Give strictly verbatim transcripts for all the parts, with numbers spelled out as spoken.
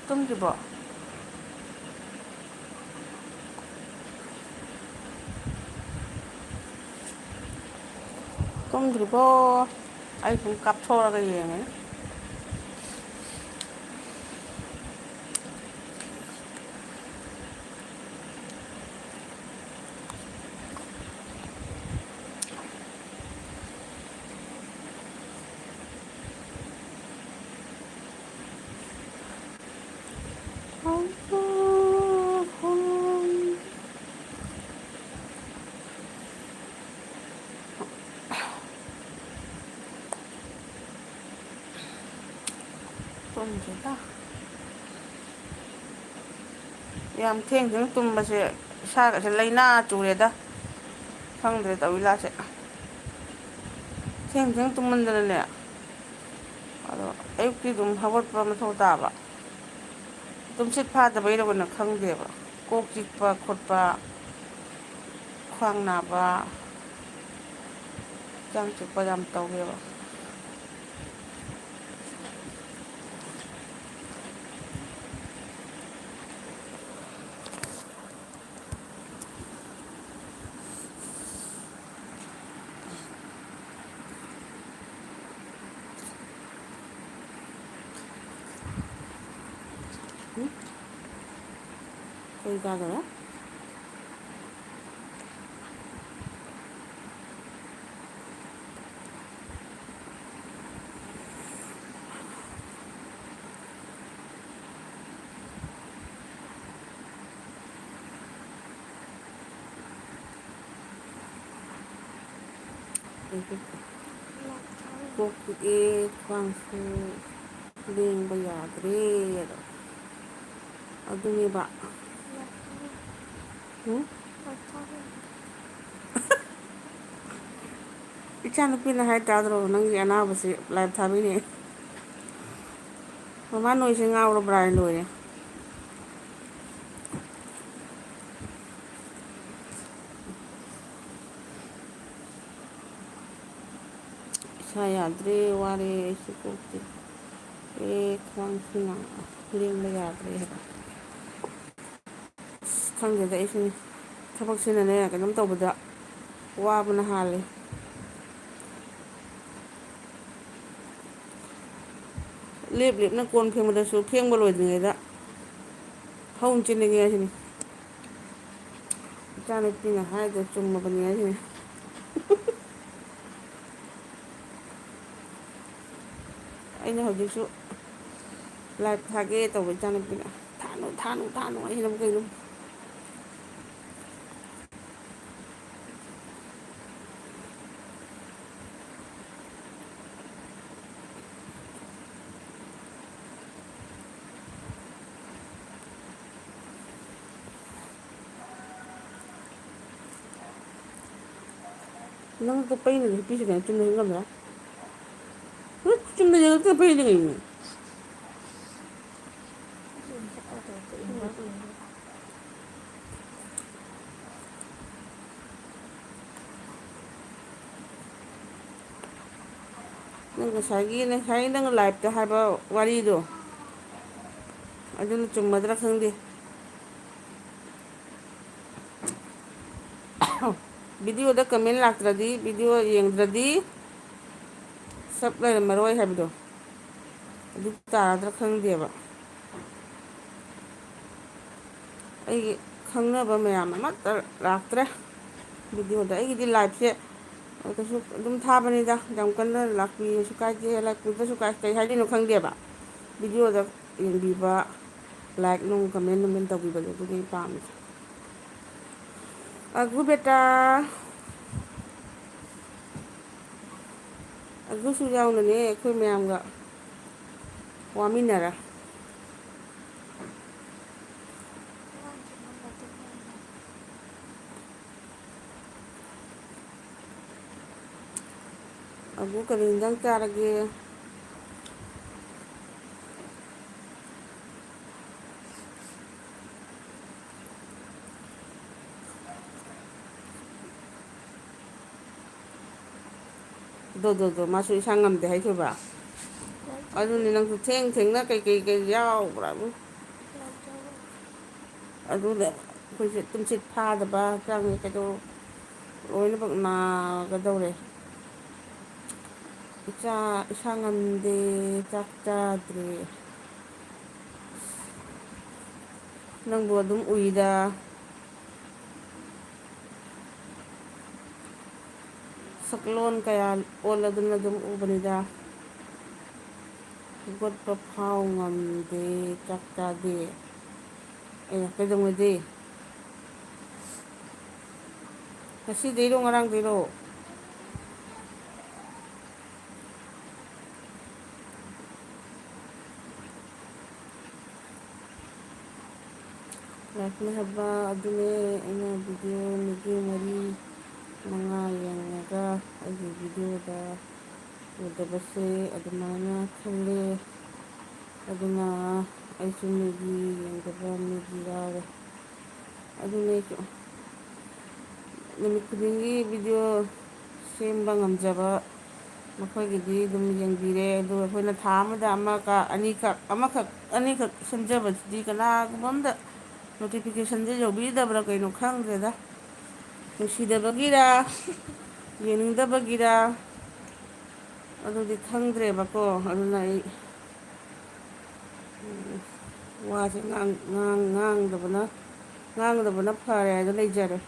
ꯇꯨꯝꯗ꯭ꯔꯤꯕꯣ? ꯇꯨꯝꯗ꯭ꯔꯤꯕꯣ? ꯑꯩ ꯁꯨꯝ ꯀꯥꯞꯊꯣꯛꯑꯒ ꯌꯦꯡꯉꯤꯅꯦ꯫ ꯇꯨꯝꯗ꯭ꯔꯤꯗ꯫ ꯌꯥꯝ ꯊꯦꯡ ꯊꯦꯡ ꯇꯨꯝꯕꯁꯦ ꯏꯁꯥꯒꯁꯦ ꯂꯥꯏꯅꯥ ꯆꯨꯔꯦꯗ꯫ ꯈꯪꯗ꯭ꯔꯦ ꯇꯧꯔꯤ ꯂꯥꯁꯦ꯫ ꯊꯦꯡ ꯊꯦꯡ ꯇꯨꯝꯃꯟꯗꯅꯅꯦ꯫ ꯑꯗꯣ ꯑꯌꯨꯛꯇꯤ ꯑꯗꯨꯝ ꯍꯧꯒꯠꯄ ꯃꯊꯧ ꯇꯥꯕ꯫ ꯇꯨꯝꯁꯤꯠ ꯐꯥꯗꯕꯩꯔꯕꯅ ꯈꯪꯗꯦꯕ꯫ ꯀꯣꯛ ꯆꯤꯛꯄ ꯈꯣꯠꯄ, ꯈ꯭ꯋꯥꯡ ꯅꯥꯕ, ꯍꯛꯆꯥꯡ ꯆꯤꯛꯄ ꯌꯥꯝ ꯇꯧꯋꯦꯕ꯫ ꯎꯝ? ꯀꯩ ꯆꯥꯗꯣꯏꯕ? ꯀꯣꯛ ꯆꯤꯛꯑꯦ, ꯈ꯭ꯋꯥꯡꯁꯨ ꯂꯦꯡꯕ ꯌꯥꯗ꯭ꯔꯦ꯫ ꯑꯗꯨꯅꯦꯕ꯫ ꯎꯝ? ꯏꯆꯥꯅꯨꯄꯤꯅ ꯍꯥꯏ ꯇꯥꯗ꯭ꯔꯣ, ꯅꯪꯒꯤ ꯑꯅꯥꯕꯁꯤ ꯂꯥꯏꯞ ꯊꯥꯕꯤꯅꯦ꯫ ꯃꯃꯥ ꯅꯣꯏꯁꯦ ꯉꯥꯎꯔꯕ꯭ꯔꯥ ꯍꯥꯏ ꯂꯣꯏꯔꯦ꯫ ꯏꯁꯥ ꯌꯥꯗ꯭ꯔꯦ, ꯋꯥꯔꯦ, ꯑꯩꯁꯨ ꯀꯣꯛ ꯆꯤꯛꯑꯦ, ꯈ꯭ꯋꯥꯡꯁꯨ ꯅꯥ-, ꯂꯦꯡꯕ ꯌꯥꯗ꯭ꯔꯦ ꯍꯥꯏꯕ꯫ ꯑꯁ, ꯈꯪꯗꯦꯗ ꯑꯩꯁꯨꯅꯤ꯫ ꯊꯕꯛꯁꯤꯅꯅꯦ, ꯀꯩꯅꯣꯝ ꯇꯧꯕꯗ ꯋꯥꯕꯅ ꯍꯥꯜꯂꯦ꯫ ꯂꯦꯞ ꯂꯦꯞꯅ ꯀꯣꯟ ꯐꯦꯡꯕꯗꯁꯨ ꯐꯦꯡꯕ ꯂꯣꯏꯗ꯭ꯔꯤꯉꯩꯗ ꯍꯧꯅ ꯆꯦꯟꯅꯤꯡꯉꯦ ꯍꯥꯏꯁꯤꯅꯤ꯫ ꯏꯆꯥꯅꯨꯄꯤꯅ ꯍꯥꯏꯗꯣ ꯆꯨꯝꯃꯕꯅꯤ ꯍꯥꯏꯁꯤꯅꯤ꯫ ꯑꯩꯅ ꯍꯧꯖꯤꯛꯁꯨ live ꯊꯥꯒꯦ ꯇꯧꯕ, ꯏꯆꯥꯅꯨꯄꯤꯅ "ꯊꯥꯅꯨ, ꯊꯥꯅꯨ, ꯊꯥꯅꯨ" ꯍꯥꯏꯁꯤꯅꯕꯨ ꯀꯩꯅꯣ? ꯅꯪꯗꯣ ꯄꯩꯅ ꯍꯤꯞꯄꯤꯁꯤ ꯀꯩꯅꯣ? ꯆꯨꯝꯅ ꯍꯤꯞ ꯉꯝꯗ꯭ꯔꯥ? ꯍꯨꯠ, ꯆꯨꯝꯅ ꯌꯦꯡꯉꯛꯇꯅ ꯄꯩꯅ ꯀꯩꯅꯣ? ꯅꯪ ꯉꯁꯥꯏꯒꯤ, ꯉꯁꯥꯏ ꯅꯪ liveꯇ ꯍꯥꯏꯕ ꯋꯥꯔꯤꯗꯣ, ꯑꯗꯨꯅ ꯆꯨꯝꯃꯗ꯭ꯔꯥ ꯈꯪꯗꯦ꯫ Videoꯗ comment ꯂꯥꯛꯇ꯭ꯔꯗꯤ, video ꯌꯦꯡꯗ꯭ꯔꯗꯤ ꯁꯞ ꯂꯩꯔꯝꯃꯔꯣꯏ ꯍꯥꯏꯕꯗꯣ, ꯑꯗꯨ ꯇꯥꯔꯗ꯭ꯔꯥ ꯈꯪꯗꯦꯕ꯫ ꯑꯩꯒꯤ ꯈꯪꯅꯕ ꯃꯌꯥꯝ ꯑꯃꯠꯇ ꯂꯥꯛꯇ꯭ꯔꯦ videoꯗ꯫ ꯑꯩꯒꯤꯗꯤ liveꯁꯦ ꯀꯩꯁꯨ ꯑꯗꯨꯝ ꯊꯥꯕꯅꯤꯗ, ꯌꯥꯝ ꯀꯟꯅ ꯂꯥꯛꯄꯤꯔꯁꯨ ꯀꯥꯏꯗꯦ, ꯂꯥꯛꯄꯤꯗ꯭ꯔꯁꯨ ꯀꯥꯏ-, ꯀꯩ ꯍꯥꯏꯗꯣꯏꯅꯣ ꯈꯪꯗꯦꯕ꯫ Videoꯗ ꯌꯦꯡꯕꯤꯕ, like ꯅꯨꯡ, comment ꯅꯨꯡ ꯇꯧꯕꯤꯕꯗꯣ ꯑꯗꯨꯅꯤ ꯑꯩ ꯄꯥꯝꯃꯤꯁꯦ꯫ ꯑꯒꯨ ꯕꯦꯇꯥ, ꯑꯒꯨꯁꯨ ꯌꯥꯎꯅꯅꯦ ꯑꯩꯈꯣꯏ ꯃꯌꯥꯝꯒ ꯋꯥꯃꯤꯟꯅꯔ꯫ ꯑꯕꯨ ꯀꯔꯤ ꯏꯟꯖꯥꯡ ꯆꯥꯔꯒꯦ? ꯗꯣ, ꯗꯣ, ꯗꯣ, ꯃꯥꯁꯨ ꯏꯁꯥ ꯉꯝꯗꯦ ꯍꯥꯏꯈꯤꯕ? ꯑꯗꯨꯅꯤ, ꯅꯪꯁꯨ ꯊꯦꯡ ꯊꯦꯡꯅ ꯀꯩꯀꯩ ꯀꯩ ꯌꯥꯎꯕ꯭ꯔꯥ? ꯑꯗꯨꯅ ꯑꯩꯈꯣꯏꯁꯦ ꯇꯨꯝꯁꯤꯠ ꯐꯥꯗꯕ, ꯍꯛꯆꯥꯡꯁꯦ ꯀꯩꯗꯧ-, ꯂꯣꯏꯅꯃꯛ ꯅꯥꯒꯗꯧꯔꯦ꯫ ꯏꯆꯥ, ꯏꯁꯥ ꯉꯝꯗꯦ, ꯆꯥꯛ ꯆꯥꯗ꯭ꯔꯦ꯫ ꯅꯪꯕꯨ ꯑꯗꯨꯝ ꯎꯏꯗ꯫ ꯁꯛꯂꯣꯟ ꯀꯌꯥ ꯑꯣꯜꯂꯗꯨꯅ ꯑꯗꯨꯝ ꯎꯕꯅꯤꯗ꯫ ꯍꯧꯒꯠꯄ ꯐꯥꯎ ꯉꯝꯗꯦ, ꯆꯥꯛ ꯆꯥꯗꯦ꯫ ꯑꯦ, ꯀꯩꯗꯧꯉꯩꯗꯤ? ꯉꯁꯤꯗꯩꯔꯣ, ꯉꯔꯥꯡꯗꯩꯔꯣ? ꯂꯥꯏꯐꯅ ꯍꯥꯏꯕ ꯑꯗꯨꯅꯦ꯫ ꯑꯩꯅ ꯚꯤꯗꯤꯑꯣ ꯃꯤꯒꯤ ꯃꯔꯤ ꯃꯉꯥ ꯌꯦꯡꯉꯒ ꯑꯩꯒꯤ ꯚꯤꯗꯤꯑꯣꯗ ꯎꯗꯕꯁꯦ ꯑꯗꯨꯃꯥꯏꯅ ꯈꯜꯂꯦ꯫ ꯑꯗꯨꯅ ꯑꯩꯁꯨ ꯃꯤꯒꯤ ꯌꯦꯡꯗꯕ ꯃꯤꯒꯤ ꯌꯥꯎꯔꯦ꯫ ꯑꯗꯨꯅ ꯑꯩꯁꯨ ꯅꯨꯃꯤꯠ ꯈꯨꯗꯤꯡꯒꯤ ꯚꯤꯗꯤꯑꯣ ꯁꯦꯝꯕ ꯉꯝꯖꯕ ꯃꯈꯣꯏꯒꯤꯗꯤ ꯑꯗꯨꯝ ꯌꯦꯡꯕꯤꯔꯦ꯫ ꯑꯗꯨꯒ ꯑꯩꯈꯣꯏꯅ ꯊꯥ ꯑꯃꯗ ꯑꯃꯈꯛ, ꯑꯅꯤꯈꯛ, ꯑꯃꯈꯛ, ꯑꯅꯤꯈꯛ ꯁꯦꯝꯖꯕꯁꯤꯗꯤ ꯀꯅꯥꯒꯨꯝꯕ ꯑꯝꯗ ꯅꯣꯇꯤꯐꯤꯀꯦꯁꯟꯁꯦ ꯌꯧꯕꯤꯗꯕ꯭ꯔꯥ ꯀꯩꯅꯣ ꯈꯪꯗ꯭ꯔꯦꯗ꯫ ꯅꯨꯡꯁꯤꯗꯕꯒꯤꯔ, ꯌꯦꯡꯅꯤꯡꯗꯕꯒꯤꯔ, ꯑꯗꯨꯗꯤ ꯈꯪꯗ꯭ꯔꯦꯕꯀꯣ꯫ ꯑꯗꯨꯅ ꯑꯩ ꯋꯥꯁꯦ ꯉꯥꯡ-, ꯉꯥꯡ-, ꯉꯥꯡꯗꯕꯅ, ꯉꯥꯡꯗꯕꯅ ꯐꯔꯦ ꯍꯥꯏꯗ ꯂꯩꯖꯔꯦ꯫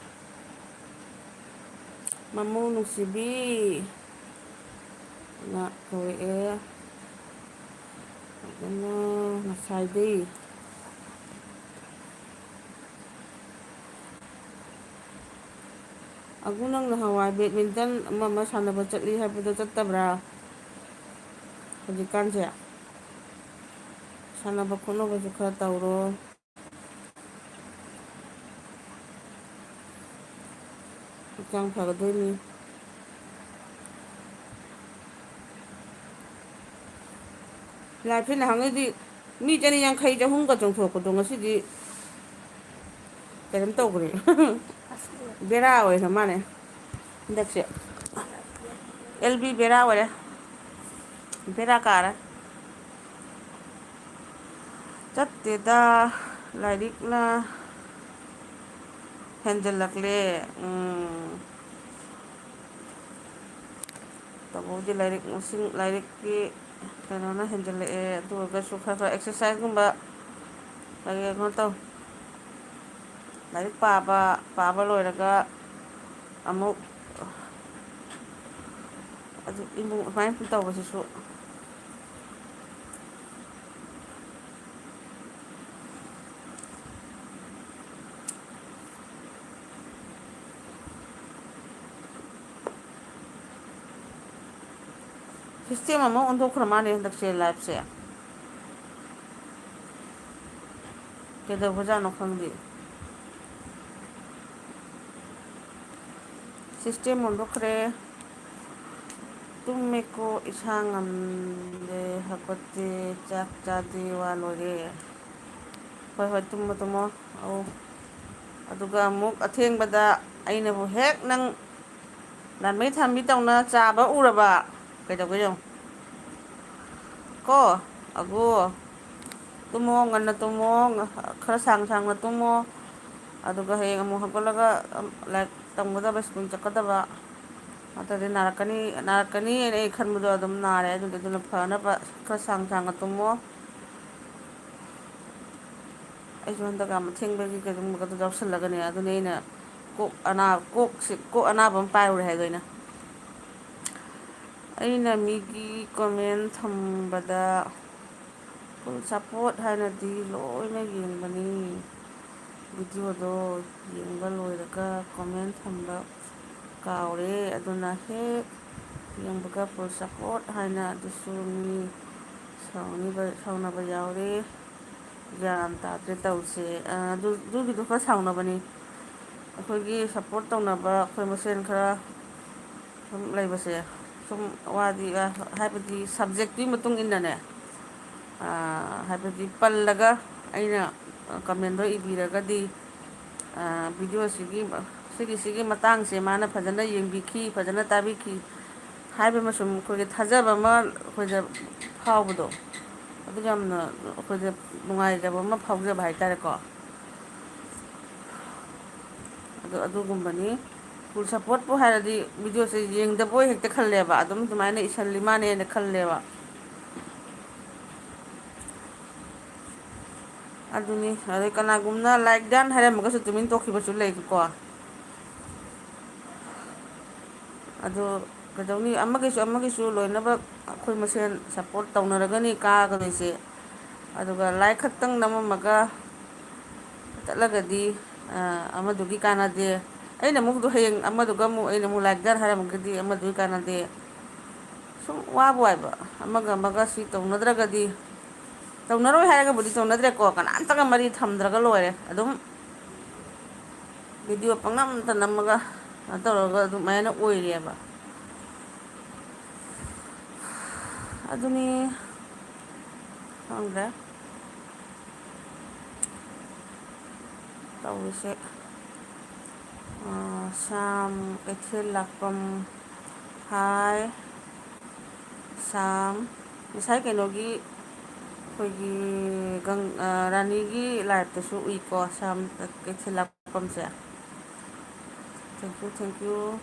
ꯃꯃꯧ ꯅꯨꯡꯁꯤꯕꯤ ꯅ ꯀꯧꯔꯛꯑꯦ꯫ ꯑꯗꯨꯅ ꯉꯁꯥꯏꯗꯩ ꯑꯒꯨ, ꯅꯪ ꯅꯍꯥꯟꯋꯥꯏ badminton ꯑꯃ ꯑꯃ ꯁꯥꯟꯅꯕ ꯆꯠꯂꯤ ꯍꯥꯏꯕꯗꯣ ꯆꯠꯇꯕ꯭ꯔꯥ? ꯍꯧꯖꯤꯛꯀꯥꯟꯁꯦ ꯁꯥꯟꯅꯕ ꯈꯣꯠꯅꯕꯁꯨ ꯈꯔ ꯇꯧꯔꯣ꯫ ꯍꯛꯆꯥꯡ ꯐꯒꯗꯣꯏꯅꯤ꯫ ꯂꯥꯏꯐꯁꯦ ꯅꯍꯥꯟꯒꯩꯗꯤ ꯃꯤ ꯆꯅꯤ ꯌꯥꯡꯈꯩ, ꯆꯍꯨꯝꯒ ꯆꯣꯡꯊꯣꯛꯄꯗꯣ ꯉꯁꯤꯗꯤ ꯀꯩꯅꯣꯝ ꯇꯧꯈ꯭ꯔꯦ꯫ ꯕꯦꯔꯥ ꯑꯣꯏꯈ꯭ꯔ ꯃꯥꯅꯦ ꯍꯟꯗꯛꯁꯦ꯫ ꯑꯦꯜ ꯕꯤ ꯕꯦꯔꯥ ꯑꯣꯏꯔꯦ꯫ ꯕꯦꯔꯥ ꯀꯥꯔꯦ꯫ ꯆꯠꯇꯦꯗ, ꯂꯥꯏꯔꯤꯛꯅ ꯍꯦꯟꯖꯜꯂꯛꯂꯦ꯫ ꯎꯝ꯫ ꯇꯧꯕꯕꯨꯗꯤ ꯂꯥꯏꯔꯤꯛ ꯃꯁꯤꯡ, ꯂꯥꯏꯔꯤꯛꯀꯤ ꯀꯩꯅꯣꯅ ꯍꯦꯟꯖꯜꯂꯛꯑꯦ꯫ ꯑꯗꯨ ꯑꯣꯏꯔꯒꯁꯨ ꯈꯔ ꯈꯔ exercise ꯀꯨꯝꯕ ꯀꯩ ꯀꯩꯅꯣ ꯇꯧ꯫ ꯂꯥꯏꯔꯤꯛ ꯄꯥꯕ, ꯄꯥꯕ ꯂꯣꯏꯔꯒ ꯑꯃꯨꯛ ꯑꯗꯨ ꯏꯃꯨꯡ ꯑꯗꯨꯃꯥꯏꯅ ꯇꯧꯕꯁꯤꯁꯨ꯫ System ꯑꯃ ꯑꯣꯟꯊꯣꯛꯈ꯭ꯔ ꯃꯥꯜꯂꯦ ꯍꯟꯗꯛꯁꯦ, life ꯁꯦ꯫ ꯀꯩꯗꯧꯕꯖꯥꯠꯅꯣ ꯈꯪꯗꯦ꯫ System ꯑꯣꯟꯊꯣꯛꯈ꯭ꯔꯦ꯫ ꯇꯨꯝꯃꯦꯀꯣ, ꯏꯁꯥ ꯉꯝꯗꯦ, ꯍꯧꯒꯠꯇꯦ, ꯆꯥꯛ ꯆꯥꯗꯦ, ꯋꯥ ꯂꯣꯏꯔꯦ꯫ ꯍꯣꯏ, ꯍꯣꯏ, ꯇꯨꯝꯃꯣ, ꯇꯨꯝꯃꯣ꯫ ꯑꯧ꯫ ꯑꯗꯨꯒ ꯑꯃꯨꯛ ꯑꯊꯦꯡꯕꯗ ꯑꯩꯅꯕꯨ ꯍꯦꯛ ꯅꯪ ꯂꯥꯟꯃꯩ ꯊꯥꯟꯕꯤ ꯇꯧꯅ ꯆꯥꯕ ꯎꯔꯕ? ꯀꯩꯗꯧꯒꯦ ꯌꯦꯡꯉꯨ꯫ ꯀꯣ, ꯑꯒꯣ, ꯇꯨꯝꯃꯣ, ꯉꯟꯅ ꯇꯨꯝꯃꯣ, ꯈꯔ ꯁꯥꯡ ꯁꯥꯡꯅ ꯇꯨꯝꯃꯣ꯫ ꯑꯗꯨꯒ ꯍꯌꯦꯡ ꯑꯃꯨꯛ ꯍꯧꯒꯠꯂꯒ, ꯑꯝ, ꯂꯥꯏꯔꯤꯛ ꯇꯝꯒꯗꯕ, ꯁ꯭ꯀꯨꯜ ꯆꯠꯀꯗꯕ꯫ ꯅꯠꯇ꯭ꯔꯗꯤ ꯅꯥꯔꯛꯀꯅꯤ, ꯅꯥꯔꯛꯀꯅꯤꯅ ꯑꯩ ꯈꯟꯕꯗꯣ ꯑꯗꯨꯝ ꯅꯥꯔꯦ꯫ ꯑꯗꯨꯗꯤ ꯑꯗꯨꯅ ꯐꯅꯕ ꯈꯔ ꯁꯥꯡ ꯁꯥꯡꯅ ꯇꯨꯝꯃꯣ꯫ ꯑꯩꯁꯨ ꯍꯟꯗꯛ ꯌꯥꯝ ꯑꯊꯦꯡꯕꯒꯤ ꯀꯩꯅꯣꯒꯗꯣ ꯌꯥꯎꯁꯜꯂꯒꯅꯦ, ꯑꯗꯨꯅꯦ ꯑꯩꯅ ꯀꯣꯛ ꯑꯅꯥ-, ꯀꯣꯛꯁꯦ, ꯀꯣꯛ ꯑꯅꯥꯕ ꯑꯃ ꯄꯥꯏꯔꯨꯔꯦ ꯍꯥꯏꯗꯣ ꯑꯩꯅ꯫ ꯑꯩꯅ ꯃꯤꯒꯤ comment ꯊꯝꯕꯗ full support ꯍꯥꯏꯅꯗꯤ ꯂꯣꯏꯅ ꯌꯦꯡꯕꯅꯤ꯫ Video ꯗꯣ ꯌꯦꯡꯕ ꯂꯣꯏꯔꯒ comment ꯊꯝꯕ ꯀꯥꯎꯔꯦ, ꯑꯗꯨꯅ ꯍꯦꯛ ꯌꯦꯡꯕꯒ full support ꯍꯥꯏꯅ ꯑꯗꯨꯁꯨ ꯃꯤ ꯁꯥꯎꯅꯤꯕ-, ꯁꯥꯎꯅꯕ ꯌꯥꯎꯔꯦ꯫ ꯒ꯭ꯌꯥꯟ ꯇꯥꯗ꯭ꯔꯦ ꯇꯧꯔꯤꯁꯦ꯫ ꯑ, ꯑꯗꯨ, ꯑꯗꯨꯒꯤꯗꯣ ꯈꯔ ꯁꯥꯎꯅꯕꯅꯤ꯫ ꯑꯩꯈꯣꯏꯒꯤ support ꯇꯧꯅꯕ ꯑꯩꯈꯣꯏ ꯃꯁꯦꯟ ꯈꯔ ꯁꯨꯝ ꯂꯩꯕꯁꯦ, ꯁꯨꯝ ꯋꯥꯗꯤ, ꯑ, ꯍꯥꯏꯕꯗꯤ subject ꯇꯨꯒꯤ ꯃꯇꯨꯡ ꯏꯟꯅꯅꯦ, ꯑ, ꯍꯥꯏꯕꯗꯤ ꯄꯜꯂꯒ ꯑꯩꯅ comment ꯗꯣ ꯏꯕꯤꯔꯒꯗꯤ, ꯑ, video ꯁꯤꯒꯤ, ꯁꯤꯒꯤ, ꯁꯤꯒꯤ ꯃꯇꯥꯡꯁꯦ ꯃꯥꯅ ꯐꯖꯅ ꯌꯦꯡꯕꯤꯈꯤ, ꯐꯖꯅ ꯇꯥꯕꯤꯈꯤ ꯍꯥꯏꯕ ꯑꯃ ꯁꯨꯝ ꯑꯩꯈꯣꯏꯒꯤ ꯊꯥꯖꯕ ꯑꯃ ꯑꯩꯈꯣꯏꯗ ꯐꯥꯎꯕꯗꯣ, ꯑꯗꯨ ꯌꯥꯝꯅ ꯑꯩꯈꯣꯏꯗ ꯅꯨꯡꯉꯥꯏꯖꯕ ꯑꯃ ꯐꯥꯎꯖꯕ ꯍꯥꯏꯇꯥꯔꯦꯀꯣ꯫ ꯑꯗꯣ ꯑꯗꯨꯒꯨꯝꯕꯅꯤ꯫ Full supportꯄꯨ ꯍꯥꯏꯔꯗꯤ videoꯁꯦ ꯌꯦꯡꯗꯕꯣꯏ ꯍꯦꯛꯇ ꯈꯜꯂꯦꯕ, ꯑꯗꯨꯝ ꯑꯗꯨꯃꯥꯏꯅ ꯏꯁꯜꯂꯤ ꯃꯥꯅꯦꯅ ꯈꯜꯂꯦꯕ꯫ ꯑꯗꯨꯅꯤ꯫ ꯑꯗꯩ ꯀꯅꯥꯒꯨꯝꯕꯅ like done ꯍꯥꯏꯔꯝꯃꯒꯁꯨ ꯇꯨꯃꯤꯟ ꯇꯣꯛꯈꯤꯕꯁꯨ ꯂꯩꯀꯣ꯫ ꯑꯗꯣ ꯀꯩꯗꯧꯅꯤ, ꯑꯃꯒꯤꯁꯨ ꯑꯃꯒꯤꯁꯨ ꯂꯣꯏꯅꯃꯛ ꯑꯩꯈꯣꯏ ꯃꯁꯦꯟ support ꯇꯧꯅꯔꯒꯅꯤ ꯀꯥꯒꯗꯣꯏꯁꯦ꯫ ꯑꯗꯨꯒ like ꯈꯛꯇꯪ ꯅꯝꯃꯝꯃꯒ ꯆꯠꯂꯒꯗꯤ, ꯑ, ꯑꯃꯗꯨꯒꯤ ꯀꯥꯟꯅꯗꯦ꯫ ꯑꯩꯅ ꯑꯃꯨꯛ ꯍꯌꯦꯡ ꯑꯃꯗꯨꯒ ꯑꯃꯨꯛ, ꯑꯩꯅ ꯑꯃꯨꯛ like done ꯍꯥꯏꯔꯝꯃꯒꯗꯤ ꯑꯃꯗꯨꯒꯤ ꯀꯥꯟꯅꯗꯦ꯫ ꯁꯨꯝ ꯋꯥꯕꯨ ꯋꯥꯏꯕ꯫ ꯑꯃꯒ ꯑꯃꯒ ꯁꯤ ꯇꯧꯅꯗ꯭ꯔꯒꯗꯤ, ꯇꯧꯅꯔꯣꯏ ꯍꯥꯏꯔꯒꯕꯨꯗꯤ ꯇꯧꯅꯗ꯭ꯔꯦꯀꯣ, ꯀꯅꯥꯝꯇꯒ ꯃꯔꯤ ꯊꯝꯗ꯭ꯔꯒ ꯂꯣꯏꯔꯦ꯫ ꯑꯗꯨꯝ video ꯄꯪꯅꯝꯇ ꯅꯝꯃꯒ ꯀꯩꯅꯣ ꯇꯧꯔꯒ ꯑꯗꯨꯃꯥꯏꯅ ꯑꯣꯏꯔꯦꯕ꯫ ꯑꯗꯨꯅꯤ꯫ ꯈꯪꯗ꯭ꯔꯦ ꯇꯧꯔꯤꯁꯦ꯫ ꯑꯥ, ꯁꯥꯝ ꯀꯩꯊꯦꯜ ꯂꯥꯛꯄꯝ꯫ ꯍꯥꯏ ꯁꯥꯝ꯫ ꯉꯁꯥꯏ ꯀꯩꯅꯣꯒꯤ, ꯑꯩꯈꯣꯏꯒꯤ ꯒꯪ-, ꯑꯥ, ꯔꯥꯅꯤꯒꯤ liveꯇꯁꯨ ꯎꯏꯀꯣ, ꯁꯥꯝ ꯀꯩꯊꯦꯜ ꯂꯥꯛꯄꯝꯁꯦ꯫ Thank you, thank you꯫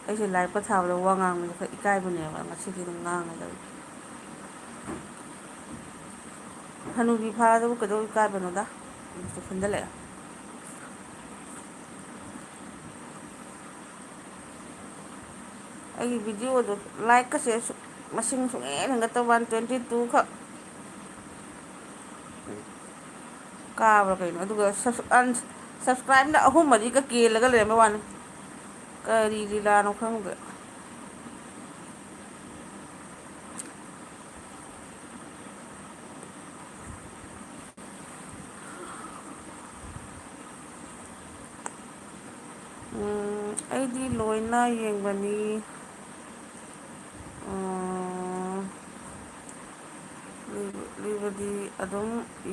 ꯑꯩꯁꯦ liveꯀ ꯊꯥꯕꯗ ꯋꯥ ꯉꯥꯡꯕꯁꯦ ꯈꯔ ꯏꯀꯥꯏꯕꯅꯦꯕ, ꯉꯁꯤꯗꯤ ꯑꯗꯨꯝ ꯉꯥꯡꯉꯒꯦ꯫ ꯍꯅꯨꯕꯤ ꯐꯥꯔꯗꯕꯨ ꯀꯩꯗꯧ ꯏꯀꯥꯏꯕꯅꯣꯗ? ꯑꯃꯨꯛꯁꯨ ꯈꯟꯖꯜꯂꯛꯑꯦ꯫ ꯑꯩꯒꯤ videoꯗꯣ likeꯀꯁꯦ ꯁꯨ-, ꯃꯁꯤꯡ ꯁꯨꯡꯍꯦꯟ ꯍꯦꯟꯒꯠꯇꯕ ꯋꯥꯅꯤ, twenty two ꯈꯛ꯫ ꯀꯥꯕ꯭ꯔꯥ ꯀꯩꯅꯣ? ꯑꯗꯨꯒ subs-, unsubscribeꯅ ꯑꯍꯨꯝ ꯃꯔꯤꯒ ꯀꯦꯜꯂꯒ ꯂꯩꯔꯝꯕꯩ ꯋꯥꯅꯤ꯫ ꯀꯔꯤ ꯂꯤꯂꯥꯅꯣ ꯈꯪꯗꯦ꯫ ꯎꯝ, ꯑꯩꯗꯤ ꯂꯣꯏꯅ ꯌꯦꯡꯕꯅꯤ꯫ ꯎꯝ, ꯂꯤꯕꯗꯤ ꯑꯗꯨꯝ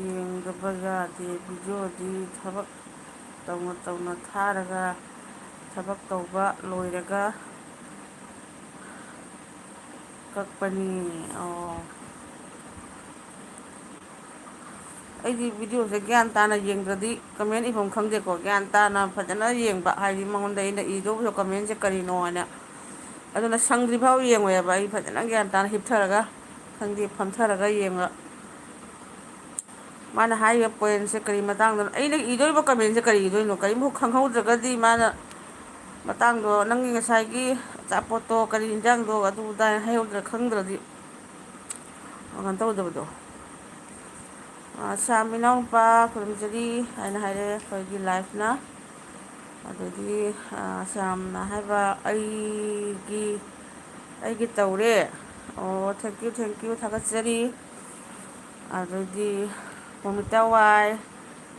ꯌꯦꯡꯗꯕ ꯌꯥꯗꯦ꯫ Videoꯗꯤ ꯊꯕꯛ ꯇꯧꯅ ꯇꯧꯅ ꯊꯥꯔꯒ, ꯊꯕꯛ ꯇꯧꯕ ꯂꯣꯏꯔꯒ, ꯀꯛꯄꯅꯤ꯫ ꯑꯣ꯫ ꯑꯩꯗꯤ ꯚꯤꯗꯤꯑꯣꯁꯦ ꯒ꯭ꯌꯥꯟ ꯇꯥꯅ ꯌꯦꯡꯗ꯭ꯔꯗꯤ ꯀꯃꯦꯟ ꯏꯐꯝ ꯈꯪꯗꯦꯀꯣ꯫ ꯒ꯭ꯌꯥꯟ ꯇꯥꯅ ꯐꯖꯅ ꯌꯦꯡꯕ, ꯍꯥꯏꯗꯤ ꯃꯉꯣꯟꯗ ꯑꯩꯅ ꯏꯗꯧꯕꯗꯣ ꯀꯃꯦꯟꯁꯦ ꯀꯔꯤꯅꯣ ꯍꯥꯏꯅ꯫ ꯑꯗꯨꯅ ꯁꯪꯗ꯭ꯔꯤꯐꯥꯎ ꯌꯦꯡꯉꯣꯏꯕ ꯑꯩ, ꯐꯖꯅ ꯒ꯭ꯌꯥꯟ ꯇꯥꯅ ꯍꯤꯞꯊꯔꯒ, ꯈꯪꯗꯦ, ꯐꯝꯊꯔꯒ ꯌꯦꯡꯉ꯫ ꯃꯥꯅ ꯍꯥꯏꯔꯤꯕ ꯄꯣꯏꯟꯁꯦ ꯀꯔꯤ ꯃꯇꯥꯡꯗꯅꯣ, ꯑꯩꯅ ꯏꯗꯣꯔꯤꯕ ꯀꯃꯦꯟꯁꯦ ꯀꯔꯤ ꯏꯗꯣꯏꯅꯣ, ꯀꯔꯤꯝꯐꯥꯎ ꯈꯪꯍꯧꯗ꯭ꯔꯒꯗꯤ ꯃꯥꯅ ꯃꯇꯥꯡꯗꯣ, ꯅꯪꯒꯤ ꯉꯁꯥꯏꯒꯤ ꯑꯆꯥꯄꯣꯠꯇꯣ, ꯀꯔꯤ ꯌꯦꯟꯖꯥꯡꯗꯣ, ꯑꯗꯨ ꯑꯗꯥ ꯍꯥꯏꯍꯧꯗ꯭ꯔ ꯈꯪꯗ꯭ꯔꯗꯤ ꯀꯩꯅꯣ ꯇꯧꯗꯕꯗꯣ꯫ ꯑ, ꯁ꯭ꯌꯥꯝ ꯏꯅꯥꯎꯅꯨꯄꯥ ꯈꯨꯔꯨꯝꯖꯔꯤ ꯍꯥꯏꯅ ꯍꯥꯏꯔꯦ ꯑꯩꯈꯣꯏꯒꯤ ꯂꯥꯏꯐꯅ꯫ ꯑꯗꯒꯤ, ꯑ, ꯁ꯭ꯌꯥꯝꯅ ꯍꯥꯏꯕ, "ꯑꯩꯒꯤ, ꯑꯩꯒꯤ ꯇꯧꯔꯦ"꯫ ꯑꯣ, thank you, thank you, ꯊꯥꯒꯠꯆꯔꯤ꯫ ꯑꯗꯩꯗꯤ ꯄ꯭ꯔꯣꯃꯤꯇꯥ ꯋꯥꯏ,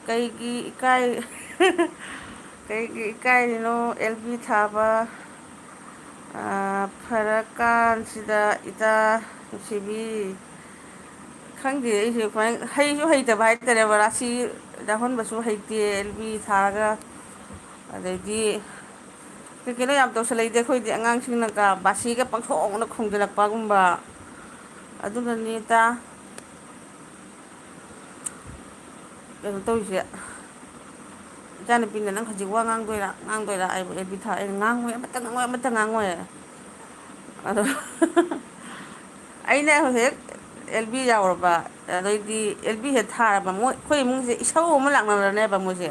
"ꯀꯩꯒꯤ ꯏꯀꯥꯏ-, ꯀꯩꯒꯤ ꯏꯀꯥꯏꯔꯤꯅꯣ ꯑꯦꯜ ꯕꯤ ꯊꯥꯕ, ꯑ, ꯐꯔꯛ ꯀꯥꯟꯁꯤꯗ ꯏꯇꯥ ꯅꯨꯡꯁꯤꯕꯤ"? ꯈꯪꯗꯦ, ꯑꯩꯁꯨ ꯀꯃꯥꯏ-, ꯍꯩꯁꯨ ꯍꯩꯇꯕ ꯍꯥꯏꯇꯥꯔꯦ, ꯔꯥꯁꯤ ꯌꯥꯎꯍꯟꯕꯁꯨ ꯍꯩꯇꯦ ꯑꯦꯜ ꯕꯤ ꯊꯥꯔꯒ꯫ ꯑꯗꯩꯗꯤ ꯀꯩ ꯀꯩꯅꯣ ꯌꯥꯝ ꯇꯧꯁꯜꯂꯛꯏꯗꯤ ꯑꯩꯈꯣꯏꯗꯤ, ꯑꯉꯥꯡꯁꯤꯡꯅꯒ ꯕꯥꯁꯤꯒ ꯄꯪꯈꯣꯡꯗ ꯈꯣꯡꯖꯜꯂꯛꯄꯒꯨꯝꯕ꯫ ꯑꯗꯨꯅꯅꯤ ꯏꯇꯥ꯫ ꯀꯩꯅꯣ ꯇꯧꯔꯤꯁꯦ, ꯏꯆꯥꯅꯨꯄꯤꯅ, "ꯅꯪ ꯍꯧꯖꯤꯛ ꯋꯥ ꯉꯥꯡꯗꯣꯏꯔꯥ, ꯉꯥꯡꯗꯣꯏꯔꯥ?" ꯑꯩꯕꯨ ꯑꯦꯜ ꯕꯤ ꯊꯥ-, ꯑꯩꯅ, "ꯉꯥꯡꯉꯣꯏ, ꯑꯃꯠꯇ ꯉꯥꯡꯉꯣꯏ, ꯑꯃꯠꯇ ꯉꯥꯡꯉꯣꯏ"꯫ ꯑꯗꯣ ꯑꯩꯅ ꯍꯦꯛ ꯑꯦꯜ ꯕꯤ ꯌꯥꯎꯔꯕ, ꯑꯗꯩꯗꯤ ꯑꯦꯜ ꯕꯤ ꯍꯦꯛ ꯊꯥꯔꯕ, ꯃꯣꯏ, ꯑꯩꯈꯣꯏ ꯏꯃꯨꯡꯁꯦ ꯏꯁꯧ ꯑꯃ ꯂꯥꯛꯅꯔꯅꯦꯕ ꯃꯣꯏꯁꯦ꯫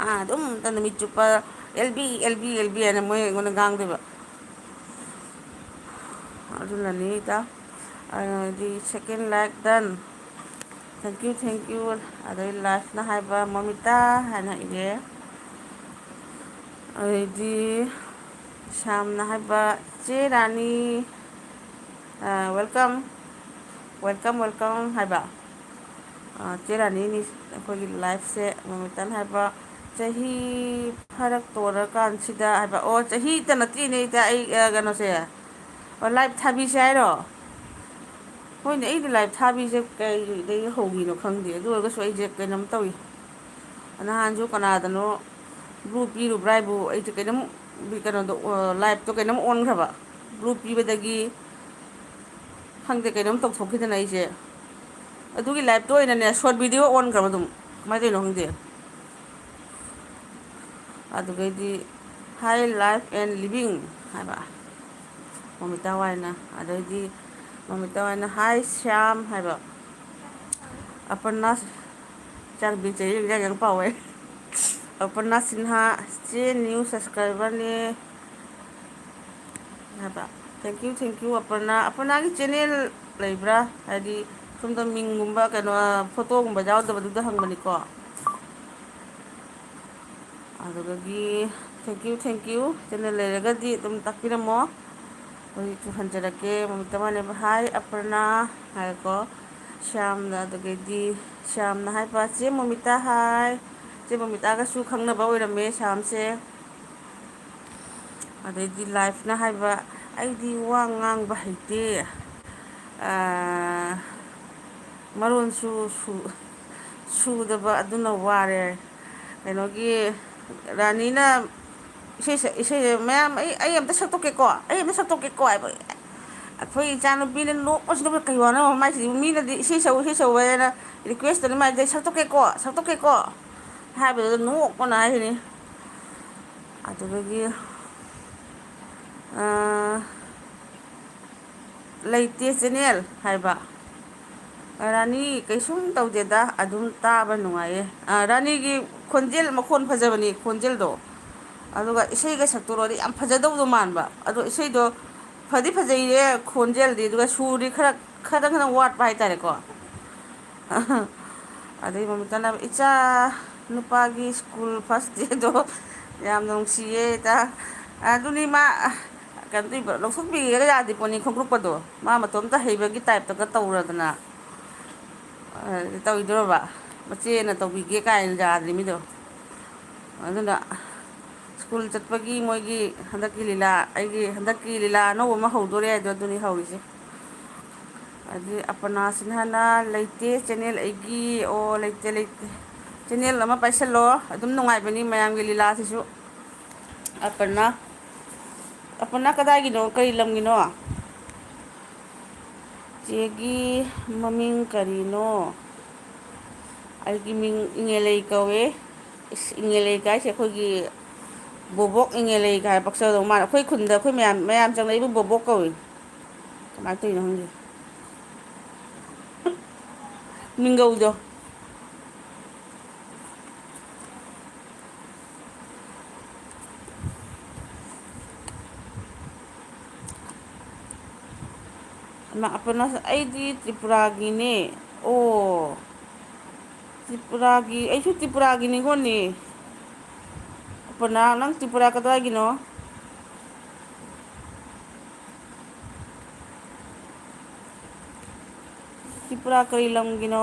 ꯑꯥ, ꯑꯗꯨꯝ ꯅꯨꯃꯤꯠ ꯆꯨꯞꯄ "L B, L B, L B" ꯍꯥꯏꯅ ꯃꯣꯏ ꯑꯩꯉꯣꯟꯗ ꯉꯥꯡꯗꯣꯏꯕ꯫ ꯑꯗꯨꯅꯅꯤ ꯏꯇꯥ꯫ ꯑꯗꯨꯗꯤ second like done꯫ Thank you, thank you꯫ ꯑꯗꯩ ꯂꯥꯏꯐꯅ ꯍꯥꯏꯕ, "ꯃꯣꯃꯤꯇꯥ" ꯍꯥꯏꯅ ꯏꯔꯦ꯫ ꯑꯗꯩꯗꯤ ꯁ꯭ꯌꯥꯝꯅ ꯍꯥꯏꯕ, "ꯆꯦ ꯔꯥꯅꯤ, ꯑ, welcome, welcome, welcome" ꯍꯥꯏꯕ꯫ ꯑ, ꯆꯦ ꯔꯥꯅꯤꯅꯤ ꯑꯩꯈꯣꯏꯒꯤ ꯂꯥꯏꯐꯁꯦ, ꯃꯣꯃꯤꯇꯥꯅ ꯍꯥꯏꯕ, "ꯆꯍꯤ ꯐꯥꯔꯛ ꯇꯣꯔꯀꯥꯟꯁꯤꯗ" ꯍꯥꯏꯕ꯫ ꯑꯣ, ꯆꯍꯤꯇ ꯅꯠꯇꯦꯅꯦ ꯏꯇꯥ, ꯑꯩ, ꯑ, ꯀꯩꯅꯣꯁꯦ꯫ ꯑꯣ, ꯂꯥꯏꯚ ꯊꯥꯕꯤꯁꯦ ꯍꯥꯏꯔꯣ? ꯍꯣꯏꯅꯦ, ꯑꯩꯗꯤ ꯂꯥꯏꯚ ꯊꯥꯕꯤꯁꯦ ꯀꯩꯗꯒꯤ ꯍꯧꯈꯤꯅꯣ ꯈꯪꯗꯦ꯫ ꯑꯗꯨ ꯑꯣꯏꯔꯒꯁꯨ ꯑꯩꯁꯦ ꯀꯩꯅꯣꯝ ꯇꯧꯏ꯫ ꯅꯍꯥꯟꯁꯨ ꯀꯅꯥꯗꯅꯣ ꯕ꯭ꯂꯨ ꯄꯤꯔꯨꯕ꯭ꯔꯥ ꯍꯥꯏꯕꯨ, ꯑꯩꯁꯦ ꯀꯩꯅꯣꯝ, ꯀꯩꯅꯣꯗꯣ, ꯑ, ꯂꯥꯏꯚꯇꯣ ꯀꯩꯅꯣꯝ ꯑꯣꯟꯈ꯭ꯔꯕ꯫ ꯕ꯭ꯂꯨ ꯄꯤꯕꯗꯒꯤ ꯈꯪꯗꯦ, ꯀꯩꯅꯣꯝ ꯇꯧꯊꯣꯛꯈꯤꯗꯅ ꯑꯩꯁꯦ꯫ ꯑꯗꯨꯒꯤ liveꯇꯣ ꯑꯣꯏꯅꯅꯦ, short video ꯑꯣꯟꯈ꯭ꯔꯕ ꯑꯗꯨꯝ꯫ ꯀꯃꯥꯏꯅ ꯇꯧꯔꯤꯅꯣ ꯈꯪꯗꯦ꯫ ꯑꯗꯨꯗꯩꯗꯤ "Hi life and living" ꯍꯥꯏꯕ ꯃꯣꯃꯤꯇꯥ ꯋꯥꯏꯅ꯫ ꯑꯗꯩꯗꯤ ꯃꯣꯃꯤꯇꯥ ꯋꯥꯏꯅ "Hi ꯁ꯭ꯌꯥꯝ" ꯍꯥꯏꯕ꯫ ꯑꯄꯔꯅꯥ ꯆꯥꯟꯕꯤ ꯆꯍꯤ ꯌꯥꯡ ꯌꯥꯡ ꯄꯥꯎꯋꯦ꯫ ꯑꯄꯔꯅꯥ ꯁꯤꯟꯍꯥ, "ꯆꯦ new subscriberꯅꯦ" ꯍꯥꯏꯕ꯫ Thank you, thank you ꯑꯄꯔꯅꯥ꯫ ꯑꯄꯔꯅꯥꯒꯤ channel ꯂꯩꯕ꯭ꯔꯥ? ꯍꯥꯏꯗꯤ ꯁꯣꯝꯗ ꯃꯤꯡꯒꯨꯝꯕ, ꯀꯩꯅꯣ, photoꯒꯨꯝꯕ ꯌꯥꯎꯗꯕꯗꯨꯗ ꯍꯪꯕꯅꯤꯀꯣ꯫ ꯑꯗꯨꯗꯒꯤ thank you, thank you꯫ Channel ꯂꯩꯔꯒꯗꯤ ꯑꯗꯨꯝ ꯇꯥꯛꯄꯤꯔꯝꯃꯣ꯫ ꯍꯧꯖꯤꯛꯁꯨ ꯍꯟꯖꯔꯛꯀꯦ꯫ ꯃꯣꯃꯤꯇꯥ ꯋꯥꯏꯅ ꯍꯥꯏꯕ "Hi ꯑꯄꯔꯅꯥ" ꯍꯥꯏꯔꯦꯀꯣ꯫ ꯁ꯭ꯌꯥꯝꯅ, ꯑꯗꯨꯗꯒꯤꯗꯤ ꯁ꯭ꯌꯥꯝꯅ ꯍꯥꯏꯕ, "ꯆꯦ ꯃꯣꯃꯤꯇꯥ ꯍꯥꯏ"꯫ ꯆꯦ ꯃꯣꯃꯤꯇꯥꯒꯁꯨ ꯈꯪꯅꯕ ꯑꯣꯏꯔꯝꯃꯦ ꯁ꯭ꯌꯥꯝꯁꯦ꯫ ꯑꯗꯩꯗꯤ liveꯅ ꯍꯥꯏꯕ, "ꯑꯩꯗꯤ ꯋꯥ ꯉꯥꯡꯕ ꯍꯩꯇꯦ, ꯑꯥ, ꯃꯔꯣꯟꯁꯨ ꯁꯨ-, ꯁꯨꯗꯕ, ꯑꯗꯨꯅ ꯋꯥꯔꯦ"꯫ ꯀꯩꯅꯣꯒꯤ ꯔꯥꯅꯤꯅ ꯏꯁꯩ ꯁꯛ-, ꯏꯁꯩꯁꯦ ꯃꯌꯥꯝ, "ꯑꯩ, ꯑꯩ ꯑꯝꯇ ꯁꯛꯇꯣꯛꯀꯦꯀꯣ, ꯑꯩ ꯑꯝꯇ ꯁꯛꯇꯣꯛꯀꯦꯀꯣ" ꯍꯥꯏꯕ꯫ ꯑꯩꯈꯣꯏ ꯏꯆꯥꯅꯨꯄꯤꯅ ꯅꯣꯛꯄꯁꯤꯅ ꯀꯩ ꯋꯥꯅꯣ ꯃꯥꯏꯁꯤꯗꯤ, ꯃꯤꯅꯗꯤ "ꯏꯁꯩ ꯁꯛꯎ, ꯏꯁꯩ ꯁꯛꯎ" ꯍꯥꯏꯅ request ꯇꯧꯅꯤ, ꯃꯥꯏꯗꯤ "ꯁꯛꯇꯣꯛꯀꯦꯀꯣ, ꯁꯛꯇꯣꯛꯀꯦꯀꯣ" ꯍꯥꯏꯕꯗꯨꯗ ꯅꯣꯛꯄꯅ ꯍꯥꯏꯁꯤꯅꯤ꯫ ꯑꯗꯨꯗꯒꯤ, ꯑꯥ, "ꯂꯩꯇꯦ channel" ꯍꯥꯏꯕ꯫ "ꯔꯥꯅꯤ, ꯀꯩꯁꯨꯝ ꯇꯧꯗꯦꯗ, ꯑꯗꯨꯝ ꯇꯥꯕ ꯅꯨꯡꯉꯥꯏꯌꯦ"꯫ ꯑꯥ, ꯔꯥꯅꯤꯒꯤ ꯈꯣꯟꯖꯦꯜ, ꯃꯈꯣꯟ ꯐꯖꯕꯅꯤ ꯈꯣꯟꯖꯦꯜꯗꯣ꯫ ꯑꯗꯨꯒ ꯏꯁꯩꯒ ꯁꯛꯇꯣꯔꯗꯤ ꯌꯥꯝ ꯐꯖꯗꯧꯗꯣ ꯃꯥꯟꯕ꯫ ꯑꯗꯣ ꯏꯁꯩꯗꯣ ꯐꯗꯤ ꯐꯖꯩꯌꯦ ꯈꯣꯟꯖꯦꯜꯗꯤ, ꯑꯗꯨꯒ ꯁꯨꯔꯗꯤ ꯈꯔ, ꯈꯔ, ꯈꯔ ꯋꯥꯠꯄ ꯍꯥꯏꯇꯥꯔꯦꯀꯣ꯫ ꯑꯗꯩ ꯃꯃꯤꯇꯥꯅ, "ꯏꯆꯥ ꯅꯨꯄꯥꯒꯤ school first dayꯗꯣ ꯌꯥꯝꯅ ꯅꯨꯡꯁꯤꯌꯦ ꯏꯇꯥ"꯫ ꯑꯗꯨꯅꯤ ꯃꯥ, ꯀꯩꯅꯣ ꯇꯧꯕ, ꯂꯧꯊꯣꯛꯄꯤꯒꯦꯒ ꯌꯥꯗꯦ ꯄꯣꯠꯅꯤ ꯈꯣꯡꯎꯞꯀꯗꯣ꯫ ꯃꯥ ꯃꯇꯣꯝꯇ ꯍꯩꯕꯒꯤ typeꯇꯒ ꯇꯧꯔꯗꯅ꯫ ꯑ, ꯇꯧꯗꯣꯔꯕ? ꯃꯆꯦꯅ ꯇꯧꯕꯤꯒꯦ ꯀꯥꯏꯅ ꯌꯥꯗ꯭ꯔꯤ ꯃꯤꯗꯣ꯫ ꯑꯗꯨꯅ school ꯆꯠꯄꯒꯤ ꯃꯣꯏꯒꯤ ꯍꯟꯗꯛꯀꯤ ꯂꯤꯂꯥ, ꯑꯩꯒꯤ ꯍꯟꯗꯛꯀꯤ ꯂꯤꯂꯥ ꯑꯅꯧꯕ ꯑꯃ ꯍꯧꯗꯣꯔꯦ ꯍꯥꯏꯗꯣ ꯑꯗꯨꯅꯤ ꯍꯧꯔꯤꯁꯦ꯫ ꯑꯗꯨ ꯑꯄꯔꯅꯥ ꯁꯤꯟꯍꯥꯅ, "ꯂꯩꯇꯦ channel ꯑꯩꯒꯤ"꯫ ꯑꯣ, ꯂꯩꯇꯦ, ꯂꯩꯇꯦ꯫ Channel ꯑꯃ ꯄꯥꯏꯁꯜꯂꯣ, ꯑꯗꯨꯝ ꯅꯨꯡꯉꯥꯏꯕꯅꯤ ꯃꯌꯥꯝꯒꯤ ꯂꯤꯂꯥꯁꯤꯁꯨ꯫ ꯑꯄꯔꯅꯥ, ꯑꯄꯔꯅꯥ ꯀꯗꯥꯏꯒꯤꯅꯣ, ꯀꯔꯤ ꯂꯝꯒꯤꯅꯣ? ꯆꯦꯒꯤ ꯃꯃꯤꯡ ꯀꯔꯤꯅꯣ? ꯑꯩꯒꯤ ꯃꯤꯡ ꯏꯉꯦꯂꯩ ꯀꯧꯋꯦ꯫ ꯏꯁ, ꯏꯉꯦꯂꯩ ꯀꯥꯏꯁꯦ ꯑꯩꯈꯣꯏꯒꯤ ꯕꯣꯕꯣꯛ ꯏꯉꯦꯂꯩ ꯀꯥꯏ ꯄꯛꯆꯗꯧ ꯃꯥꯜꯂꯦ꯫ ꯑꯩꯈꯣꯏ ꯈꯨꯟꯗ ꯑꯩꯈꯣꯏ ꯃꯌꯥꯝ, ꯃꯌꯥꯝ ꯆꯪꯗ ꯑꯩꯕꯨ ꯕꯣꯕꯣꯛ ꯀꯧꯏ꯫ ꯀꯃꯥꯏꯅ ꯇꯧꯔꯤꯅꯣ ꯈꯪꯗꯦ꯫ ꯃꯤꯡꯒꯧꯗꯣ꯫ ꯏꯃꯥ, ꯑꯄꯅ, ꯑꯩꯗꯤ ꯇ꯭ꯔꯤꯄꯨꯔꯥꯒꯤꯅꯦ꯫ ꯑꯣ, ꯇ꯭ꯔꯤꯄꯨꯔꯥꯒꯤ, ꯑꯩꯁꯨ ꯇ꯭ꯔꯤꯄꯨꯔꯥꯒꯤꯅꯤꯀꯣꯅꯦ꯫ ꯑꯄꯅ, ꯅꯪ ꯇ꯭ꯔꯤꯄꯨꯔꯥ ꯀꯗꯥꯏꯒꯤꯅꯣ? ꯇ꯭ꯔꯤꯄꯨꯔꯥ ꯀꯔꯤ ꯂꯝꯒꯤꯅꯣ?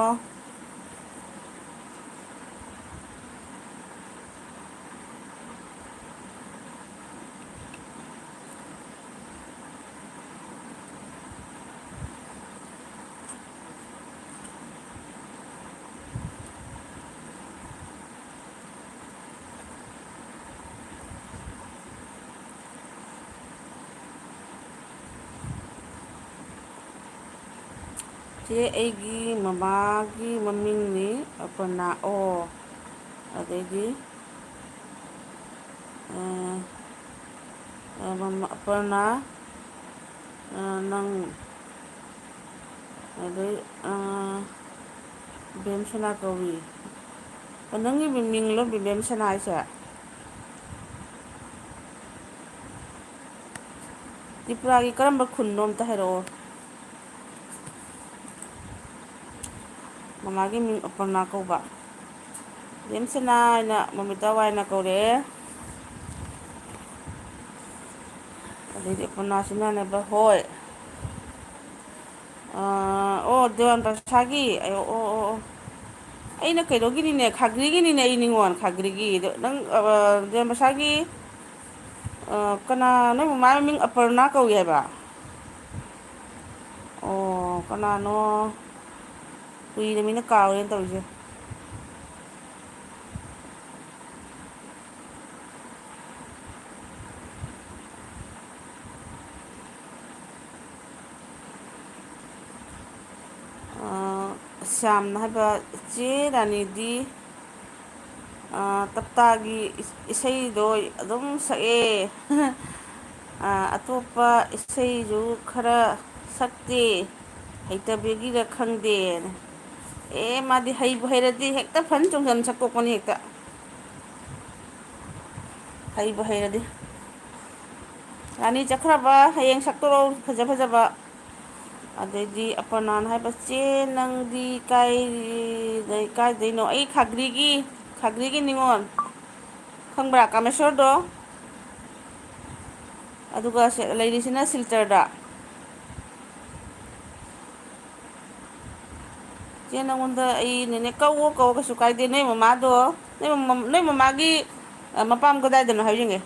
ꯆꯦ, ꯑꯩꯒꯤ ꯃꯃꯥꯒꯤ ꯃꯃꯤꯡꯅꯤ ꯑꯄꯔꯅꯥ꯫ ꯑꯣ, ꯑꯗꯩꯗꯤ, ꯑ, ꯑ, ꯃꯃꯥ, ꯑꯄꯔꯅꯥ, ꯑ, ꯅꯪ, ꯑꯗꯩ, ꯑ, ꯕꯦꯝꯁꯅꯥ ꯀꯧꯏ꯫ ꯑꯣ, ꯅꯪꯒꯤ ꯃꯤꯡꯂꯣ ꯕꯦꯝꯁꯅꯥ ꯍꯥꯏꯁꯦ? ꯇ꯭ꯔꯤꯄꯨꯔꯥꯒꯤ ꯀꯔꯝꯕ ꯈꯨꯟꯅꯣ ꯑꯝꯇ ꯍꯥꯏꯔꯛꯑꯣ꯫ ꯃꯃꯥꯒꯤ ꯃꯤꯡ ꯑꯄꯔꯅꯥ ꯀꯧꯕ꯫ ꯕꯦꯝꯁꯅꯥ ꯍꯥꯏꯅ ꯃꯃꯤꯇꯥ ꯋꯥꯏꯅ ꯀꯧꯔꯛꯑꯦ꯫ ꯑꯗꯩꯗꯤ ꯑꯄꯔꯅꯥꯁꯤꯅꯅꯦꯕ, ꯍꯣꯏ꯫ ꯑꯥ, ꯑꯣ, ꯗꯦꯋꯥꯟ ꯄ꯭ꯔꯁꯥꯒꯤ꯫ ꯑꯣ, ꯑꯣ, ꯑꯣ, ꯑꯣ꯫ ꯑꯩꯅ ꯀꯩꯅꯣꯒꯤꯅꯤꯅꯦ, ꯈꯥꯒ꯭ꯔꯤꯒꯤꯅꯤꯅꯦ, ꯑꯩ ꯅꯤꯉꯣꯜ ꯈꯥꯒ꯭ꯔꯤꯒꯤ꯫ ꯑꯗꯣ ꯅꯪ, ꯑ, ꯗꯦꯋꯥꯟ ꯄ꯭ꯔꯁꯥꯒꯤ, ꯑ, ꯀꯅꯥ, ꯅꯣꯏ ꯃꯃꯥꯏ ꯃꯃꯤꯡ ꯑꯄꯔꯅꯥ ꯀꯧꯏ ꯍꯥꯏꯕ? ꯑꯣ, ꯀꯅꯥꯅꯣ? ꯀꯨꯏꯔꯃꯤꯅ ꯀꯥꯎꯔꯦꯅ ꯇꯧꯔꯤꯁꯦ꯫ ꯁ꯭ꯌꯥꯝꯅ ꯍꯥꯏꯕ, "ꯆꯦ ꯔꯥꯅꯤꯗꯤ, ꯑ, ꯇꯞꯇꯥꯒꯤ ꯏꯁꯩꯗꯣ ꯑꯗꯨꯝ ꯁꯛꯑꯦ꯫ ꯑ, ꯑꯇꯣꯞꯄ ꯏꯁꯩꯁꯨ ꯈꯔ ꯁꯛꯇꯦ, ꯍꯩꯇꯕꯒꯤꯔ ꯈꯪꯗꯦꯅ"꯫ ꯑꯦ, ꯃꯥꯗꯤ ꯍꯩꯕꯨ ꯍꯩꯔꯗꯤ ꯍꯦꯛꯇ ꯐꯟ ꯆꯣꯡꯁꯟ ꯁꯛꯇꯣꯛꯄꯅꯤ ꯍꯦꯛꯇ꯫ ꯍꯩꯕꯨ ꯍꯩꯔꯗꯤ꯫ ꯔꯥꯅꯤ ꯆꯠꯈ꯭ꯔꯕ, ꯍꯌꯦꯡ ꯁꯛꯇꯣꯔꯛꯑꯣ ꯐꯖ ꯐꯖꯕ꯫ ꯑꯗꯩꯗꯤ ꯑꯄꯔꯅꯥꯅ ꯍꯥꯏꯕ, "ꯆꯦ, ꯅꯪꯗꯤ ꯀꯥꯏ-, ꯀꯥꯏꯗꯩꯅꯣ?" ꯑꯩ ꯈꯥꯒ꯭ꯔꯤꯒꯤ, ꯈꯥꯒ꯭ꯔꯤꯒꯤ ꯅꯤꯉꯣꯜ꯫ ꯈꯪꯕ꯭ꯔꯥ, ꯀꯥꯃꯦꯁꯣꯔꯗꯣ? ꯑꯗꯨꯒ ꯁꯦ-, ꯂꯩꯔꯤꯁꯤꯅ ꯁꯤꯜꯆꯔꯗ꯫ ꯆꯦ, ꯅꯪꯉꯣꯟꯗ ꯑꯩ ꯅꯦꯅꯦ ꯀꯧꯋꯣ, ꯀꯧꯋꯣ, ꯀꯩꯁꯨ ꯀꯥꯏꯗꯦ꯫ ꯅꯣꯏ ꯃꯃꯥꯗꯣ, ꯅꯣꯏ ꯃꯃ-, ꯅꯣꯏ ꯃꯃꯥꯒꯤ, ꯑ, ꯃꯄꯥꯝ ꯀꯗꯥꯏꯗꯅꯣ ꯍꯥꯏꯕꯤꯒꯦ꯫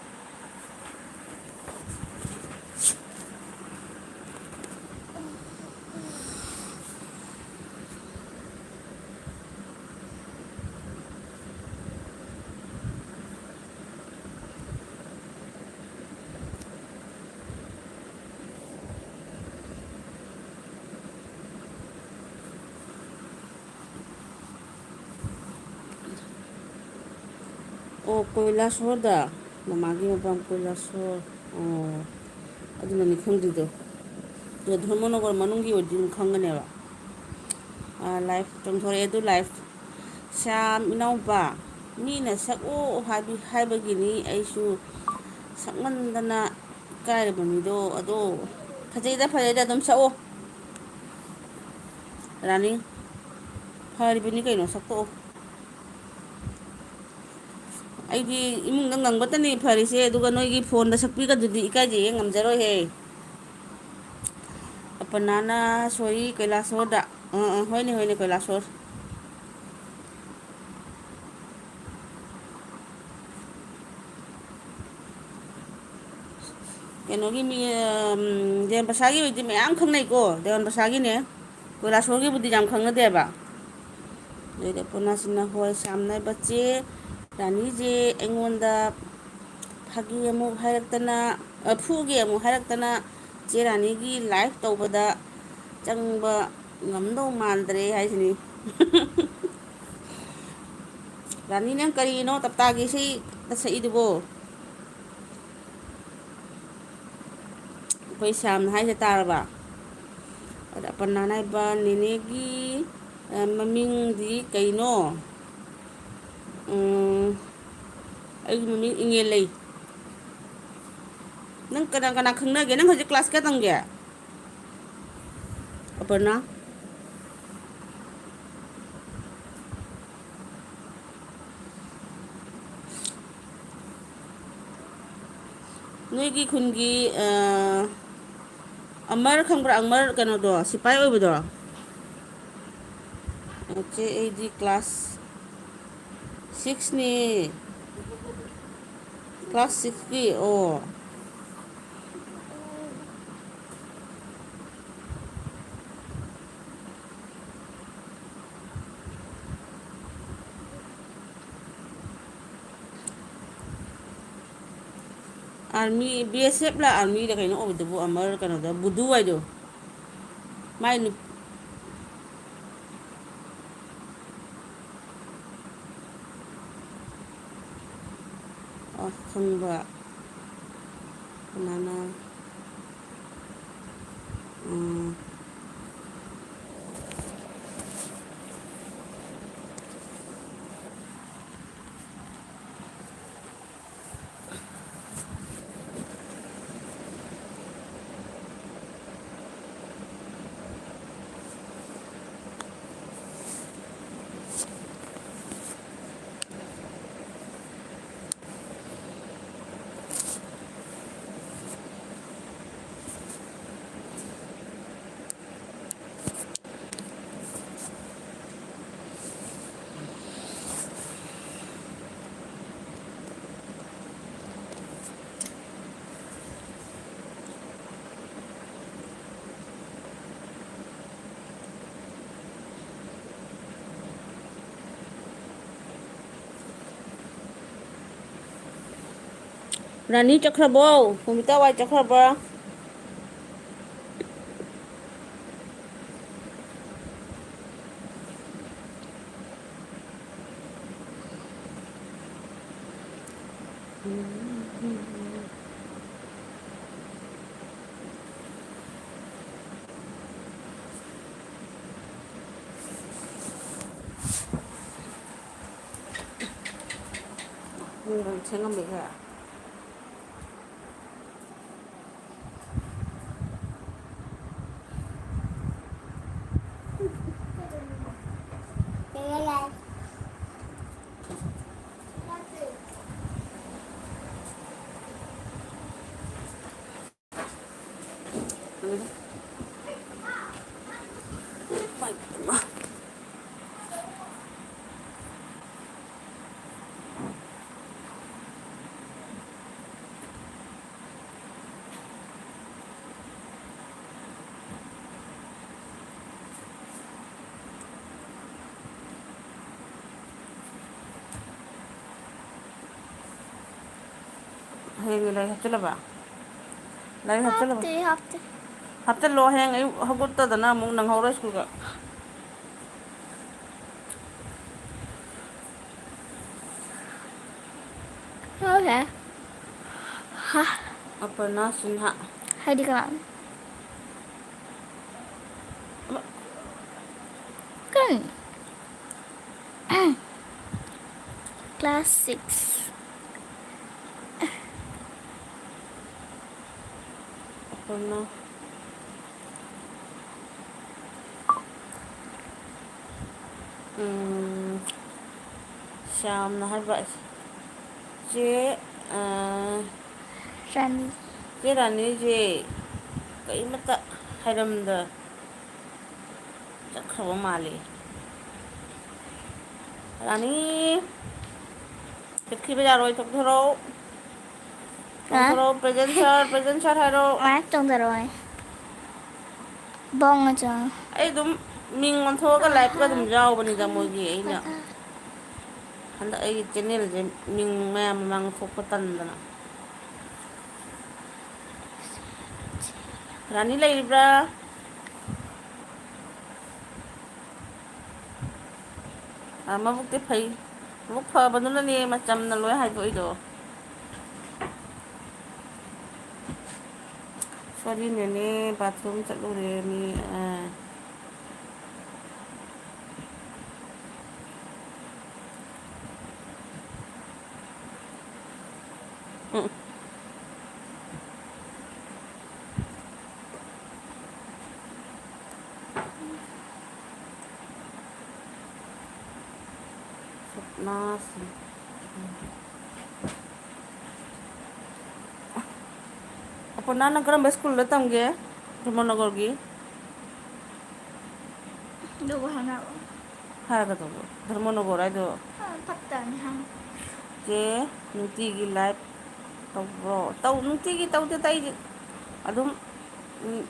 ꯑꯣ, ꯀꯣꯏꯂꯥꯁꯣꯔꯗ꯫ ꯃꯃꯥꯒꯤ ꯃꯄꯥꯝ ꯀꯣꯏꯂꯥꯁꯣꯔ꯫ ꯑꯣ, ꯑꯗꯨꯅꯅꯤ ꯈꯪꯗ꯭ꯔꯤꯗꯣ꯫ ꯑꯗꯣ ꯙꯔꯃꯅꯒꯔ ꯃꯅꯨꯡꯒꯤ ꯑꯣꯏꯔꯗꯤ ꯑꯗꯨꯝ ꯈꯪꯒꯅꯦꯕ꯫ ꯑꯥ, ꯂꯥꯏꯐ ꯆꯣꯡꯊꯣꯔꯛꯑꯦ ꯑꯗꯨ ꯂꯥꯏꯐ꯫ ꯁ꯭ꯌꯥꯝ ꯏꯅꯥꯎꯄꯥ, ꯃꯤꯅ ꯁꯛꯎ ꯍꯥꯏꯕꯤ-, ꯍꯥꯏꯕꯒꯤꯅꯤ ꯑꯩꯁꯨ ꯁꯛꯃꯟꯗꯅ ꯏꯀꯥꯏꯔꯕꯅꯤꯗꯣ꯫ ꯑꯗꯣ ꯐꯖꯩꯗ, ꯐꯖꯩꯗ, ꯑꯗꯨꯝ ꯁꯛꯑꯣ꯫ ꯔꯥꯅꯤ, ꯐꯔꯤꯕꯅꯤ ꯀꯩꯅꯣ, ꯁꯛꯇꯣꯛꯑꯣ꯫ ꯑꯩꯗꯤ ꯏꯃꯨꯡꯗ ꯉꯪꯕꯇꯅꯤ ꯐꯔꯤꯁꯦ, ꯑꯗꯨꯒ ꯅꯣꯏꯒꯤ ꯐꯣꯟꯗ ꯁꯛꯄꯤꯒꯗꯨꯗꯤ ꯏꯀꯥꯏꯖꯩꯌꯦ, ꯉꯝꯖꯔꯣꯏꯍꯦ꯫ ꯑꯄꯅꯥꯅ ꯁꯣꯔꯤ ꯀꯩꯂꯥꯁꯣꯔꯗ꯫ ꯑꯥ, ꯑꯥ, ꯍꯣꯏꯅꯦ, ꯍꯣꯏꯅꯦ, ꯀꯩꯂꯥꯁꯣꯔ꯫ ꯀꯩꯅꯣꯒꯤ ꯃꯤ, ꯑꯝ, ꯗꯦꯕꯟ ꯄ꯭ꯔꯁꯥꯒꯤ ꯑꯣꯏꯗꯤ ꯃꯌꯥꯝ ꯈꯪꯅꯩꯀꯣ, ꯗꯦꯕꯟ ꯄ꯭ꯔꯁꯥꯒꯤꯅꯦ꯫ ꯀꯣꯏꯂꯥꯁꯣꯔꯒꯤꯕꯨꯗꯤ ꯌꯥꯝ ꯈꯪꯅꯗꯦꯕ꯫ ꯑꯗꯩꯗꯤ ꯑꯄꯨꯔꯅꯥꯁꯤꯅ, "ꯍꯣꯏ, ꯁ꯭ꯌꯥꯝꯅ ꯍꯥꯏꯕ, ꯆꯦ ꯔꯥꯅꯤꯁꯦ ꯑꯩꯉꯣꯟꯗ ꯐꯥꯒꯤ ꯑꯃꯨꯛ ꯍꯥꯏꯔꯛꯇꯅ, ꯑ, ꯐꯨꯒꯦ ꯑꯃꯨꯛ ꯍꯥꯏꯔꯛꯇꯅ, ꯆꯦ ꯔꯥꯅꯤꯒꯤ ꯂꯥꯏꯐ ꯇꯧꯕꯗ ꯆꯪꯕ ꯉꯝꯗꯧ ꯃꯥꯟꯗ꯭ꯔꯦ" ꯍꯥꯏꯁꯤꯅꯤ꯫ ꯔꯥꯅꯤ, ꯅꯪ ꯀꯔꯤꯅꯣ ꯇꯞꯇꯥꯒꯤ ꯏꯁꯩ ꯁꯛꯏꯗꯨꯕꯣ? ꯑꯩꯈꯣꯏ ꯁ꯭ꯌꯥꯝꯅ ꯍꯥꯏꯁꯦ ꯇꯥꯔꯕ? ꯑꯗ ꯑꯄꯔꯅꯥꯅ ꯍꯥꯏꯕ, "ꯅꯦꯅꯦꯒꯤ, ꯑ, ꯃꯃꯤꯡꯗꯤ ꯀꯩꯅꯣ?" ꯎꯝ, ꯑꯩꯒꯤ ꯃꯃꯤꯡ ꯏꯉꯦꯜ ꯂꯩ꯫ ꯅꯪ ꯀꯅꯥ ꯀꯅꯥ ꯈꯪꯅꯒꯦ? ꯅꯪ ꯍꯧꯖꯤꯛ ꯀ꯭ꯂꯥꯁ ꯀꯌꯥ ꯇꯝꯒꯦ? ꯑꯄꯔꯅꯥ? ꯅꯣꯏꯒꯤ ꯈꯨꯟꯒꯤ, ꯑ, ꯑꯃꯔ ꯈꯪꯕ꯭ꯔꯥ? ꯑꯃꯔ ꯀꯩꯅꯣꯗꯣ, ꯁꯤꯐꯥꯏ ꯑꯣꯏꯕꯗꯣ? ꯆꯦ, ꯑꯩꯗꯤ ꯀ꯭ꯂꯥꯁ ꯁꯤꯛꯁꯅꯦ꯫ ꯀ꯭ꯂꯥꯁ ꯁꯤꯛꯁꯀꯤ? ꯑꯣ꯫ ꯑꯥꯔꯃꯤ, ꯕꯤ ꯑꯦꯁ ꯑꯦꯐ ꯂ ꯑꯥꯔꯃꯤꯗ ꯀꯩꯅꯣ ꯑꯣꯏꯕꯗꯨꯕꯨ, ꯑꯃꯔ ꯀꯩꯅꯣꯗ, ꯕꯨꯙꯨ ꯍꯥꯏꯗꯣ? ꯃꯥꯏ ꯅꯨ-, ꯑ, ꯈꯪꯕ꯫ ꯀꯅꯥꯅ? ꯎꯝ꯫ ꯔꯥꯅꯤ ꯆꯠꯈ꯭ꯔꯕꯣ? ꯄꯨꯃꯤꯇꯥ ꯋꯥꯏ ꯆꯠꯈ꯭ꯔꯕ꯭ꯔꯥ? ꯁꯦꯡꯉꯝꯃꯦꯍꯦ꯫ ꯍꯌꯦꯡꯒꯤ ꯂꯥꯏꯔꯤꯛ ꯍꯥꯞꯆꯤꯜꯂꯕ? ꯂꯥꯏꯔꯤꯛ ꯍꯥꯞꯆꯤꯜꯂꯕ? ꯍꯥꯞꯇꯦ, ꯍꯥꯞꯇꯦ꯫ ꯍꯥꯞꯆꯤꯜꯂꯣ, ꯍꯌꯦꯡ ꯑꯌꯨꯛ ꯍꯧꯒꯠꯇꯗꯅ ꯑꯃꯨꯛ ꯅꯪꯍꯧꯔꯣꯏ ꯁ꯭ꯀꯨꯜꯒ꯫ ꯍꯥꯞꯈ꯭ꯔꯦ꯫ ꯍꯥ? ꯑꯄꯔꯅꯥ ꯁꯤꯟꯍꯥ꯫ ꯍꯥꯏꯗꯤ ꯀꯅꯥꯅꯣ? ꯑꯃ꯫ ꯀꯩꯅꯣ? Class six꯫ ꯑꯄꯔꯅꯥ꯫ ꯎꯝ, ꯁ꯭ꯌꯥꯝꯅ ꯍꯥꯏꯕ, ꯆꯦ, ꯑ, ꯔꯥꯅꯤ꯫ ꯆꯦ ꯔꯥꯅꯤꯁꯦ ꯀꯔꯤꯃꯠꯇ ꯍꯥꯏꯔꯝꯗ ꯆꯠꯈ꯭ꯔꯕ ꯃꯥꯜꯂꯦ꯫ ꯔꯥꯅꯤ, ꯆꯠꯈꯤꯕ ꯌꯥꯔꯣꯏ, ꯊꯣꯛꯊꯣꯔꯛꯑꯣ꯫ ꯍꯥ? ꯆꯣꯡꯊꯣꯔꯛꯑꯣ, present sir, present sir ꯍꯥꯏꯔꯣ꯫ ꯉꯥꯏꯍꯥꯛ ꯆꯣꯡꯊꯔꯛꯑꯣ꯫ ꯕꯣꯡ ꯑꯆꯧ꯫ ꯑꯩ ꯑꯗꯨꯝ ꯃꯤꯡ ꯑꯣꯟꯊꯣꯛꯑꯒ live ꯀ ꯑꯗꯨꯝ ꯌꯥꯎꯕꯅꯤꯗ ꯃꯣꯏꯒꯤ, ꯑꯩꯅ ꯍꯟꯗꯛ ꯑꯩꯒꯤ channel ꯁꯦ ꯃꯤꯡ ꯃꯌꯥꯝ ꯃꯃꯥꯡ ꯊꯣꯛꯄ ꯇꯟꯗꯅ꯫ ꯔꯥꯅꯤ ꯂꯩꯔꯤꯕ꯭ꯔꯥ? ꯑ, ꯃꯕꯨꯛꯇꯤ ꯐꯩ꯫ ꯃꯕꯨꯛ ꯐꯕꯗꯨꯅꯅꯦ ꯃꯆꯝꯅ ꯂꯣꯏ ꯍꯥꯏꯗꯣꯛꯏꯗꯣ꯫ ꯀꯔꯤꯅꯦꯅꯦ, ꯕꯥꯊꯔꯨꯝ ꯆꯠꯂꯨꯔꯦ ꯃꯤ꯫ ꯑ꯫ ꯎꯝ꯫ ꯁꯞꯅꯥꯁꯤ꯫ ꯑꯄꯨꯔꯅꯥ, ꯅꯪ ꯀꯔꯝꯕ ꯁ꯭ꯀꯨꯜꯗ ꯇꯝꯒꯦ? ꯙꯔꯃꯅꯒꯔꯒꯤ? ꯑꯗꯨꯕꯨ ꯍꯪꯉꯛꯑꯣ꯫ ꯍꯥꯏꯔꯒꯗꯧꯕ ꯙꯔꯃꯅꯒꯔ ꯍꯥꯏꯗꯣ꯫ ꯑ, ꯐꯠꯇꯕꯅꯤ ꯍꯪ꯫ ꯆꯦ, ꯅꯨꯡꯇꯤꯒꯤ ꯂꯥꯏꯚ ꯇꯧꯕ꯭ꯔꯣ? ꯇꯧ-, ꯅꯨꯡꯇꯤꯒꯤ ꯇꯧꯗꯦꯗ ꯑꯩꯗꯤ꯫ ꯑꯗꯨꯝ, ꯎꯝ,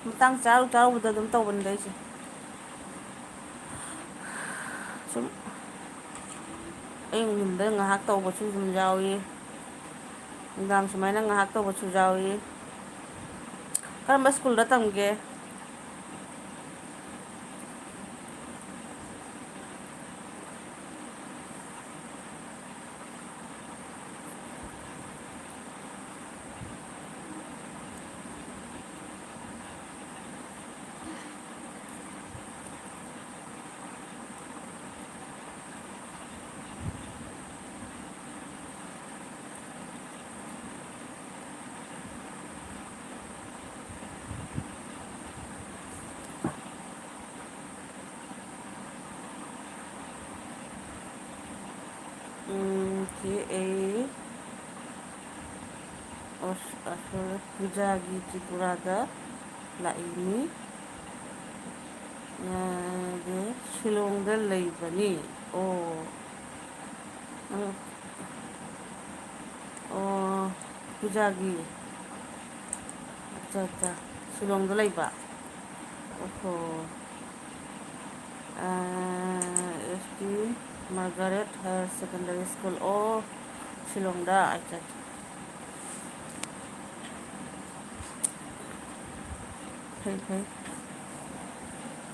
ꯃꯇꯥꯡ ꯆꯥꯔꯨ ꯆꯥꯔꯨꯕꯗ ꯑꯗꯨꯝ ꯇꯧꯕꯅꯤꯗ ꯑꯩꯁꯦ꯫ ꯁꯨꯝ ꯑꯌꯨꯛ ꯅꯨꯡꯊꯤꯟꯗ ꯉꯥꯏꯍꯥꯛ ꯇꯧꯕꯁꯨ ꯑꯗꯨꯝ ꯌꯥꯎꯏ, ꯅꯨꯡꯗꯥꯡ ꯁꯨꯃꯥꯏꯅ ꯉꯥꯏꯍꯥꯛ ꯇꯧꯕꯁꯨ ꯌꯥꯎꯏ꯫ ꯀꯔꯝꯕ ꯁ꯭ꯀꯨꯜꯗ ꯇꯝꯒꯦ? ꯎꯝ, ꯀꯦ ꯑꯦ ꯑꯁ, ꯑꯁ, ꯄꯨꯖꯥꯒꯤ ꯇ꯭ꯔꯤꯄꯨꯔꯥꯗ ꯂꯥꯛꯏꯅꯤ꯫ ꯑ, ꯁꯤꯂꯣꯡꯗ ꯂꯩꯕꯅꯤ꯫ ꯑꯣ꯫ ꯅꯪ, ꯑꯣ, ꯄꯨꯖꯥꯒꯤ꯫ ꯑꯠꯆꯥ, ꯑꯠꯆꯥ꯫ ꯁꯤꯂꯣꯡꯗ ꯂꯩꯕ? ꯑꯣꯍꯣ꯫ ꯑ, ꯑꯦꯁ T Margaret higher secondary school. ꯑꯣ, ꯁꯤꯂꯣꯡꯗ꯫ ꯑꯠꯆꯥ, ꯑꯠꯆꯥ꯫ ꯐꯩ, ꯐꯩ꯫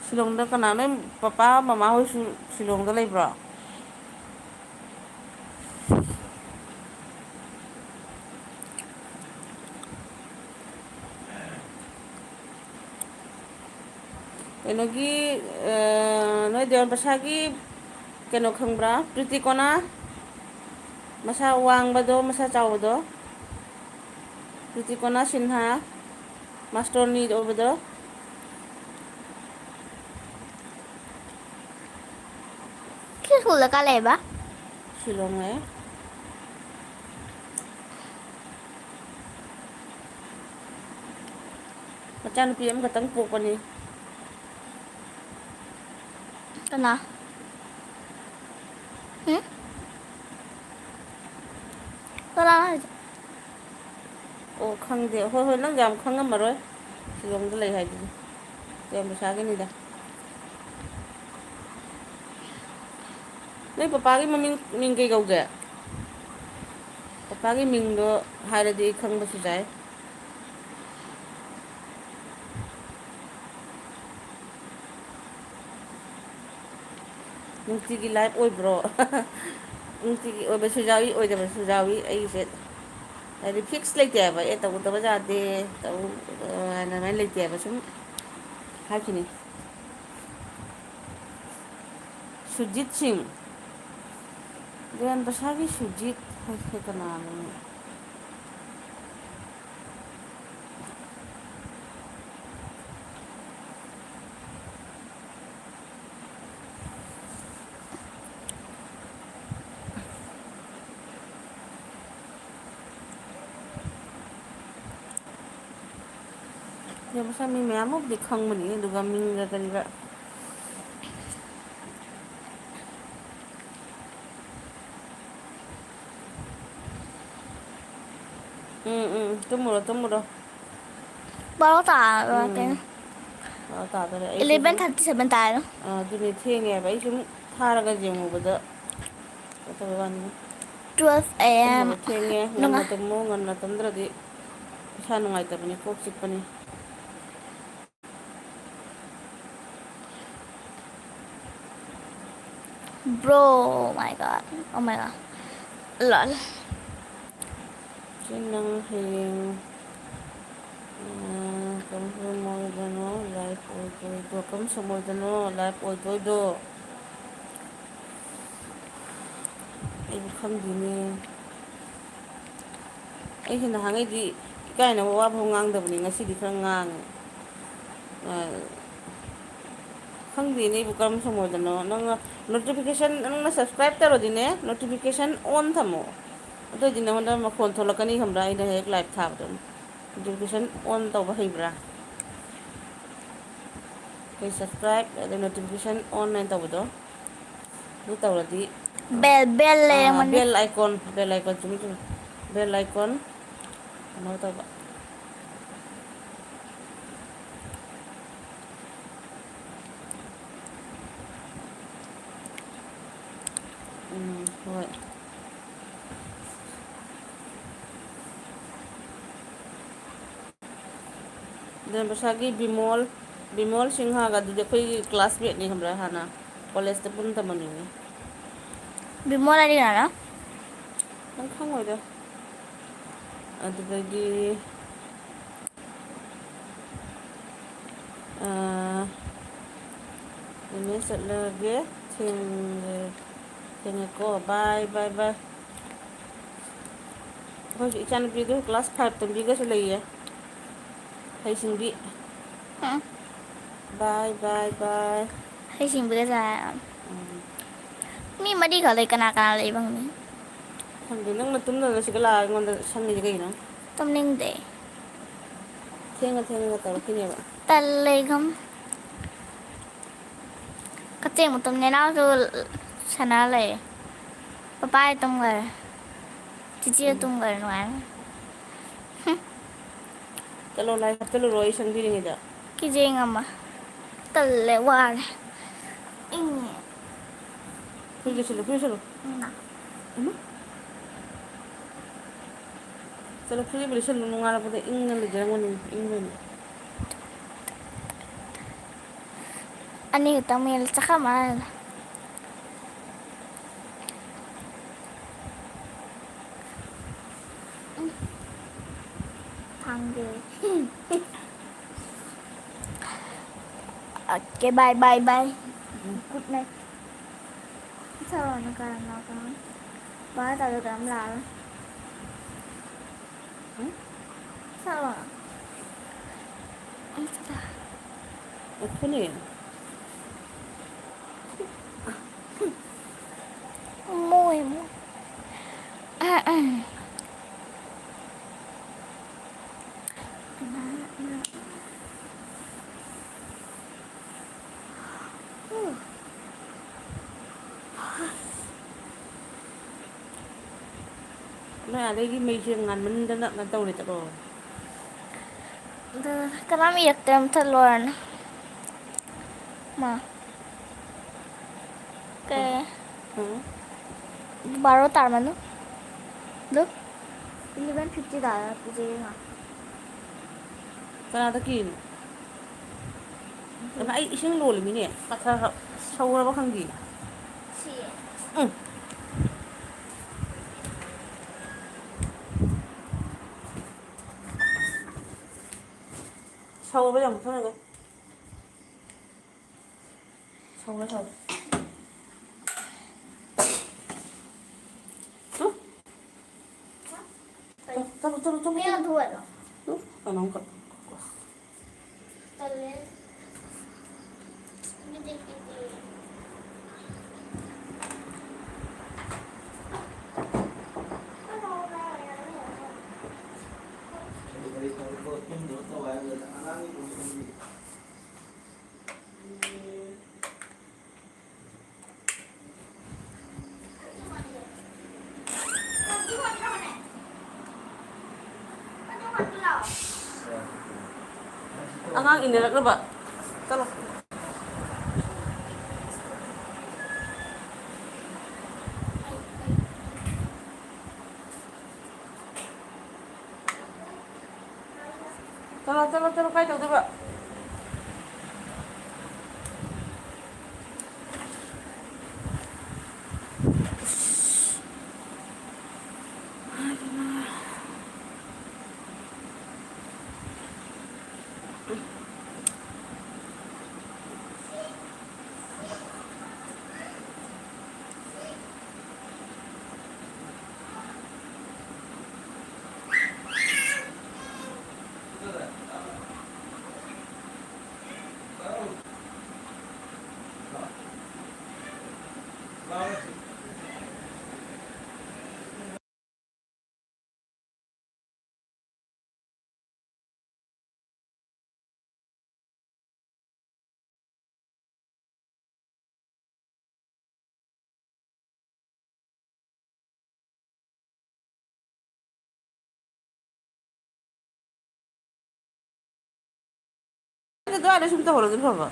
ꯁꯤꯂꯣꯡꯗ ꯀꯅꯥ, ꯅꯣꯏ ꯄꯄꯥ ꯃꯃꯥ ꯍꯣꯏꯁꯨ ꯁꯤꯂꯣꯡꯗ ꯂꯩꯕ꯭ꯔꯣ? ꯀꯩꯅꯣꯒꯤ, ꯑ, ꯅꯣꯏ ꯗꯦꯕꯟ ꯄ꯭ꯔꯁꯥꯒꯤ ꯀꯩꯅꯣ ꯈꯪꯕ꯭ꯔꯥ? ꯄ꯭ꯔꯤꯇꯤꯀꯣꯅꯥ, ꯃꯁꯥ ꯋꯥꯡꯕꯗꯣ, ꯃꯁꯥ ꯆꯥꯎꯕꯗꯣ, ꯄ꯭ꯔꯤꯇꯤꯀꯣꯅꯥ ꯁꯤꯟꯍꯥ, ꯃꯥꯁꯇꯔꯅꯤ ꯑꯣꯏꯕꯗꯣ꯫ ꯁꯤ ꯁ꯭ꯀꯨꯜꯗ ꯀꯥ ꯂꯩꯕ? ꯁꯤꯂꯣꯡ ꯂꯩ꯫ ꯃꯆꯥꯅꯨꯄꯤ ꯑꯃꯈꯛꯇꯪ ꯄꯣꯛꯄꯅꯤ꯫ ꯀꯅꯥ? ꯎꯝ? ꯀꯅꯥ ꯍꯥꯏꯁꯦ? ꯑꯣ, ꯈꯪꯗꯦ꯫ ꯍꯣꯏ, ꯍꯣꯏ, ꯅꯪ ꯌꯥꯝ ꯈꯪꯉꯝꯃꯔꯣꯏ꯫ ꯁꯤꯂꯣꯡꯗ ꯂꯩ ꯍꯥꯏꯗꯨꯗꯤ꯫ ꯌꯥꯝ ꯄꯩꯁꯥꯒꯤꯅꯤꯗ꯫ ꯅꯣꯏ ꯄꯄꯥꯒꯤ ꯃꯃꯤꯡ, ꯃꯤꯡ ꯀꯩ ꯀꯧꯒꯦ? ꯄꯄꯥꯒꯤ ꯃꯤꯡꯗꯣ ꯍꯥꯏꯔꯗꯤ ꯑꯩ ꯈꯪꯕꯁꯨ ꯌꯥꯏ꯫ ꯅꯨꯡꯇꯤꯒꯤ ꯂꯥꯏꯚ ꯑꯣꯏꯕ꯭ꯔꯣ? ꯅꯨꯡꯇꯤꯒꯤ ꯑꯣꯏꯕꯁꯨ ꯌꯥꯎꯏ, ꯑꯣꯏꯗꯕꯁꯨ ꯌꯥꯎꯏ꯫ ꯑꯩꯒꯤꯁꯦ ꯍꯥꯏꯗꯤ ꯐꯤꯛꯁ ꯂꯩꯇꯦ ꯍꯥꯏꯕ, ꯑꯦ, ꯇꯧꯗꯕ ꯌꯥꯗꯦ, ꯇꯧ ꯍꯥꯏꯅ ꯑꯗꯨꯃꯥꯏꯅ ꯂꯩꯇꯦ ꯍꯥꯏꯕ, ꯁꯨꯝ ꯍꯥꯏꯈꯤꯅꯤ꯫ ꯁꯨꯔꯖꯤꯠ ꯁꯤꯡ꯫ ꯗꯦꯕꯟ ꯄ꯭ꯔꯁꯥꯒꯤ ꯁꯨꯔꯖꯤꯠ ꯍꯥꯏꯁꯦ ꯀꯅꯥꯅꯣ? ꯌꯥꯝ ꯃꯁꯥ ꯃꯤ ꯃꯌꯥꯝ ꯑꯃꯕꯨꯗꯤ ꯈꯪꯕꯅꯤ, ꯑꯗꯨꯒ ꯃꯤꯡꯒ ꯀꯔꯤꯒ꯫ ꯎꯝ, ꯎꯝ, ꯇꯨꯝꯃꯨꯔꯣ, ꯇꯨꯝꯃꯨꯔꯣ꯫ ꯕꯥꯔꯣ ꯇꯥꯔꯦ꯫ ꯎꯝ꯫ ꯀꯩꯅꯣ꯫ ꯕꯥꯔꯣ ꯇꯥꯗꯣꯔꯦ꯫ ꯑꯩꯁꯨ ꯏꯂꯦꯚꯦꯟ ꯁꯨꯝ, ꯊꯥꯔꯇꯤ ꯁꯚꯦꯟ ꯇꯥꯔꯦ꯫ ꯑꯥ, ꯑꯗꯨꯅꯦ ꯊꯦꯡꯉꯦꯕ꯫ ꯑꯩ ꯁꯨꯝ ꯊꯥꯔꯒ ꯌꯦꯡꯉꯨꯕꯗ ꯀꯩꯅꯣ ꯇꯧꯕꯩ ꯋꯥꯅꯤꯗ꯫ Twelve A M. ꯇꯨꯝꯕꯗꯣ ꯊꯦꯡꯉꯦ꯫ ꯉꯟꯅ ꯅꯨꯡꯉꯥꯏ꯫ ꯇꯨꯝꯃꯣ, ꯉꯟꯅ ꯇꯨꯝꯗ꯭ꯔꯗꯤ ꯏꯁꯥ ꯅꯨꯡꯉꯥꯏꯇꯕꯅꯤ, ꯀꯣꯛ ꯆꯤꯛꯄꯅꯤ꯫ Bro, oh my God, oh my God, ꯂꯣꯜ꯫ ꯆꯦ, ꯅꯪ ꯍꯌꯦꯡ, ꯑ, ꯀꯩꯅꯣ, ꯃꯣꯏꯗꯅꯣ, ꯂꯥꯏ ꯄꯨꯗꯣꯏꯗꯣ? ꯀꯔꯝ ꯁꯨꯝ ꯑꯣꯏꯗꯣꯏꯅꯣ, ꯂꯥꯏꯐ ꯑꯣꯏꯗꯣꯏꯗꯣ? ꯑꯩꯕꯨ ꯈꯪꯗꯦꯅꯦ꯫ ꯑꯩꯁꯦ ꯅꯍꯥꯟꯈꯩꯗꯤ ꯏꯀꯥꯏꯅꯕ ꯋꯥꯐꯥꯎ ꯉꯥꯡꯗꯕꯅꯤ, ꯉꯁꯤꯗꯤ ꯈꯔ ꯉꯥꯡꯉꯦ꯫ ꯑ, ꯈꯪꯗꯦꯅꯦ ꯑꯩꯕꯨ ꯀꯔꯝ ꯁꯨꯝ ꯑꯣꯏꯗꯣꯏꯅꯣ꯫ ꯅꯪꯅ notification, ꯅꯪꯅ subscribe ꯇꯧꯔꯗꯤꯅꯦ, notification on ꯊꯝꯃꯣ꯫ ꯑꯗꯨꯑꯣꯏꯗꯤ ꯅꯉꯣꯟꯗ ꯃꯈꯣꯟ ꯊꯣꯛꯂꯛꯀꯅꯤ ꯈꯪꯕ꯭ꯔꯥ, ꯑꯩꯅ ꯍꯦꯛ live ꯊꯥꯕꯗ꯫ Notification on ꯇꯧꯕ ꯍꯩꯕ꯭ꯔꯥ? ꯑꯩꯈꯣꯏ subscribe ꯑꯗꯩ notification on ꯍꯥꯏꯅ ꯇꯧꯕꯗꯣ, ꯑꯗꯨ ꯇꯧꯔꯗꯤ, bell, bell ꯑꯥ, ꯂꯩꯔꯝꯒꯅꯤ꯫ Bell icon, bell icon, ꯆꯨꯝꯃꯤ, ꯆꯨꯝꯃꯤ, bell icon ꯀꯩꯅꯣ ꯇꯧꯕ꯫ ꯎꯝ, ꯍꯣꯏ꯫ ꯑꯗꯨꯅ ꯃꯁꯥꯒꯤ ꯕꯤꯃꯣꯜ, ꯕꯤꯃꯣꯜ ꯁꯤꯡꯍꯒ ꯑꯗꯨꯗꯤ ꯑꯩꯈꯣꯏꯒꯤ classmateꯅꯤ ꯈꯪꯕ꯭ꯔꯥ, ꯍꯥꯟꯅ ꯀꯣꯂꯦꯖꯇ ꯄꯨꯟꯅ ꯇꯝꯃꯝꯃꯤꯅꯤ꯫ ꯕꯤꯃꯣꯜ ꯑꯗꯤ ꯀꯅꯥꯅꯣ? ꯅꯪ ꯈꯪꯉꯣꯏꯗ꯫ ꯑꯗꯨꯗꯒꯤ, ꯑꯥ, ꯑꯦꯝ ꯑꯦꯁ ꯆꯠꯂꯒꯦ, ꯊꯦꯡꯉꯦ, ꯊꯦꯡꯉꯦꯀꯣ, bye, bye, bye꯫ ꯑꯩꯈꯣꯏꯁꯨ ꯏꯆꯥꯅꯨꯄꯤꯗꯨ class five ꯇꯝꯕꯤꯒꯁꯨ ꯂꯩꯌꯦ, ꯍꯩꯁꯤꯡꯕꯤ꯫ ꯎꯝ꯫ Bye, bye, bye꯫ ꯍꯩꯁꯤꯡꯕꯤꯒ ꯆꯥꯏ꯫ ꯎꯝ꯫ ꯃꯤ ꯃꯔꯤꯈꯛ ꯂꯩ, ꯀꯅꯥ ꯀꯅꯥ ꯂꯩꯕ ꯈꯪꯗꯦ꯫ ꯈꯪꯗꯦ, ꯅꯪꯅ ꯇꯨꯝꯗꯅ ꯁꯤꯗ ꯂꯥꯛꯑꯒ ꯑꯩꯉꯣꯟꯗ ꯁꯪꯉꯤꯁꯦ ꯀꯩꯒꯤꯅꯣ? ꯇꯨꯝꯅꯤꯡꯗꯦ꯫ ꯊꯦꯡꯉ ꯊꯦꯡꯉꯒ ꯇꯧꯔꯛꯈꯤꯅꯦꯕ꯫ ꯇꯜꯂꯦ ꯈꯝ꯫ ꯀꯛꯆꯦꯡ ꯃꯇꯨꯝ ꯅꯦꯅꯥꯎꯁꯨ ꯁꯥꯟꯅ ꯂꯩ꯫ ꯄꯄꯥ ꯇꯨꯝꯈꯔꯦ꯫ ꯆꯤꯆꯦ ꯎꯝ꯫ ꯇꯨꯝꯈꯔꯦ ꯅꯨꯡꯉꯥꯏꯅ꯫ ꯍꯨꯝ꯫ ꯆꯠꯂꯣ, ꯂꯥꯏ ꯍꯥꯞꯆꯜꯂꯨꯔꯣ, ꯑꯩ ꯁꯪꯕꯤꯔꯤꯉꯩꯗ꯫ ꯀꯤꯖꯩ ꯉꯝꯃ꯫ ꯇꯜꯂꯦ, ꯋꯥꯔꯦ꯫ ꯏꯪꯉꯦ꯫ ꯐꯨꯔꯤꯠ ꯂꯤꯠꯁꯜꯂꯨ, ꯐꯨꯔꯤꯠ ꯂꯤꯠꯁꯜꯂꯨ꯫ ꯏꯃꯥ꯫ ꯏꯃꯥ꯫ ꯆꯠꯂꯣ, ꯐꯨꯔꯤꯠ ꯂꯤꯠꯁꯜꯂꯨ, ꯅꯣꯡꯉꯥꯜꯂꯛꯄꯗ ꯏꯪꯉ ꯂꯩꯖꯔꯝꯒꯅꯤ, ꯏꯪꯕꯅꯤ꯫ ꯑꯅꯤ ꯈꯛꯇꯪ ꯃꯦꯜꯂꯦ, ꯆꯥꯛꯈꯥꯎ ꯃꯥꯡꯉꯦ꯫ ꯎꯝ꯫ ꯊꯥꯡꯖꯩ꯫ ꯑ, Okay, bye, bye, bye. Good night. ꯁꯛꯂꯛꯑꯣꯅ ꯀꯔꯝ ꯂꯥꯛꯄꯅꯣ? ꯚꯥꯔ ꯇꯥꯗ ꯀꯔꯝ ꯂꯥꯛꯑꯔꯣꯏ? ꯎꯝ? ꯁꯛꯂꯛꯑꯣ꯫ ꯑꯩ ꯁꯤꯗ꯫ ꯑꯩꯈꯣꯏꯅꯦ꯫ ꯃꯣꯏ, ꯃꯣꯏ꯫ ꯑ, ꯑ꯫ ꯅꯣꯏ ꯑꯗꯩꯗꯤ ꯃꯩꯁꯦ ꯉꯥꯟꯃꯟꯗꯅ ꯀꯩꯅꯣ ꯇꯧꯔꯦ ꯆꯠꯂꯣ꯫ ꯑꯗꯨ ꯀꯅꯥꯝ ꯏꯔꯛꯇꯦ, ꯃꯨꯊꯠꯂꯣꯅ꯫ ꯃꯥ꯫ ꯀꯩ? ꯎꯝ꯫ ꯕꯥꯔꯣ ꯇꯥꯔꯝꯃꯅꯨ꯫ ꯑꯗꯨ eleven fifty ꯇꯥꯔꯦ ꯄꯨꯖꯩ ꯉꯥ꯫ ꯀꯅꯥꯗ ꯀꯤꯔꯤꯅꯣ? ꯀꯅꯥ, ꯑꯩ ꯏꯁꯤꯡ ꯂꯣꯜꯂꯤꯃꯤꯅꯦ꯫ ꯄꯠꯊ-, ꯁꯧꯔꯕ ꯈꯪꯗꯦ꯫ ꯁꯤ꯫ ꯎꯝ꯫ ꯁꯧꯔꯕ ꯌꯦꯡꯉꯨ ꯊꯣꯔꯒ꯫ ꯁꯧꯔꯦ, ꯁꯧꯔꯦ꯫ ꯎꯝ? ꯆꯠꯂꯣ, ꯆꯠꯂꯣ, ꯆꯠꯂꯣ, ꯆꯠꯂꯣ꯫ ꯎꯝ? ꯀꯩꯅꯣꯝꯈꯛ꯫ ꯇꯜꯂꯦ꯫ ꯑꯉꯥꯡ ꯏꯟꯅꯔꯛꯅꯕ꯫ ꯆꯠꯂꯣ꯫ ꯆꯠꯂꯣ, ꯆꯠꯂꯣ, ꯆꯠꯂꯣ, ꯀꯥꯏ ꯇꯧꯗꯣꯏꯕ? ꯑꯗꯨꯋꯥꯏꯗ ꯁꯨꯝ ꯇꯧꯍꯧꯔꯗꯤ ꯐꯕ꯫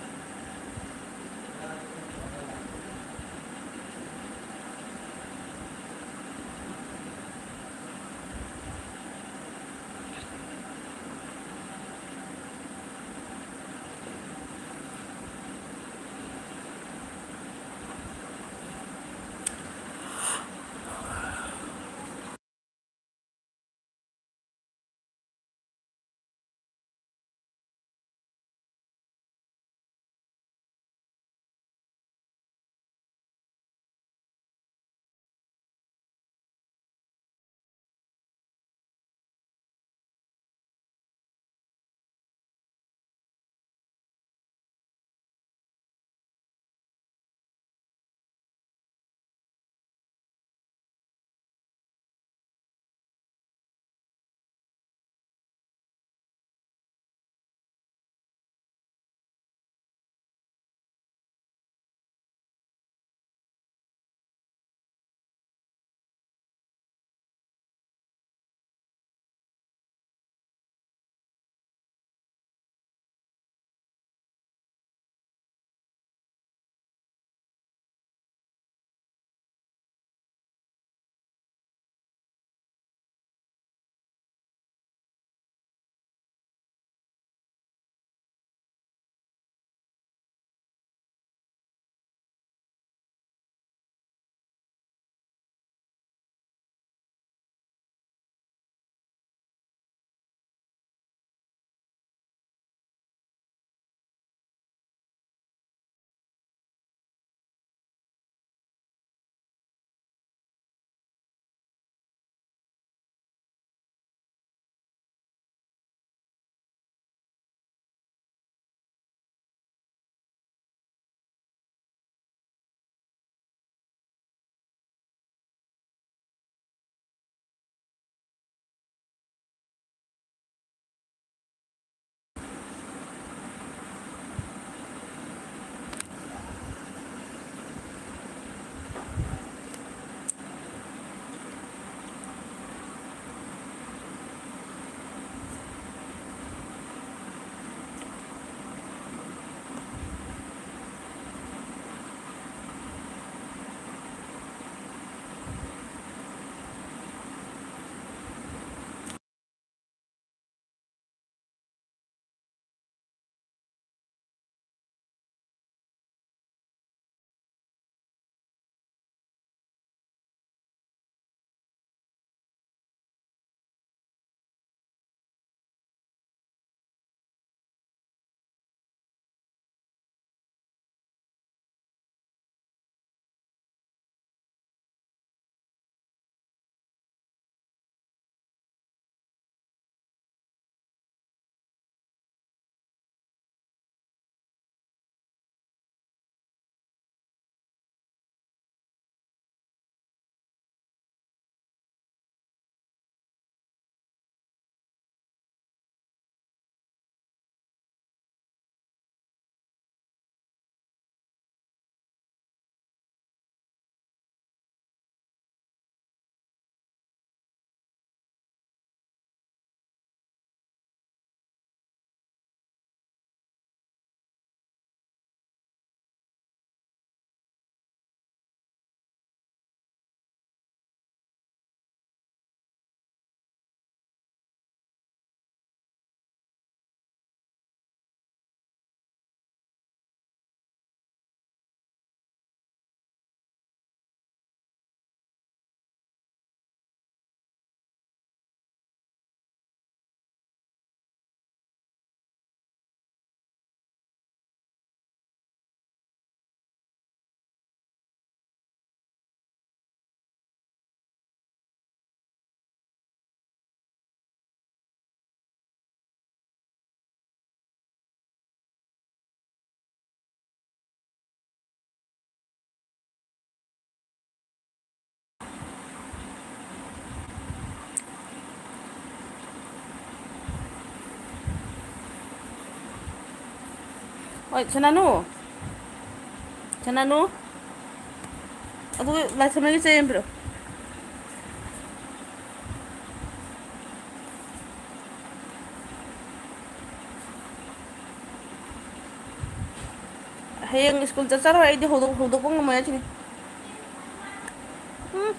ꯍꯣꯏ, ꯁꯅꯥꯅꯨ꯫ ꯁꯅꯥꯅꯨ꯫ ꯑꯗꯨ ꯂꯥꯏꯁ꯭ꯔꯝ ꯂꯩꯒꯤ ꯆꯩ ꯑꯃ ꯄꯤꯔꯛꯑꯣ꯫ ꯍꯌꯦꯡ ꯁ꯭ꯀꯨꯜ ꯆꯠꯆꯔꯣꯏ, ꯑꯩꯗꯤ ꯍꯧꯗꯣꯛ-, ꯍꯧꯗꯣꯛꯄ ꯉꯝꯃꯣꯏ ꯍꯥꯏꯁꯤꯅꯤ꯫ ꯎꯝ꯫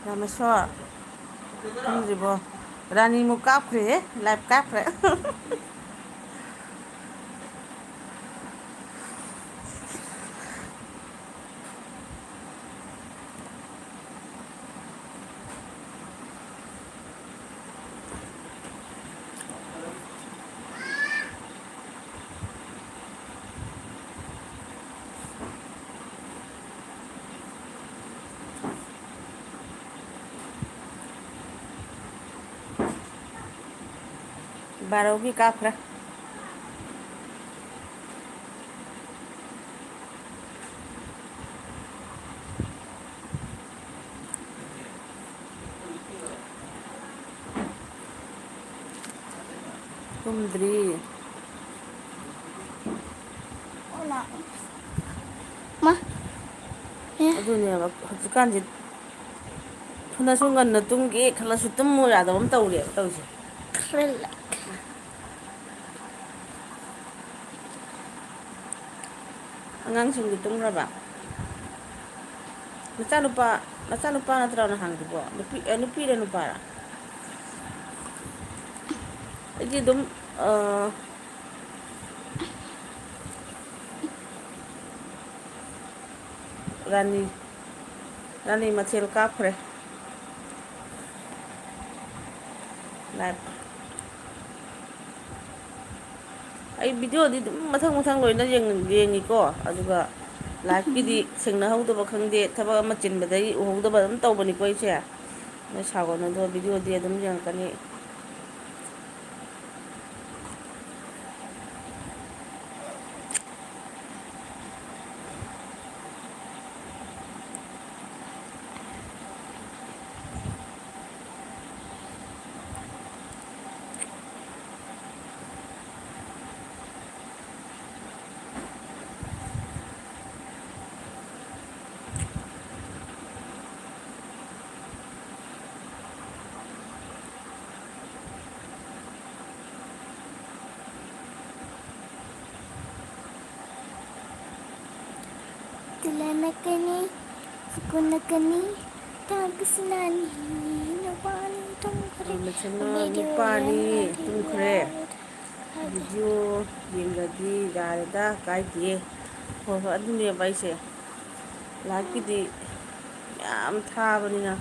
ꯔꯥꯃꯦꯁꯣꯔ, ꯈꯪꯗ꯭ꯔꯤꯕꯣ? ꯔꯥꯅꯤꯃꯨꯛ ꯀꯥꯞꯈ꯭ꯔꯦꯍꯦ, ꯂꯥꯏꯞ ꯀꯥꯞꯈ꯭ꯔꯦ꯫ ꯕꯥꯔꯣꯒꯤ ꯀꯥꯞꯈ꯭ꯔꯦ꯫ ꯇꯨꯝꯗ꯭ꯔꯤ꯫ ꯃꯥ꯫ ꯑꯦ꯫ ꯑꯗꯨꯅꯦꯕ ꯍꯧꯖꯤꯛꯀꯥꯟꯁꯦ꯫ ꯐꯅꯁꯨ ꯉꯟꯅ ꯇꯨꯝꯒꯦ ꯈꯜꯂꯁꯨ ꯇꯨꯝꯃꯨ ꯌꯥꯗꯕ ꯑꯃ ꯇꯧꯔꯦꯕ ꯇꯧꯔꯤꯁꯦ꯫ ꯈꯔ ꯂꯥꯛ-꯫ ꯑꯉꯥꯡꯁꯤꯡꯗꯤ ꯇꯨꯝꯈ꯭ꯔꯕ? ꯅꯆꯥꯅꯨꯄꯥ, ꯅꯆꯥꯅꯨꯄꯥ ꯅꯠꯇ꯭ꯔꯣ ꯅꯍꯥꯟꯒꯤꯗꯣ? ꯅꯨꯄꯤ, ꯑꯦ, ꯅꯨꯄꯤꯔ ꯅꯨꯄꯥꯔ? ꯑꯩꯗꯤ ꯑꯗꯨꯝ, ꯑ, ꯔꯥꯅꯤ, ꯔꯥꯅꯤ ꯃꯊꯦꯜ ꯀꯥꯞꯈ꯭ꯔꯦ꯫ ꯂꯥꯏꯞ꯫ ꯑꯩ ꯚꯤꯗꯤꯑꯣꯗꯤ ꯑꯗꯨꯝ ꯃꯊꯪ ꯃꯊꯪ ꯂꯣꯏꯅ ꯌꯦꯡ-, ꯌꯦꯡꯉꯤꯀꯣ, ꯑꯗꯨꯒ ꯂꯥꯏꯞꯀꯤꯗꯤ ꯊꯦꯡꯅꯍꯧꯗꯕ ꯈꯪꯗꯦ, ꯊꯕꯛ ꯑꯃ ꯆꯤꯟꯕꯗꯒꯤ ꯎꯍꯧꯗꯕ ꯑꯗꯨꯝ ꯇꯧꯕꯅꯤꯀꯣ ꯑꯩꯁꯦ꯫ ꯅꯣꯏ ꯁꯥꯎꯒꯅꯨ, ꯑꯗꯣ ꯚꯤꯗꯤꯑꯣꯗꯤ ꯑꯗꯨꯝ ꯌꯦꯡꯉꯛꯀꯅꯤ꯫ ꯇꯤꯂꯥꯏꯅꯀꯅꯤ, ꯐꯨꯀꯨꯅꯀꯅꯤ, ꯇꯥꯡ ꯀꯁꯤꯅꯥꯅꯤ ꯅꯨꯄꯥꯅꯤ ꯇꯨꯝꯈ꯭ꯔꯦ꯫ ꯃꯁꯤꯅ ꯅꯨꯄꯥꯅꯤ ꯇꯨꯝꯈ꯭ꯔꯦ꯫ ꯚꯤꯗꯤꯑꯣ ꯌꯦꯡꯗ꯭ꯔꯗꯤ ꯌꯥꯔꯦꯗ, ꯀꯥꯏꯗꯦ꯫ ꯍꯣꯏ, ꯍꯣꯏ, ꯑꯗꯨꯅꯦꯕ ꯑꯩꯁꯦ ꯂꯥꯏꯔꯤꯛꯀꯤꯗꯤ ꯌꯥꯝ ꯊꯥꯕꯅꯤꯅ꯫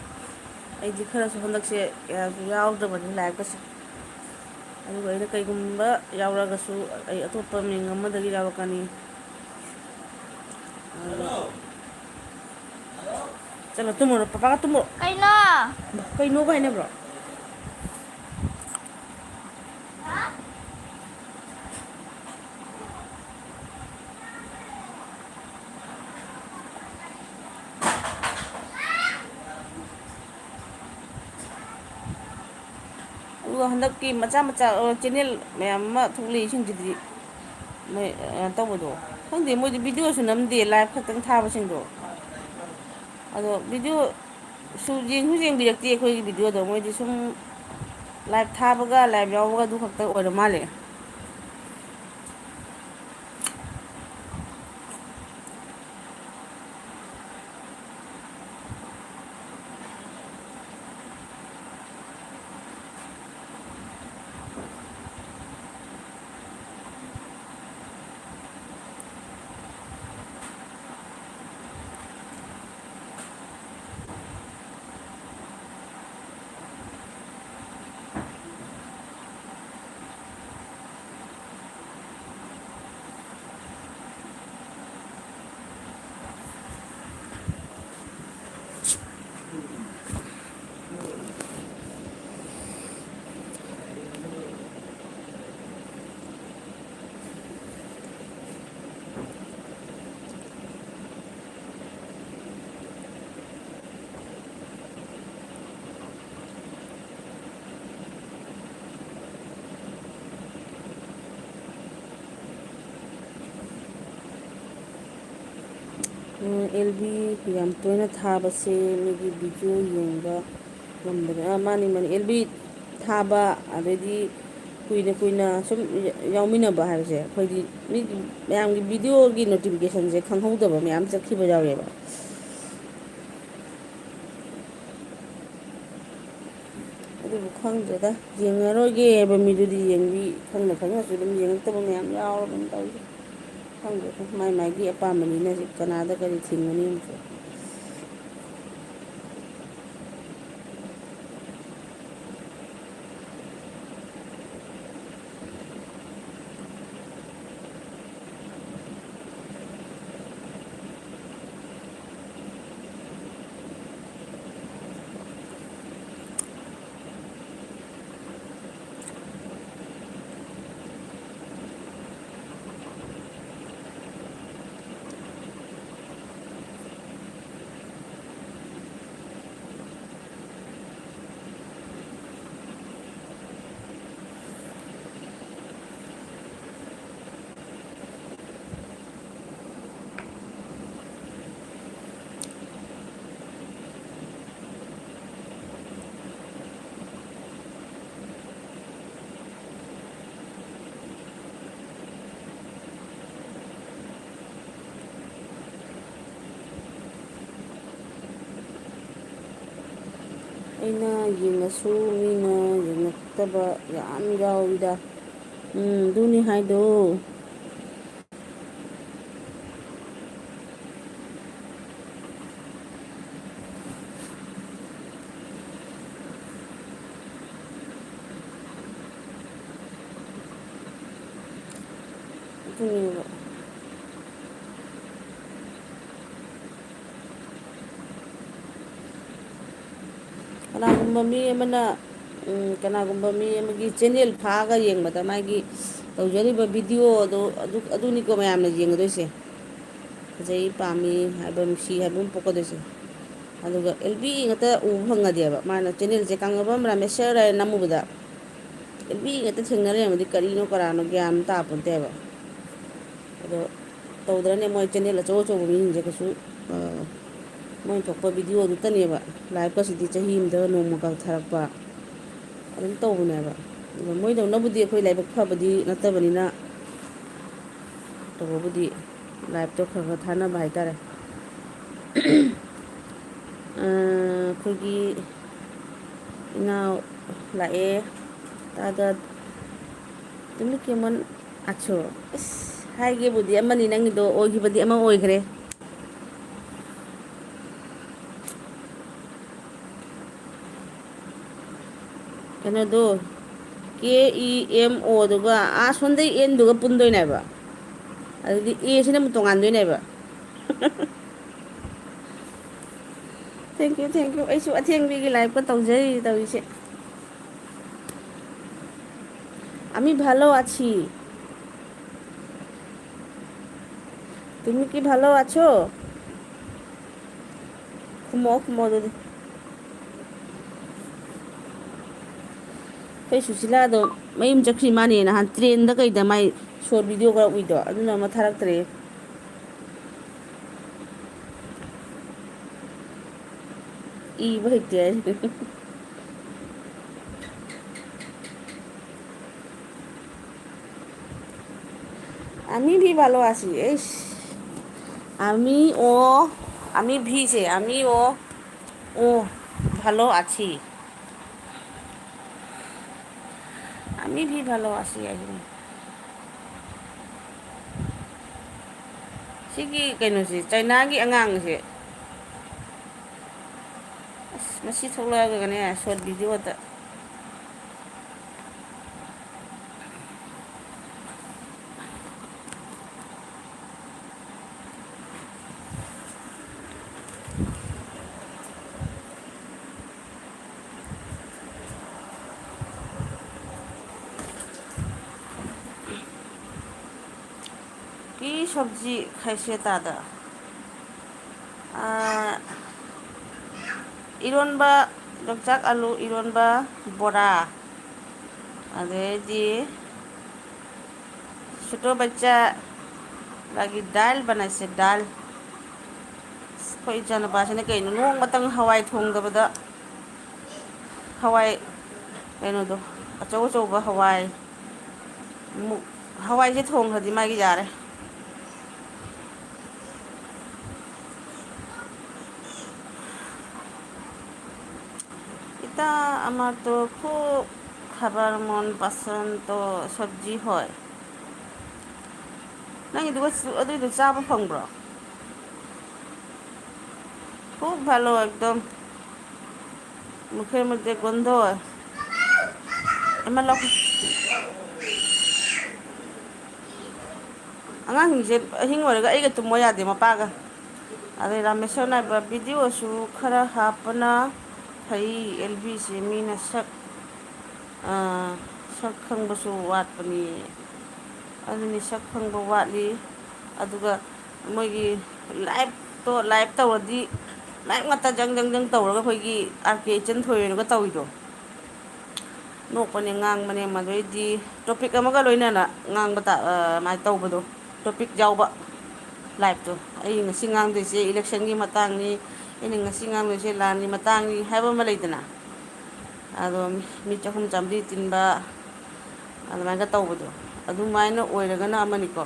ꯑꯩꯗꯤ ꯈꯔꯁꯨ ꯍꯟꯗꯛꯁꯦ ꯀꯌꯥꯁꯨ ꯌꯥꯎꯗꯕꯅꯤ ꯂꯥꯏꯔꯤꯛꯀꯁꯦ꯫ ꯑꯗꯨꯒ ꯑꯩꯅ ꯀꯩꯒꯨꯝꯕ ꯌꯥꯎꯔꯒꯁꯨ ꯑꯩ ꯑꯇꯣꯞꯄ ꯃꯤꯡ ꯑꯃꯗꯒꯤ ꯌꯥꯎꯔꯛꯀꯅꯤ꯫ ꯆꯠꯂꯣ, ꯇꯨꯝꯃꯨꯔꯣ, ꯄꯄꯥꯒ ꯇꯨꯝꯃꯨꯔꯣ꯫ ꯀꯩꯅꯣ? ꯀꯩꯅꯣꯒ ꯍꯥꯏꯅꯕ꯭ꯔꯣ? ꯑꯗꯨꯒ ꯍꯟꯗꯛꯀꯤ ꯃꯆꯥ ꯃꯆꯥ, ꯑ, ꯆꯦꯅꯦꯜ ꯃꯌꯥꯝ ꯑꯃ ꯊꯣꯛꯂꯛꯏꯁꯤꯡꯁꯤꯗꯤ ꯃꯣꯏ, ꯑ, ꯇꯧꯕꯗꯣ, ꯈꯪꯗꯦ, ꯃꯣꯏꯗꯤ ꯚꯤꯗꯤꯑꯣꯁꯨ ꯅꯝꯗꯦ, ꯂꯥꯏꯚ ꯈꯛꯇꯪ ꯊꯥꯕꯁꯤꯡꯗꯣ꯫ ꯑꯗꯣ ꯚꯤꯗꯤꯑꯣ ꯁꯨ ꯌꯦꯡꯁꯨ ꯌꯦꯡꯕꯤꯔꯛꯇꯦ ꯑꯩꯈꯣꯏꯒꯤ ꯚꯤꯗꯤꯑꯣꯗꯣ꯫ ꯃꯣꯏꯗꯤ ꯁꯨꯝ ꯂꯥꯏꯚ ꯊꯥꯕꯒ ꯂꯥꯏꯚ ꯌꯥꯎꯕꯒ ꯑꯗꯨ ꯈꯛꯇ ꯑꯣꯏꯔ ꯃꯥꯜꯂꯦ꯫ ꯑꯦꯜ ꯕꯤ ꯌꯥꯝ ꯇꯣꯏꯅ ꯊꯥꯕꯁꯦ ꯃꯤꯒꯤ ꯚꯤꯗꯤꯑꯣ ꯌꯦꯡꯕ ꯉꯝꯗꯕ, ꯑ, ꯃꯥꯅꯤ, ꯃꯥꯅꯤ, ꯑꯦꯜ ꯕꯤ ꯊꯥꯕ, ꯑꯗꯩꯗꯤ ꯀꯨꯏꯅ ꯀꯨꯏꯅ ꯁꯨꯝ ꯌꯥꯎꯃꯤꯟꯅꯕ ꯍꯥꯏꯕꯁꯦ, ꯑꯩꯈꯣꯏꯗꯤ ꯃꯤ ꯃꯌꯥꯝꯒꯤ ꯚꯤꯗꯤꯑꯣꯒꯤ ꯅꯣꯇꯤꯐꯤꯀꯦꯁꯟꯁꯦ ꯈꯪꯍꯧꯗꯕ ꯃꯌꯥꯝ ꯆꯠꯈꯤꯕ ꯌꯥꯎꯋꯦꯕ꯫ ꯑꯗꯨꯕꯨ ꯈꯪꯗ꯭ꯔꯦꯗ, ꯌꯦꯡꯉꯔꯣꯏꯒꯦ ꯍꯥꯏꯕ ꯃꯤꯗꯨꯗꯤ ꯌꯦꯡꯕꯤ, ꯈꯪꯅ ꯈꯪꯅꯁꯨ ꯑꯗꯨꯝ ꯌꯦꯡꯉꯛꯇꯕ ꯃꯌꯥꯝ ꯌꯥꯎꯔꯕꯅꯤ ꯇꯧꯔꯤꯁꯦ꯫ ꯈꯪꯗꯦꯗ, ꯃꯥꯏ ꯃꯥꯏꯒꯤ ꯑꯄꯥꯝꯕꯅꯤꯅ ꯁꯤ ꯀꯅꯥꯗ ꯀꯔꯤ ꯊꯤꯡꯒꯅꯤ ꯑꯃꯨꯛꯁꯨ꯫ ꯑꯩꯅ ꯌꯦꯡꯉꯁꯨ ꯃꯤꯅ ꯌꯦꯡꯉꯛꯇꯕ ꯌꯥꯝ ꯌꯥꯎꯋꯤꯗ꯫ ꯎꯝ, ꯑꯗꯨꯅꯤ ꯍꯥꯏꯗꯣ꯫ ꯑꯗꯨꯅꯦꯕ꯫ ꯀꯅꯥꯒꯨꯝꯕ ꯃꯤ ꯑꯃꯅ, ꯎꯝ, ꯀꯅꯥꯒꯨꯝꯕ ꯃꯤ ꯑꯃꯒꯤ ꯆꯦꯅꯦꯜ ꯐꯥꯛꯑꯒ ꯌꯦꯡꯕꯗ ꯃꯥꯒꯤ ꯇꯧꯖꯔꯤꯕ ꯚꯤꯗꯤꯑꯣꯗꯣ ꯑꯗꯨ, ꯑꯗꯨꯅꯤꯀꯣ ꯃꯌꯥꯝꯅ ꯌꯦꯡꯒꯗꯣꯏꯁꯦ꯫ ꯐꯖꯩ, ꯄꯥꯝꯃꯤ ꯍꯥꯏꯕ, ꯅꯨꯡꯁꯤ ꯍꯥꯏꯕ ꯑꯃ ꯄꯣꯛꯀꯗꯣꯏꯁꯦ꯫ ꯑꯗꯨꯒ ꯑꯦꯜ ꯕꯤ ꯉꯥꯛꯇ ꯎꯕ ꯐꯪꯉꯗꯤꯕ, ꯃꯥꯅ ꯆꯦꯅꯦꯜꯁꯦ ꯀꯪꯉꯕꯝ ꯔꯥꯃꯦꯁꯔ ꯍꯥꯏꯅ ꯅꯝꯃꯨꯕꯗ, ꯑꯦꯜ ꯕꯤ ꯉꯥꯛꯇ ꯊꯦꯡꯅ ꯂꯩꯔꯝꯃꯗꯤ ꯀꯔꯤꯅꯣ ꯀꯔꯥꯅꯣ ꯒ꯭ꯌꯥꯟ ꯑꯃ ꯇꯥꯄꯣꯟꯇꯦꯕ꯫ ꯑꯗꯣ ꯇꯧꯗ꯭ꯔꯅꯦ, ꯃꯣꯏ ꯆꯦꯅꯦꯜ ꯑꯆꯧ ꯑꯆꯧꯕ ꯃꯤꯁꯤꯡꯁꯦ ꯀꯩꯁꯨ, ꯑ, ꯃꯣꯏ ꯊꯣꯛꯄ ꯚꯤꯗꯤꯑꯣꯗꯨꯇꯅꯦꯕ꯫ ꯂꯥꯏꯞꯀꯁꯤꯗꯤ ꯆꯍꯤ ꯑꯃꯗ ꯅꯣꯡꯃ ꯀꯛ ꯊꯥꯔꯛꯄ ꯑꯗꯨꯝ ꯇꯧꯕꯅꯦꯕ꯫ ꯑꯗꯣ ꯃꯣꯏꯗꯧꯅꯕꯨꯗꯤ ꯑꯩꯈꯣꯏ ꯂꯥꯏꯕꯛ ꯐꯕꯗꯤ ꯅꯠꯇꯕꯅꯤꯅ, ꯇꯧꯕꯕꯨꯗꯤ ꯂꯥꯏꯞꯇꯣ ꯈꯔ ꯈꯔ ꯊꯥꯅꯕ ꯍꯥꯏꯇꯥꯔꯦ꯫ ꯑ, ꯑꯩꯈꯣꯏꯒꯤ ꯏꯅꯥꯎ ꯂꯥꯛꯑꯦ꯫ ꯇꯥꯗ ꯇꯨꯃꯤ ꯀꯦꯃꯟ ꯑꯥꯆꯣ꯫ ꯑꯁ, ꯍꯥꯏꯒꯦꯕꯨꯗꯤ ꯑꯃꯅꯤ ꯅꯪꯒꯤꯗꯣ, ꯑꯣꯏꯈꯤꯕꯗꯤ ꯑꯃ ꯑꯣꯏꯈ꯭ꯔꯦ꯫ ꯀꯩꯅꯣꯗꯣ, ꯀꯦ ꯏ ꯑꯦꯝ ꯑꯣꯗꯨꯒ ꯑꯥ ꯁꯣꯟꯗꯩ ꯑꯦꯟꯗꯨꯒ ꯄꯨꯟꯗꯣꯏꯅꯦꯕ꯫ ꯑꯗꯨꯗꯤ ꯑꯦꯁꯤꯅ ꯑꯃꯨꯛ ꯇꯣꯉꯥꯟꯗꯣꯏꯅꯦꯕ꯫ Thank you, thank you. ꯑꯩꯁꯨ ꯑꯊꯦꯡꯕꯤꯒꯤ live ꯀ ꯇꯧꯖꯔꯤ ꯇꯧꯔꯤꯁꯦ꯫ আমি ভালো আছি। তুমি কি ভালো আছো? ꯈꯨꯝꯃꯛꯑꯣ, ꯈꯨꯝꯃꯛꯑꯣ ꯑꯗꯨꯗꯤ꯫ ꯑꯩꯈꯣꯏ ꯁꯨꯁꯤꯂꯥꯗꯣ ꯃꯌꯨꯝ ꯆꯠꯈ꯭ꯔꯤ ꯃꯥꯅꯦ, ꯅꯍꯥꯟ train ꯗ ꯀꯩꯗ ꯃꯥꯏ short video ꯈꯔ ꯎꯏꯗꯣ, ꯑꯗꯨꯅ ꯑꯃ ꯊꯥꯔꯛꯇ꯭ꯔꯦ꯫ ꯏꯕ ꯍꯩꯇꯦ ꯍꯥꯏ꯫ আমি ভি ভালো আছি। এইস, আমি ও, আমি ভিসে, আমি ও, ও ভালো আছি। আমি ভি ভালো আছি, আই। ꯁꯤꯒꯤ ꯀꯩꯅꯣꯁꯦ, ꯆꯥꯏꯅꯥꯒꯤ ꯑꯉꯥꯡꯁꯦ, ꯑꯁ, ꯃꯁꯤ ꯊꯣꯛꯂꯛꯑꯒꯅꯦ, short video ꯗ꯫ কি চব্জি খাইছে দাদা? ꯑꯥ, ꯏꯔꯣꯟꯕ, ꯌꯣꯡꯆꯥꯛ ꯑꯥꯂꯨ ꯏꯔꯣꯟꯕ, ꯕꯣꯔꯥ, ꯑꯗꯩꯗꯤ ꯁꯨꯇꯣ ꯕꯆꯥ ꯂꯥꯒꯤ ꯗꯥꯜ ꯕꯅꯥꯏꯁꯦ, ꯗꯥꯜ꯫ ꯑꯩꯈꯣꯏ ꯏꯆꯥꯅꯨꯄꯥꯁꯤꯅ ꯀꯩꯅꯣ, ꯅꯣꯡꯃꯇꯪ ꯍꯋꯥꯏ ꯊꯣꯡꯗꯕꯗ, ꯍꯋꯥꯏ ꯀꯩꯅꯣꯗꯣ, ꯑꯆꯧ ꯑꯆꯧꯕ ꯍꯋꯥꯏ, ꯃꯨ-, ꯍꯋꯥꯏꯁꯦ ꯊꯣꯡꯈ꯭ꯔꯗꯤ ꯃꯥꯒꯤ ꯌꯥꯔꯦ꯫ ꯏꯇꯥ, ꯑꯃ ꯇꯣ ꯈꯨ ꯈꯕꯔ ꯃꯣꯟ ꯄꯁꯟ ꯇꯣ ꯁꯕꯖꯤ ꯍꯣꯏ꯫ ꯅꯪꯒꯤꯗꯨꯒ ꯑꯗꯨꯏꯗꯣ ꯆꯥꯕ ꯐꯪꯕ꯭ꯔꯣ? ꯈꯨ ꯚꯥꯂꯣ ꯑꯦꯛꯗꯝ꯫ ꯃꯨꯈꯦ ꯃꯨꯗꯦ ꯒꯣꯟꯗꯣ꯫ ꯑꯃ ꯂꯧ-, ꯑꯉꯥꯡꯁꯤꯡꯁꯦ ꯑꯍꯤꯡ ꯑꯣꯏꯔꯒ ꯑꯩꯒ ꯇꯨꯝꯃꯣ ꯌꯥꯗꯦ, ꯃꯄꯥꯒ꯫ ꯑꯗꯩ ꯔꯥꯃꯦꯁꯣꯔꯅ ꯍꯥꯏꯕ, "ꯚꯤꯗꯤꯑꯣꯁꯨ ꯈꯔ ꯍꯥꯞꯄꯅ ꯐꯩ, ꯑꯦꯜ ꯕꯤꯁꯦ ꯃꯤꯅ ꯁꯛ, ꯑꯥ, ꯁꯛ ꯈꯪꯕꯁꯨ ꯋꯥꯠꯄꯅꯤ꯫" ꯑꯗꯨꯅꯤ, ꯁꯛ ꯈꯪꯕ ꯋꯥꯠꯂꯤ꯫ ꯑꯗꯨꯒ ꯃꯣꯏꯒꯤ ꯂꯥꯏꯞꯇꯣ, ꯂꯥꯏꯞ ꯇꯧꯔꯗꯤ ꯂꯥꯏꯞ ꯉꯥꯛꯇ ꯖꯪ ꯖꯪ ꯖꯪ ꯇꯧꯔꯒ ꯑꯩꯈꯣꯏꯒꯤ ꯑꯥꯔ ꯀꯦ ꯏꯆꯟ ꯊꯣꯏꯔꯒ ꯇꯧꯔꯤꯗꯣ꯫ ꯅꯣꯛꯄꯅꯦ, ꯉꯥꯡꯕꯅꯦ, ꯃꯗꯩꯗꯤ ꯇꯣꯄꯤꯛ ꯑꯃꯒ ꯂꯣꯏꯅꯅ ꯉꯥꯡꯕ ꯇꯥ-, ꯑ, ꯑꯗꯨꯃꯥꯏꯅ ꯇꯧꯕꯗꯣ, ꯇꯣꯄꯤꯛ ꯌꯥꯎꯕ ꯂꯥꯏꯞꯇꯣ꯫ ꯑꯩ ꯉꯁꯤ ꯉꯥꯡꯗꯣꯏꯁꯦ ꯏꯂꯦꯛꯁꯟꯒꯤ ꯃꯇꯥꯡꯅꯤ, ꯑꯩꯅ ꯉꯁꯤ ꯉꯥꯡꯗꯣꯏꯁꯦ ꯂꯥꯟꯒꯤ ꯃꯇꯥꯡꯅꯤ ꯍꯥꯏꯕ ꯑꯃ ꯂꯩꯗꯅ, ꯑꯗꯣ ꯃꯤ ꯆꯍꯨꯝ ꯆꯥꯝꯃꯔꯤ ꯇꯤꯟꯕ ꯑꯗꯨꯃꯥꯏꯅ ꯇꯧꯕꯗꯣ, ꯑꯗꯨꯃꯥꯏꯅ ꯑꯣꯏꯔꯒꯅ ꯑꯃꯅꯤꯀꯣ꯫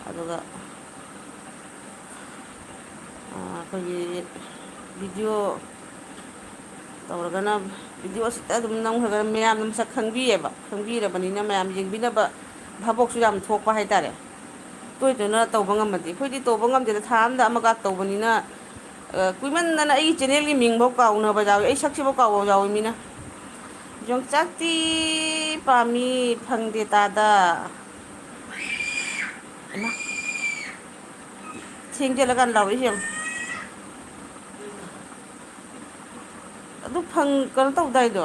ꯑꯗꯨꯒ ꯑꯩꯈꯣꯏꯒꯤ ꯚꯤꯗꯤꯑꯣ ꯇꯧꯔꯒꯅ, ꯚꯤꯗꯤꯑꯣꯁꯤꯗ ꯑꯗꯨꯝ ꯅꯝꯈ꯭ꯔꯒꯅ ꯃꯌꯥꯝꯅ ꯃꯁꯛ ꯈꯪꯕꯤꯌꯦꯕ, ꯈꯪꯕꯤꯔꯕꯅꯤꯅ ꯃꯌꯥꯝ ꯌꯦꯡꯕꯤꯅꯕ ꯚꯥꯕꯣꯛꯁꯨ ꯌꯥꯝ ꯊꯣꯛꯄ ꯍꯥꯏꯇꯥꯔꯦ꯫ ꯇꯣꯏ ꯇꯣꯏꯅ ꯇꯧꯕ ꯉꯝꯃꯗꯤ꯫ ꯑꯩꯈꯣꯏꯗꯤ ꯇꯧꯕ ꯉꯝꯗꯦꯗ, ꯊꯥ ꯑꯃꯗ ꯑꯃꯒ ꯇꯧꯕꯅꯤꯅ꯫ ꯑ, ꯀꯨꯏꯃꯟꯗꯅ ꯑꯩꯒꯤ ꯆꯦꯅꯦꯜꯒꯤ ꯃꯤꯡꯐꯧ ꯀꯥꯎꯅꯕ ꯌꯥꯎꯏ, ꯑꯩ ꯁꯛꯁꯤꯐꯥꯎ ꯀꯥꯎꯕ ꯌꯥꯎꯏ ꯃꯤꯅ꯫ ꯌꯣꯡꯆꯥꯛꯇꯤ ꯄꯥꯝꯃꯤ, ꯐꯪꯗꯦ ꯇꯥꯗ꯫ ꯏꯃꯥ꯫ ꯊꯦꯡꯖꯤꯜꯂꯀꯥꯟ ꯂꯥꯎꯔꯛꯏꯁꯦ ꯌꯦꯡꯉꯨ꯫ ꯑꯗꯨ ꯐꯪ-, ꯀꯩꯅꯣ ꯇꯧꯗꯥꯏꯗꯣ?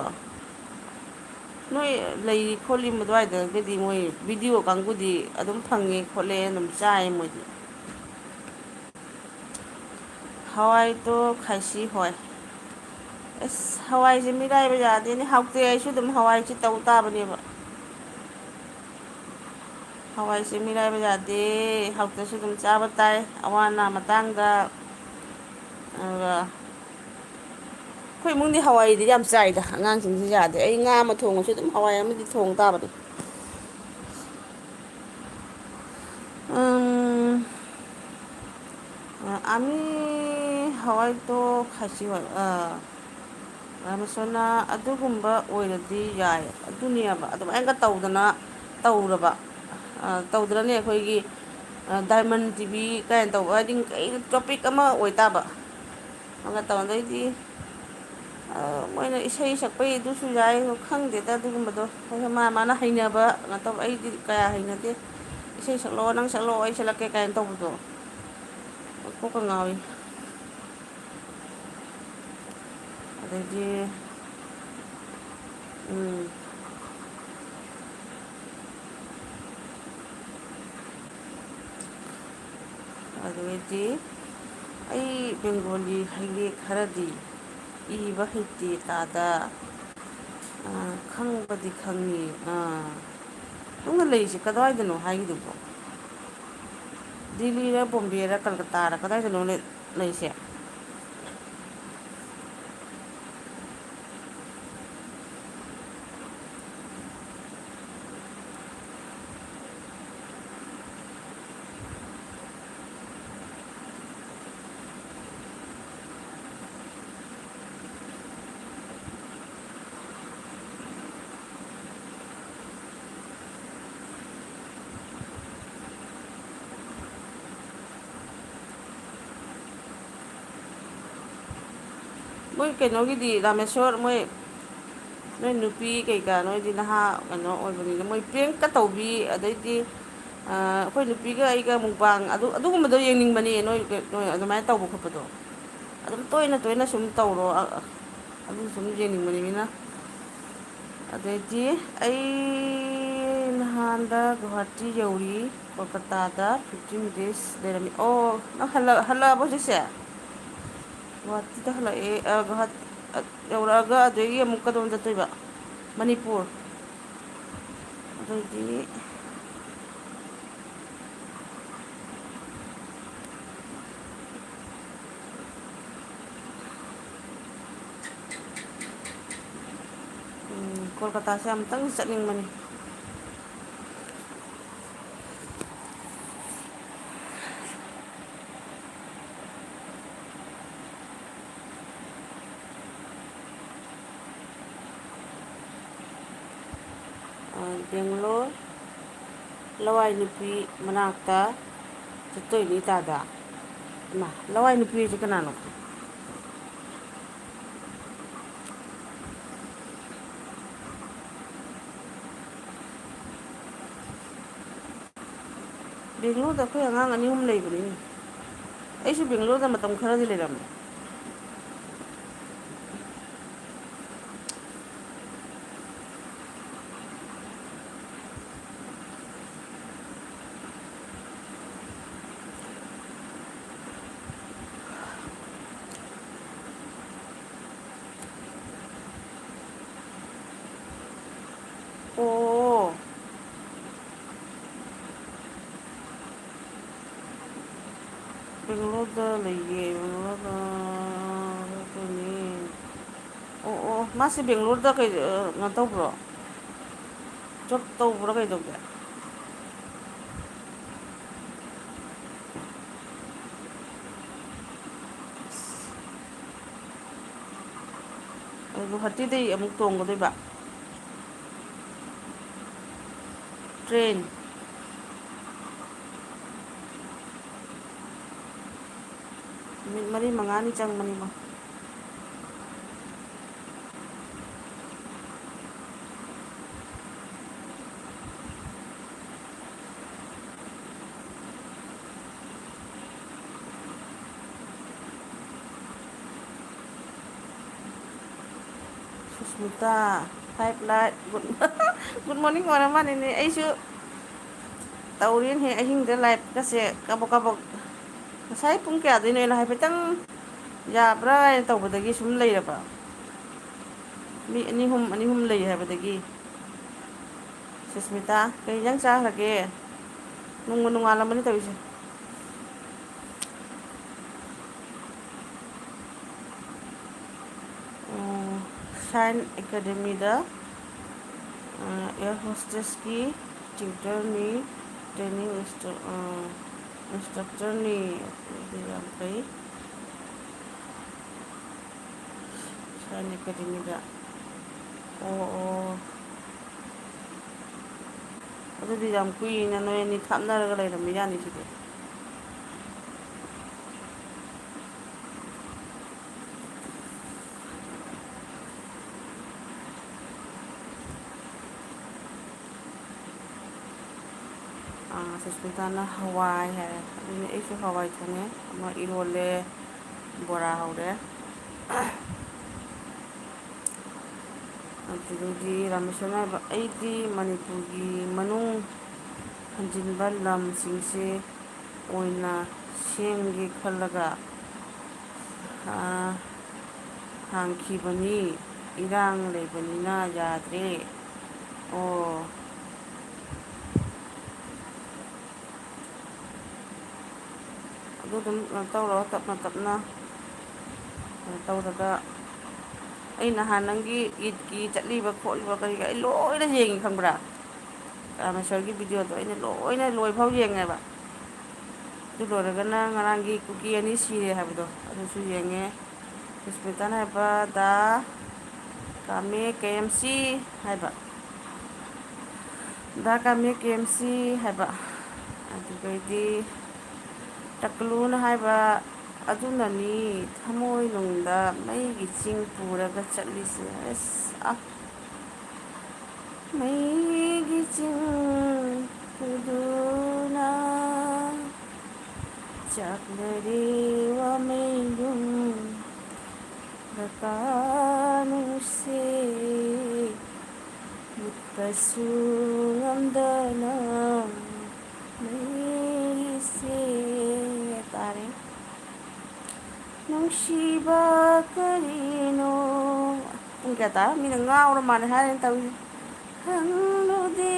ꯅꯣꯏ ꯂꯩꯔꯤ ꯈꯣꯠꯂꯤ ꯑꯗꯨꯋꯥꯏꯗꯒꯗꯤ ꯃꯣꯏ ꯚꯤꯗꯤꯑꯣ ꯀꯥꯡꯕꯨꯗꯤ ꯑꯗꯨꯝ ꯐꯪꯉꯦ ꯈꯣꯠꯂꯦ, ꯑꯗꯨꯝ ꯆꯥꯏ ꯃꯣꯏꯗꯤ꯫ ꯍꯋꯥꯏꯗꯣ ꯈꯥꯏꯁꯤ ꯍꯣꯏ꯫ ꯑꯁ, ꯍꯋꯥꯏꯁꯦ ꯃꯤꯔꯥꯏꯕ ꯌꯥꯗꯦꯅꯦ꯫ ꯍꯥꯎꯇꯦ ꯍꯥꯏꯁꯨ ꯑꯗꯨꯝ ꯍꯋꯥꯏꯁꯦ ꯇꯧ ꯇꯥꯕꯅꯦꯕ꯫ ꯍꯋꯥꯏꯁꯦ ꯃꯤꯔꯥꯏꯕ ꯌꯥꯗꯦ꯫ ꯍꯥꯎꯇ꯭ꯔꯁꯨ ꯑꯗꯨꯝ ꯆꯥꯕ ꯇꯥꯏ꯫ ꯑꯋꯥ ꯑꯅꯥ ꯃꯇꯥꯡꯗ꯫ ꯑꯗꯨꯒ ꯑꯩꯈꯣꯏ ꯏꯃꯨꯡꯗꯤ ꯍꯋꯥꯏꯗꯤ ꯌꯥꯝ ꯆꯥꯏꯗ꯫ ꯑꯉꯥꯡꯁꯤꯡꯁꯤ ꯌꯥꯗꯦ꯫ ꯑꯩ ꯉꯥ ꯑꯃ ꯊꯣꯡꯉꯁꯨ ꯑꯗꯨꯝ ꯍꯋꯥꯏ ꯑꯃꯗꯤ ꯊꯣꯡ ꯇꯥꯕꯅꯤ꯫ ꯎꯝ, ꯑ, ꯑꯃꯤ ꯍꯋꯥꯏ ꯇꯣ ꯈꯥꯁꯤ ꯍꯋꯥꯏ, ꯑ, ꯔꯥꯃꯦꯁꯣꯔꯅ ꯑꯗꯨꯒꯨꯝꯕ ꯑꯣꯏꯔꯗꯤ ꯌꯥꯏ꯫ ꯑꯗꯨꯅꯦꯕ, ꯑꯗꯨꯃꯥꯏꯅꯒ ꯇꯧꯗꯅ, ꯇꯧꯔꯕ, ꯑ, ꯇꯧꯗ꯭ꯔꯅꯦ ꯑꯩꯈꯣꯏꯒꯤ, ꯑ, ꯗꯥꯏꯃꯟ ꯇꯤ ꯚꯤ ꯀꯥꯏꯅ ꯇꯧꯕ, ꯍꯥꯏꯗꯤ ꯀꯩ ꯇꯣꯄꯤꯛ ꯑꯃ ꯑꯣꯏꯇꯥꯕ꯫ ꯑꯃ ꯇꯧꯗꯩꯗꯤ, ꯑ, ꯃꯣꯏꯅ ꯏꯁꯩ ꯁꯛꯄꯩ ꯑꯗꯨꯁꯨ ꯌꯥꯏ, ꯑꯗꯣ ꯈꯪꯗꯦꯗ ꯑꯗꯨꯒꯨꯝꯕꯗꯣ꯫ ꯍꯣꯏ, ꯍꯣꯏ, ꯃꯥ ꯃꯥꯅ ꯍꯩꯅꯕ ꯀꯩꯅꯣ ꯇꯧꯕ, ꯑꯩꯗꯤ ꯀꯌꯥ ꯍꯩꯅꯗꯦ꯫ "ꯏꯁꯩ ꯁꯛꯂꯛꯑꯣ, ꯅꯪ ꯁꯛꯂꯛꯑꯣ, ꯑꯩ ꯁꯛꯂꯛꯀꯦ" ꯀꯥꯏꯅ ꯇꯧꯕꯗꯣ꯫ ꯀꯣꯛꯀ ꯉꯥꯎꯏ꯫ ꯑꯗꯩꯗꯤ, ꯎꯝ꯫ ꯑꯗꯨꯗꯩꯗꯤ ꯑꯩ ꯕꯦꯡꯒꯣꯂꯤ ꯍꯩꯌꯦ ꯈꯔꯗꯤ, ꯏꯕ ꯍꯩꯇꯦ ꯇꯥꯗ꯫ ꯑꯥ, ꯈꯪꯕꯗꯤ ꯈꯪꯉꯤ꯫ ꯑꯥ, ꯅꯪꯅ ꯂꯩꯔꯤꯁꯦ ꯀꯗꯥꯏꯗꯅꯣ ꯍꯥꯏꯒꯤꯗꯨꯕꯣ? ꯗꯤꯜꯂꯤꯔ, ꯕꯣꯝꯕꯦꯔ, ꯀꯜꯀꯇꯥꯔ, ꯀꯗꯥꯏꯗꯅꯣ ꯂꯩ-, ꯂꯩꯁꯦ? ꯃꯣꯏ ꯀꯩꯅꯣꯒꯤꯗꯤ, ꯔꯥꯃꯦꯁꯣꯔ, ꯃꯣꯏ, ꯅꯣꯏ ꯅꯨꯄꯤ ꯀꯩꯀꯥ, ꯅꯣꯏꯗꯤ ꯅꯍꯥ ꯀꯩꯅꯣ ꯑꯣꯏꯕꯅꯤꯅ, ꯃꯣꯏ ꯄ꯭ꯔꯦꯡꯀ ꯇꯧꯕꯤ, ꯑꯗꯩꯗꯤ, ꯑ, ꯑꯩꯈꯣꯏ ꯅꯨꯄꯤꯒ ꯑꯩꯒ ꯃꯨꯛꯕꯥꯡ, ꯑꯗꯨ, ꯑꯗꯨꯒꯨꯝꯕꯗꯣ ꯌꯦꯡꯅꯤꯡꯕꯅꯦ, ꯅꯣꯏ, ꯅꯣꯏ ꯑꯗꯨꯃꯥꯏꯅ ꯇꯧꯕ ꯈꯣꯠꯄꯗꯣ꯫ ꯑꯗꯨꯝ ꯇꯣꯏꯅ ꯇꯣꯏꯅ ꯁꯨꯝ ꯇꯧꯔꯣ, ꯑ, ꯑ, ꯑꯗꯨ ꯁꯨꯝ ꯌꯦꯡꯅꯤꯡꯕꯅꯤ ꯃꯤꯅ꯫ ꯑꯗꯩꯗꯤ ꯑꯩ ꯅꯍꯥꯟꯗ ꯒꯨꯍꯥꯇꯤ ꯌꯧꯔꯤ, ꯀꯣꯜꯀꯇꯥꯗ fifteen days ꯂꯩꯔꯝꯃꯤ꯫ ꯑꯣ, ꯅꯪ ꯍꯜꯂꯛ-, ꯍꯜꯂꯛꯑꯕꯣ ꯍꯧꯖꯤꯛꯁꯦ? ꯒꯨꯍꯥꯇꯤꯗ ꯍꯜꯂꯛꯑꯦ, ꯑ, ꯒꯨꯍꯥ-, ꯑ, ꯌꯧꯔꯛꯑꯒ ꯑꯗꯨꯗꯒꯤ ꯑꯃꯨꯛ ꯀꯗꯣꯝ ꯆꯠꯇꯣꯏꯕ? ꯃꯅꯤꯄꯨꯔ꯫ ꯑꯗꯩꯗꯤ ꯎꯝ, ꯀꯣꯜꯀꯇꯥꯁꯦ ꯑꯃꯨꯛꯇꯪ ꯆꯠꯅꯤꯡꯕꯅꯤ꯫ ꯕꯦꯡꯒ꯭ꯂꯣꯔ, ꯂꯋꯥꯏ ꯅꯨꯄꯤ ꯃꯅꯥꯛꯇ ꯆꯠꯇꯣꯏꯅꯤ ꯇꯥꯗ꯫ ꯏꯃꯥ, ꯂꯋꯥꯏ ꯅꯨꯄꯤ ꯍꯥꯏꯁꯦ ꯀꯅꯥꯅꯣ? ꯕꯦꯡꯒ꯭ꯂꯣꯔꯗ ꯑꯩꯈꯣꯏ ꯑꯉꯥꯡ ꯑꯅꯤ ꯑꯍꯨꯝ ꯂꯩꯕꯅꯤꯅꯦ꯫ ꯑꯩꯁꯨ ꯕꯦꯡꯒ꯭ꯂꯣꯔꯗ ꯃꯇꯝ ꯈꯔꯗꯤ ꯂꯩꯔꯝꯃꯦ꯫ ꯑꯣ꯫ ꯕꯦꯡꯒ꯭ꯂꯣꯔꯗ ꯂꯩꯌꯦ, ꯕꯦꯡꯒ꯭ꯂꯣꯔꯗ ꯂꯩꯌꯦ꯫ ꯑꯣ, ꯑꯣ, ꯃꯥꯁꯦ ꯕꯦꯡꯒ꯭ꯂꯣꯔꯗ ꯀꯩ, ꯑ, ꯀꯩꯅꯣ ꯇꯧꯕ꯭ꯔꯣ? ꯖꯣꯕ ꯇꯧꯕ꯭ꯔꯥ ꯀꯩꯗꯧꯒꯦ? ꯑ, ꯒꯨꯋꯥꯍꯥꯇꯤꯗꯩ ꯑꯃꯨꯛ ꯇꯣꯡꯒꯗꯣꯏꯕ꯫ ꯇ꯭ꯔꯦꯟ꯫ ꯅꯨꯃꯤꯠ ꯃꯔꯤ ꯃꯉꯥꯅꯤ ꯆꯪꯕꯅꯤꯀꯣ꯫ Susmita, five light, good, good morning ꯑꯣꯏꯔ ꯃꯥꯜꯂꯦꯅꯦ꯫ ꯑꯩꯁꯨ ꯇꯧꯔꯦꯅꯦꯍꯦ, ꯑꯍꯤꯡꯗ ꯂꯥꯏꯞꯀꯁꯦ ꯀꯥꯕꯛ ꯀꯥꯕꯛ꯫ ꯉꯁꯥꯏ ꯄꯨꯡ ꯀꯌꯥꯗꯩꯅꯣ ꯑꯩꯅ ꯍꯥꯏꯐꯦꯠꯇꯪ ꯌꯥꯕ꯭ꯔꯥ ꯍꯥꯏꯅ ꯇꯧꯕꯗꯒꯤ ꯁꯨꯝ ꯂꯩꯔꯕ꯫ ꯃꯤ ꯑꯅꯤ ꯑꯍꯨꯝ, ꯑꯅꯤ ꯑꯍꯨꯝ ꯂꯩ ꯍꯥꯏꯕꯗꯒꯤ꯫ ꯁꯨꯁꯃꯤꯇꯥ, ꯀꯩ ꯏꯟꯖꯥꯡ ꯆꯥꯈ꯭ꯔꯒꯦ? ꯅꯨꯡꯕꯨ ꯅꯨꯡꯉꯥꯜꯂꯝꯃꯅꯤ ꯇꯧꯔꯤꯁꯦ꯫ ꯎꯝ, ꯁꯥꯏꯟ ꯑꯦꯀꯥꯗꯃꯤꯗ, ꯑ, ꯑꯦꯌꯔ ꯍꯣꯁꯇꯦꯁꯀꯤ ꯇ꯭ꯌꯨꯇꯔꯅꯤ, ꯇ꯭ꯔꯦꯅꯤꯡ ꯏꯟꯁꯇ꯭ꯔꯛ-, ꯑ, ꯏꯟꯁꯇ꯭ꯔꯛꯇꯔꯅꯤ꯫ ꯑꯗꯨꯗꯤ ꯌꯥꯝ ꯐꯩ꯫ ꯁꯥꯏꯟ ꯑꯦꯀꯥꯗꯃꯤꯗ꯫ ꯑꯣ, ꯑꯣ꯫ ꯑꯗꯨꯗꯤ ꯌꯥꯝ ꯀꯨꯏꯅ ꯅꯣꯏ ꯑꯅꯤ ꯊꯥꯞꯅꯔꯒ ꯂꯩꯔꯝꯕ ꯌꯥꯅꯤ ꯁꯤꯗꯤ꯫ ꯑꯥ, ꯁꯨꯁꯃꯤꯇꯥꯅ ꯍꯋꯥꯏ ꯍꯥꯏꯔꯦ, ꯑꯗꯨꯅꯦ ꯑꯩꯁꯨ ꯍꯋꯥꯏ ꯊꯣꯡꯉꯦ, ꯑꯃ ꯏꯔꯣꯜꯂꯦ, ꯕꯣꯔꯥ ꯍꯧꯔꯦ꯫ ꯑꯗꯨꯗꯒꯤ ꯔꯥꯃꯦꯁꯣꯔꯅ ꯍꯥꯏꯕ, "ꯑꯩꯗꯤ ꯃꯅꯤꯄꯨꯔꯒꯤ ꯃꯅꯨꯡ ꯍꯟꯖꯤꯟꯕ ꯂꯝꯁꯤꯡꯁꯦ ꯑꯣꯏꯅ ꯁꯦꯝꯒꯦ ꯈꯜꯂꯒ, ꯑꯥ, ꯍꯥꯡꯈꯤꯕꯅꯤ꯫ ꯏꯔꯥꯡ ꯂꯩꯕꯅꯤꯅ ꯌꯥꯗ꯭ꯔꯦ꯫" ꯑꯣ꯫ ꯑꯗꯨ ꯑꯗꯨꯝ ꯀꯩꯅꯣ ꯇꯧꯔꯣ, ꯇꯞꯅ ꯇꯞꯅ ꯀꯩꯅꯣ ꯇꯧꯔꯒ꯫ ꯑꯩ ꯅꯍꯥꯟ ꯅꯪꯒꯤ ꯏꯗꯀꯤ ꯆꯠꯂꯤꯕ ꯈꯣꯠꯂꯤꯕ ꯀꯔꯤ ꯀꯔꯥ ꯑꯩ ꯂꯣꯏꯅ ꯌꯦꯡꯉꯤ, ꯈꯪꯕ꯭ꯔꯥ? ꯔꯥꯃꯦꯁꯣꯔꯒꯤ ꯚꯤꯗꯤꯑꯣꯗꯣ ꯑꯩꯅ ꯂꯣꯏꯅ ꯂꯣꯏꯐꯥꯎ ꯌꯦꯡꯉꯦꯕ꯫ ꯑꯗꯨ ꯂꯣꯏꯔꯒꯅ ꯉꯔꯥꯡꯒꯤ ꯀꯨꯀꯤ ꯑꯅꯤ ꯁꯤꯔꯦ ꯍꯥꯏꯕꯗꯣ ꯑꯗꯨꯁꯨ ꯌꯦꯡꯉꯦ꯫ ꯁꯨꯁꯃꯤꯇꯥꯅ ꯍꯥꯏꯕ, "ꯗꯥ ꯀꯥꯃꯦ ꯀꯦ ꯑꯦꯝ ꯁꯤ" ꯍꯥꯏꯕ꯫ "ꯗꯥ ꯀꯥꯃꯦ ꯀꯦ ꯑꯦꯝ ꯁꯤ" ꯍꯥꯏꯕ꯫ ꯑꯗꯨꯗꯩꯗꯤ ꯇꯀꯂꯨꯅ ꯍꯥꯏꯕ, "ꯑꯗꯨꯅꯅꯤ ꯊꯃꯣꯏꯅꯨꯡꯗ ꯃꯩꯒꯤ ꯆꯤꯡ ꯄꯨꯔꯒ ꯆꯠꯂꯤꯁꯦ꯫" ꯑꯁ, ꯑ꯫ ꯃꯩꯒꯤ ꯆꯤꯡ ꯄꯨꯗꯨꯅ ꯆꯥꯛꯅꯔꯦ ꯋꯥꯃꯩꯗꯨꯝ ꯀꯀꯥ ꯅꯨꯡꯁꯤ꯫ ꯃꯨꯠꯄꯁꯨ ꯉꯝꯗꯅ ꯃꯩꯁꯦ ꯇꯥꯔꯦ꯫ ꯅꯨꯡꯁꯤꯕ ꯀꯔꯤꯅꯣ? ꯄꯨꯡ ꯀꯌꯥ ꯇꯥꯔ? ꯃꯤꯅ ꯉꯥꯎꯔ ꯃꯥꯜꯂꯦ ꯍꯥꯏꯔꯦꯅ ꯇꯧꯔꯤꯁꯦ꯫ ꯈꯪꯂꯨꯗꯦ,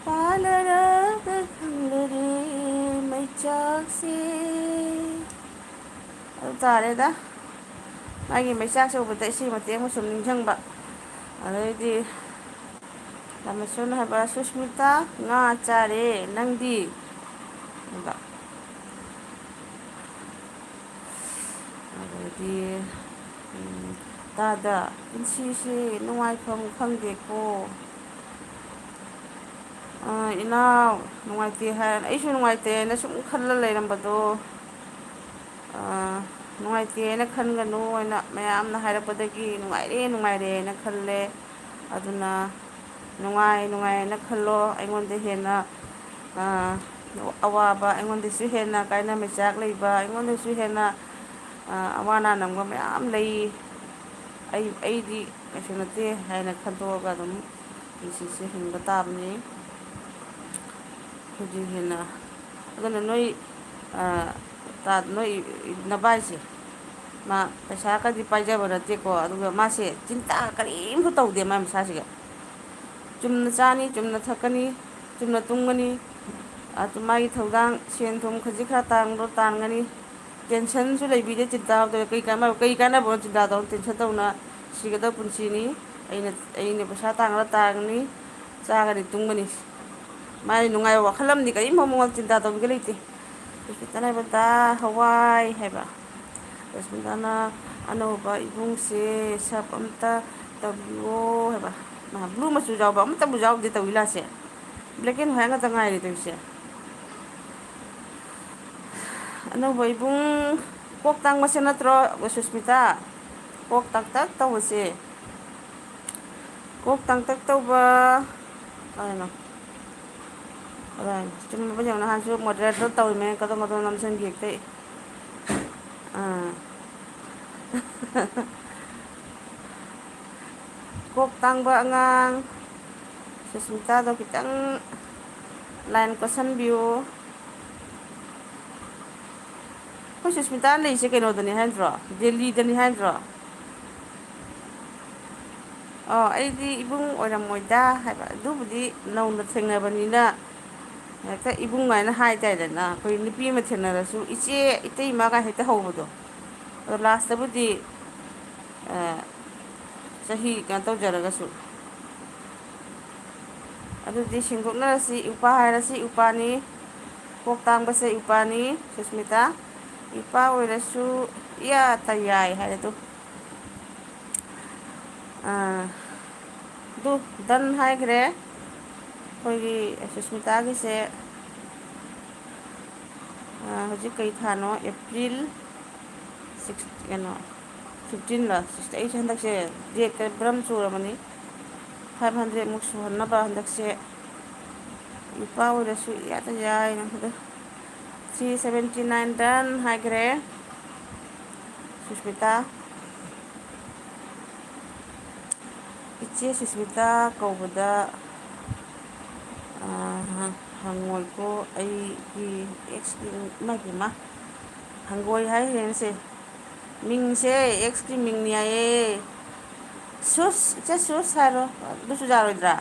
ꯄꯥꯜꯂꯔꯒ ꯈꯪꯂꯔꯦ ꯃꯩꯆꯥꯛꯁꯦ꯫ ꯑꯗꯨ ꯇꯥꯔꯦꯗ꯫ ꯃꯥꯒꯤ ꯃꯩꯆꯥꯛꯁꯦ ꯎꯕꯗ ꯏꯁꯩ ꯃꯇꯦꯛ ꯑꯃ ꯁꯨꯝ ꯅꯤꯡꯁꯤꯡꯕ꯫ ꯑꯗꯩꯗꯤ ꯔꯥꯃꯦꯁꯣꯔꯅ ꯍꯥꯏꯕ, "ꯁꯨꯁꯃꯤꯇꯥ, ꯉꯥ ꯆꯥꯔꯦ, ꯅꯪꯗꯤ?" ꯑꯗ ꯑꯗꯩꯗꯤ, ꯎꯝ, "ꯇꯥꯗ, ꯄꯨꯟꯁꯤꯁꯤ ꯅꯨꯡꯉꯥꯏꯐꯝ ꯈꯪꯗꯦꯀꯣ꯫ ꯑ, ꯏꯅꯥꯎ, ꯅꯨꯡꯉꯥꯏꯇꯦ ꯍꯥꯏ, ꯑꯩꯁꯨ ꯅꯨꯡꯉꯥꯏꯇꯦꯅ ꯁꯨꯝ ꯈꯜꯂ ꯂꯩꯔꯝꯕꯗꯣ, ꯑ, ꯅꯨꯡꯉꯥꯏꯇꯦꯅ ꯈꯟꯒꯅꯨ ꯍꯥꯏꯅ ꯃꯌꯥꯝꯅ ꯍꯥꯏꯔꯛꯄꯗꯒꯤ ꯅꯨꯡꯉꯥꯏꯔꯦ, ꯅꯨꯡꯉꯥꯏꯔꯦꯅ ꯈꯜꯂꯦ꯫ ꯑꯗꯨꯅ ꯅꯨꯡꯉꯥꯏ, ꯅꯨꯡꯉꯥꯏꯅ ꯈꯜꯂꯣ꯫ ꯑꯩꯉꯣꯟꯗ ꯍꯦꯟꯅ, ꯑ, ꯑꯋꯥꯕ, ꯑꯩꯉꯣꯟꯗꯁꯨ ꯍꯦꯟꯅ ꯀꯥꯏꯅ ꯃꯩꯆꯥꯛ ꯂꯩꯕ, ꯑꯩꯉꯣꯟꯗꯁꯨ ꯍꯦꯟꯅ, ꯑ, ꯑꯋꯥ ꯑꯅꯥ ꯅꯪꯕ ꯃꯌꯥꯝ ꯂꯩ꯫ ꯑꯩ, ꯑꯩꯗꯤ ꯀꯩꯁꯨ ꯅꯠꯇꯦ ꯍꯥꯏꯅ ꯈꯟꯗꯣꯛꯑꯒ ꯑꯗꯨꯝ ꯄꯨꯟꯁꯤꯁꯦ ꯍꯤꯡꯕ ꯇꯥꯕꯅꯤ꯫ ꯑꯩꯈꯣꯏꯗꯤ ꯍꯦꯟꯅ, ꯑꯗꯨꯅ ꯅꯣꯏ, ꯑ, ꯇꯥ-, ꯅꯣꯏ ꯅꯕꯥꯏꯁꯦ, ꯃꯥ ꯄꯩꯁꯥꯒꯗꯤ ꯄꯥꯏꯖꯕ ꯅꯠꯇꯦꯀꯣ, ꯑꯗꯨꯒ ꯃꯥꯁꯦ ꯆꯤꯟꯇꯥ ꯀꯔꯤꯝꯁꯨ ꯇꯧꯗꯦ ꯃꯥꯏ ꯃꯁꯥꯁꯤꯒ꯫ ꯆꯨꯝꯅ ꯆꯥꯅꯤ, ꯆꯨꯝꯅ ꯊꯛꯀꯅꯤ, ꯆꯨꯝꯅ ꯇꯨꯝꯒꯅꯤ, ꯑꯗꯨ ꯃꯥꯒꯤ ꯊꯧꯗꯥꯡ ꯁꯦꯟ ꯊꯨꯝ ꯈꯖꯤꯛ ꯈꯔ ꯇꯥꯟꯕꯗꯣ ꯇꯥꯟꯒꯅꯤ꯫ ꯇꯦꯟꯁꯟꯁꯨ ꯂꯩꯕꯤꯗꯦ, ꯆꯤꯟꯇꯥ ꯇꯧꯗꯦ꯫ ꯀꯩ ꯀꯥꯟꯅꯕ, ꯀꯩ ꯀꯥꯟꯅꯕꯅꯣ ꯆꯤꯟꯇꯥ ꯇꯧ-, ꯇꯦꯟꯁꯟ ꯇꯧꯅ ꯁꯤꯒꯗꯕ ꯄꯨꯟꯁꯤꯅꯤ꯫ ꯑꯩꯅ, ꯑꯩꯅ ꯄꯩꯁꯥ ꯇꯥꯟꯈ꯭ꯔ ꯇꯥꯟꯒꯅꯤ, ꯆꯥꯒꯅꯤ, ꯇꯨꯝꯒꯅꯤ꯫ ꯃꯥꯏ ꯅꯨꯡꯉꯥꯏꯕ ꯋꯥꯈꯜ ꯑꯃꯗꯤ ꯀꯔꯤꯝꯐꯥꯎ ꯃꯉꯣꯟꯗ ꯆꯤꯟꯇꯥ ꯇꯧꯕꯤꯒ ꯂꯩꯇꯦ꯫ ꯔꯁꯃꯤꯇꯥꯅ ꯍꯥꯏꯕꯗ ꯍꯋꯥꯏ ꯍꯥꯏꯕ꯫ ꯔꯁꯃꯤꯇꯥꯅ ꯑꯅꯧꯕ ꯏꯕꯨꯡꯁꯦ ꯁꯞ ꯑꯝꯇ ꯇꯧꯕꯤꯌꯣ ꯍꯥꯏꯕ꯫ ꯃꯥ ꯕ꯭ꯂꯨ ꯃꯆꯨ ꯌꯥꯎꯕ ꯑꯃꯠꯇꯕꯨ ꯌꯥꯎꯗꯦ ꯇꯧꯏ ꯂꯥꯁꯦ꯫ ꯕ꯭ꯂꯦꯛ ꯑꯦꯟ ꯍ꯭ꯋꯥꯏꯠ ꯉꯥꯛꯇ ꯉꯥꯏꯔꯦ ꯇꯧꯔꯤꯁꯦ꯫ ꯑꯅꯧꯕ ꯏꯕꯨꯡ ꯀꯣꯛ ꯇꯥꯡꯕꯁꯦ ꯅꯠꯇ꯭ꯔꯣ, ꯁꯨꯁꯃꯤꯇꯥ? ꯀꯣꯛ ꯇꯥꯡꯇꯛ ꯇꯧꯕꯁꯦ꯫ ꯀꯣꯛ ꯇꯥꯡꯇꯛ ꯇꯧꯕ꯫ ꯀꯩꯅꯣ? ꯀꯗꯥꯏꯅꯣ? ꯆꯨꯝꯃꯕ ꯌꯦꯡꯉꯣ, ꯅꯍꯥꯟꯁꯨ ꯃꯣꯗꯔꯦꯇꯔ ꯇꯧꯔꯤꯃꯦ, ꯀꯗꯣ ꯀꯗꯣ ꯅꯝꯁꯤꯟꯈꯤ ꯍꯦꯛꯇ꯫ ꯑꯥ꯫ ꯀꯣꯛ ꯇꯥꯡꯕ ꯑꯉꯥꯡ ꯁꯨꯁꯃꯤꯇꯥꯗꯣ ꯈꯤꯇꯪ ꯂꯥꯏꯟ ꯀꯣꯠꯁꯟꯕꯤꯌꯨ꯫ ꯑꯩꯈꯣꯏ ꯁꯨꯁꯃꯤꯇꯥ ꯂꯩꯁꯦ ꯀꯩꯅꯣꯗꯅꯤ ꯍꯥꯏꯗ꯭ꯔꯣ? ꯗꯦꯜꯂꯤꯗꯅꯤ ꯍꯥꯏꯗ꯭ꯔꯣ? ꯑꯣ, ꯑꯩꯗꯤ ꯏꯕꯨꯡ ꯑꯣꯏꯔꯝꯃꯣꯏꯗ ꯍꯥꯏꯕ꯫ ꯑꯗꯨꯕꯨꯗꯤ ꯅꯧꯅ ꯊꯦꯡꯅꯕꯅꯤꯅ ꯍꯦꯛꯇ ꯏꯕꯨꯡ ꯍꯥꯏꯅ ꯍꯥꯏ ꯇꯥꯏꯗꯅ꯫ ꯑꯩꯈꯣꯏ ꯅꯨꯄꯤ ꯑꯃ ꯊꯦꯡꯅꯔꯁꯨ "ꯏꯆꯦ, ꯏꯇꯩꯃꯒ" ꯍꯦꯛꯇ ꯍꯧꯕꯗꯣ꯫ ꯑꯗꯣ ꯂꯥꯁꯇꯕꯨꯗꯤ, ꯑ, ꯆꯍꯤ ꯀꯩꯅꯣ ꯇꯧꯖꯔꯒꯁꯨ꯫ ꯑꯗꯨꯗꯤ ꯁꯦꯡꯗꯣꯛꯅꯔꯁꯤ, ꯏꯎꯄꯥ ꯍꯥꯏꯔꯁꯤ ꯏꯎꯄꯥꯅꯤ, ꯀꯣꯛ ꯇꯥꯡꯕꯁꯦ ꯏꯎꯄꯥꯅꯤ, ꯁꯨꯁꯃꯤꯇꯥ꯫ ꯏꯎꯄꯥ ꯑꯣꯏꯔꯁꯨ ꯏꯌꯥꯇ ꯌꯥꯏ ꯍꯥꯏꯔꯦ ꯑꯗꯨ꯫ ꯑꯥ, ꯑꯗꯨ ꯗꯟ ꯍꯥꯏꯈ꯭ꯔꯦ꯫ ꯑꯩꯈꯣꯏꯒꯤ ꯁꯨꯁꯃꯤꯇꯥꯒꯤꯁꯦ, ꯑ, ꯍꯧꯖꯤꯛ ꯀꯩ ꯊꯥꯅꯣ? ꯑꯦꯄ꯭ꯔꯤꯜ ꯁꯤꯛꯁ, ꯀꯩꯅꯣ, ꯐꯤꯐꯇꯤꯟꯂ ꯁꯤꯛꯁꯇꯤꯟ? ꯑꯩꯁꯦ ꯍꯟꯗꯛꯁꯦ ꯗꯦꯠ ꯀꯌꯥ ꯕ꯭ꯔꯝ ꯆꯨꯔꯕꯅꯤ꯫ ꯐꯥꯏꯚ ꯍꯟꯗ꯭ꯔꯦꯗꯃꯨꯛ ꯁꯨꯍꯟꯅꯕ ꯍꯟꯗꯛꯁꯦ ꯅꯨꯄꯥ ꯑꯣꯏꯔꯁꯨ ꯏꯌꯥꯗ ꯌꯥꯏꯅ ꯍꯟꯗꯛ ꯊ꯭ꯔꯤ ꯁꯕꯦꯟꯇꯤ ꯅꯥꯏꯟ ꯗꯟ ꯍꯥꯏꯈ꯭ꯔꯦ꯫ ꯁꯨꯁꯃꯤꯇꯥ, ꯏꯆꯦ ꯁꯨꯁꯃꯤꯇꯥ ꯀꯧꯕꯗ, ꯑ, ꯍꯪꯉꯣꯏꯀꯣ ꯑꯩꯒꯤ ꯑꯦꯛꯁꯀꯤ꯫ ꯏꯃꯥ ꯏꯕꯦꯝꯃ, ꯍꯪꯒꯣꯏ ꯍꯥꯏ ꯍꯦꯟꯁꯦ꯫ ꯃꯤꯡꯁꯦ ꯑꯦꯛꯁꯀꯤ ꯃꯤꯡꯅꯤ ꯍꯥꯏꯌꯦ꯫ ꯁꯨꯁ, ꯏꯆꯦ ꯁꯨꯁ ꯍꯥꯏꯔꯣ꯫ ꯑꯗꯨꯁꯨ ꯌꯥꯔꯣꯏꯗ꯭ꯔꯥ?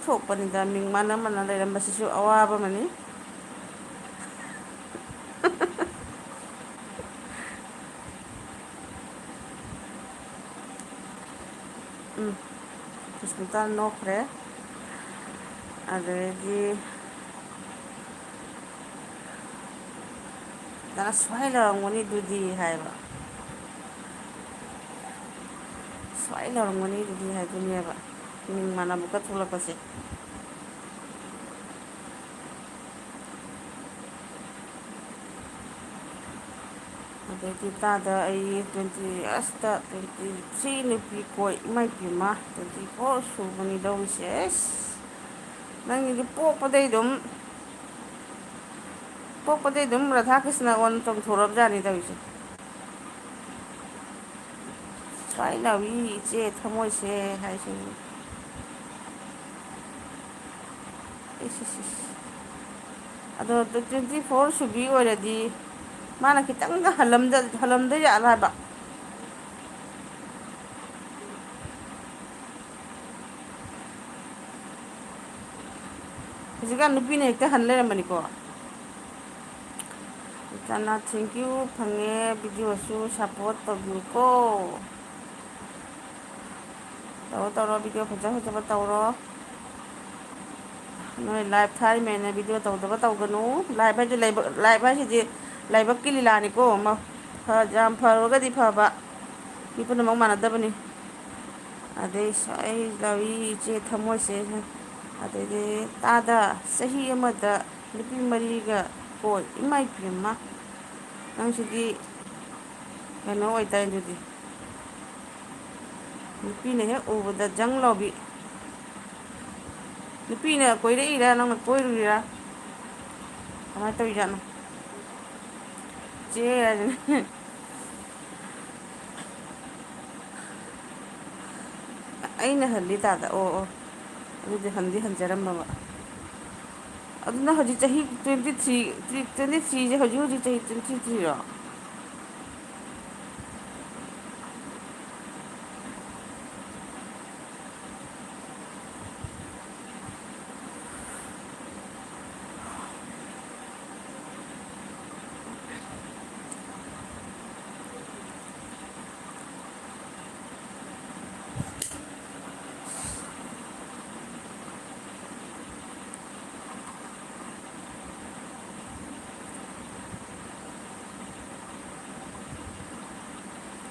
ꯊꯣꯛꯄꯅꯤꯗ, ꯃꯤꯡ ꯃꯥꯟꯅ ꯃꯥꯟꯅ ꯂꯩꯔꯝꯕꯁꯤꯁꯨ ꯑꯋꯥꯕ ꯑꯃꯅꯤ꯫ ꯎꯝ, ꯁꯨꯁꯃꯤꯇꯥ ꯅꯣꯛꯈ꯭ꯔꯦ꯫ ꯑꯗꯒꯤ ꯗꯅ ꯁ꯭ꯋꯥꯏ ꯂꯥꯎꯔꯝꯒꯅꯤ ꯑꯗꯨꯗꯤ ꯍꯥꯏꯕ꯫ ꯁ꯭ꯋꯥꯏ ꯂꯥꯎꯔꯝꯒꯅꯤ ꯑꯗꯨꯗꯤ ꯍꯥꯏꯗꯣꯏꯅꯦꯕ꯫ ꯃꯤꯡ ꯃꯥꯟꯅꯕꯒ ꯊꯣꯛꯂꯛꯄꯁꯦ꯫ ꯑꯗꯩꯗꯤ ꯇꯥꯗ ꯑꯩ ꯇ꯭ꯋꯦꯟꯇꯤ ꯑꯁꯇ ꯇ꯭ꯋꯦꯟꯇꯤ ꯊ꯭ꯔꯤ ꯅꯨꯄꯤ ꯀꯣꯏ, ꯏꯃꯥꯏ ꯄꯦꯝꯃ, ꯇ꯭ꯋꯦꯟꯇꯤ ꯐꯣꯔ ꯁꯨꯕꯅꯤ ꯂꯧꯔꯤꯁꯦ꯫ ꯑꯁ, ꯅꯪꯒꯤꯗꯤ ꯄꯣꯛꯄꯗꯩ ꯑꯗꯨꯝ, ꯄꯣꯛꯄꯗꯩ ꯑꯗꯨꯝ ꯔꯥꯙꯥ ꯀ꯭ꯔꯤꯁꯅ ꯑꯣꯟ ꯇꯧꯊꯣꯔꯛꯑꯕꯖꯥꯠꯅꯤ ꯇꯧꯔꯤꯁꯦ꯫ ꯁ꯭ꯋꯥꯏ ꯂꯥꯎꯏ ꯏꯆꯦ ꯊꯃꯣꯏꯁꯦ ꯍꯥꯏꯁꯤꯅꯤ꯫ ꯏꯁ, ꯏꯁ, ꯏꯁ꯫ ꯑꯗꯣ ꯇ꯭ꯋꯦꯟꯇꯤ ꯐꯣꯔ ꯁꯨꯕꯤ ꯑꯣꯏꯔꯗꯤ ꯃꯥꯅ ꯈꯤꯇꯪꯒ ꯍꯜꯂꯝꯗ-, ꯍꯜꯂꯝꯗꯣꯏ ꯖꯥꯠꯂ ꯍꯥꯏꯕ꯫ ꯍꯧꯖꯤꯛꯀꯥꯟ ꯅꯨꯄꯤꯅ ꯍꯦꯛꯇ ꯍꯟ ꯂꯩꯔꯝꯕꯅꯤꯀꯣ꯫ ꯏꯆꯥꯅ thank you ꯐꯪꯉꯦ, video ꯁꯨ support ꯇꯧꯕꯤꯌꯨꯀꯣ꯫ ꯇꯧꯔꯣ, ꯇꯧꯔꯣ, video ꯐꯖ ꯐꯖꯕ ꯇꯧꯔꯣ꯫ ꯅꯣꯏ live ꯊꯥꯔꯤꯃꯦꯅ video ꯇꯧꯗꯕ ꯇꯧꯒꯅꯨ꯫ Live ꯍꯥꯏꯁꯦ ꯂꯥꯏꯕꯛ, live ꯍꯥꯏꯁꯤꯗꯤ ꯂꯥꯏꯕꯛꯀꯤ ꯂꯤꯂꯥꯅꯤꯀꯣ꯫ ꯃ-, ꯐ-, ꯌꯥꯝ ꯐꯔꯨꯔꯒꯗꯤ ꯐꯕ꯫ ꯃꯤ ꯄꯨꯝꯅꯃꯛ ꯃꯥꯟꯅꯗꯕꯅꯤ꯫ ꯑꯗꯩ ꯁ꯭ꯋꯥꯏ ꯂꯥꯎꯏ ꯏꯆꯦ ꯊꯝꯃꯣꯏꯁꯦ꯫ ꯑꯗꯩꯗꯤ ꯇꯥꯗ ꯆꯍꯤ ꯑꯃꯗ ꯅꯨꯄꯤ ꯃꯔꯤꯒ ꯀꯣꯏ꯫ ꯏꯃꯥ ꯏꯄꯦꯝꯃ꯫ ꯅꯪꯁꯤꯗꯤ ꯀꯩꯅꯣ ꯑꯣꯏꯇꯥꯏ ꯑꯗꯨꯗꯤ꯫ ꯅꯨꯄꯤꯅ ꯍꯦꯛ ꯎꯕꯗ ꯖꯪ ꯂꯥꯎꯕꯤ꯫ ꯅꯨꯄꯤꯅ ꯀꯣꯏꯔꯛꯏꯔꯥ, ꯅꯪꯅ ꯀꯣꯏꯔꯨꯔꯤꯔꯥ? ꯀꯃꯥꯏꯅ ꯇꯧꯔꯤꯖꯥꯠꯅꯣ? ꯆꯦ ꯍꯥꯏꯁꯤꯅꯦ꯫ ꯑꯩꯅ ꯍꯜꯂꯤ ꯇꯥꯗ꯫ ꯑꯣ, ꯑꯣ꯫ ꯑꯗꯨꯗꯤ ꯍꯟꯗꯤ ꯍꯟꯖꯔꯝꯃꯕ꯫ ꯑꯗꯨꯅ ꯍꯧꯖꯤꯛ ꯆꯍꯤ twenty three, twenty threeꯁꯦ ꯍꯧꯖꯤꯛ ꯍꯧꯖꯤꯛ ꯆꯍꯤ twenty threeꯔꯣ?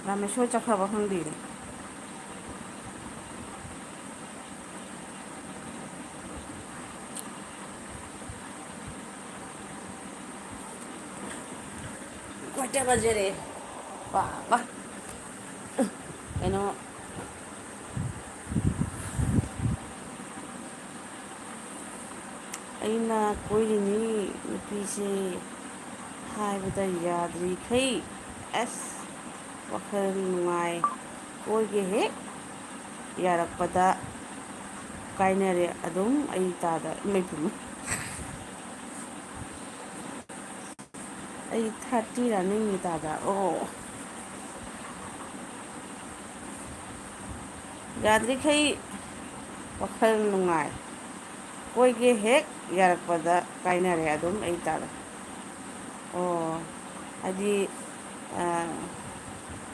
ꯔꯥꯃꯦꯁꯣꯔ ꯆꯠꯈ꯭ꯔꯕ ꯈꯪꯗꯦꯅꯦ꯫ ꯀꯣꯏꯇ ꯕꯖꯔꯦ꯫ ꯄꯥꯕ꯫ ꯀꯩꯅꯣ꯫ ꯑꯩꯅ ꯀꯣꯏꯔꯤꯅꯤ ꯅꯨꯄꯤꯁꯦ ꯍꯥꯏꯕꯗ ꯌꯥꯗ꯭ꯔꯤꯈꯩ ꯑꯁ ꯋꯥꯈꯜ ꯅꯨꯡꯉꯥꯏ꯫ ꯀꯣꯏꯒꯦ ꯍꯦꯛ ꯌꯥꯔꯛꯄꯗ ꯀꯥꯏꯅꯔꯦ ꯑꯗꯨꯝ ꯑꯩ ꯇꯥꯗ꯫ ꯏꯃꯩ ꯄꯨꯝꯃ꯫ ꯑꯩ thirty running ꯅꯤ ꯇꯥꯗ꯫ ꯑꯣ꯫ ꯌꯥꯗ꯭ꯔꯤꯈꯩ ꯋꯥꯈꯜ ꯅꯨꯡꯉꯥꯏ꯫ ꯀꯣꯏꯒꯦ ꯍꯦꯛ ꯌꯥꯔꯛꯄꯗ ꯀꯥꯏꯅꯔꯦ ꯑꯗꯨꯝ ꯑꯩ ꯇꯥꯗ꯫ ꯑꯣ꯫ ꯍꯥꯏꯗꯤ, ꯑ,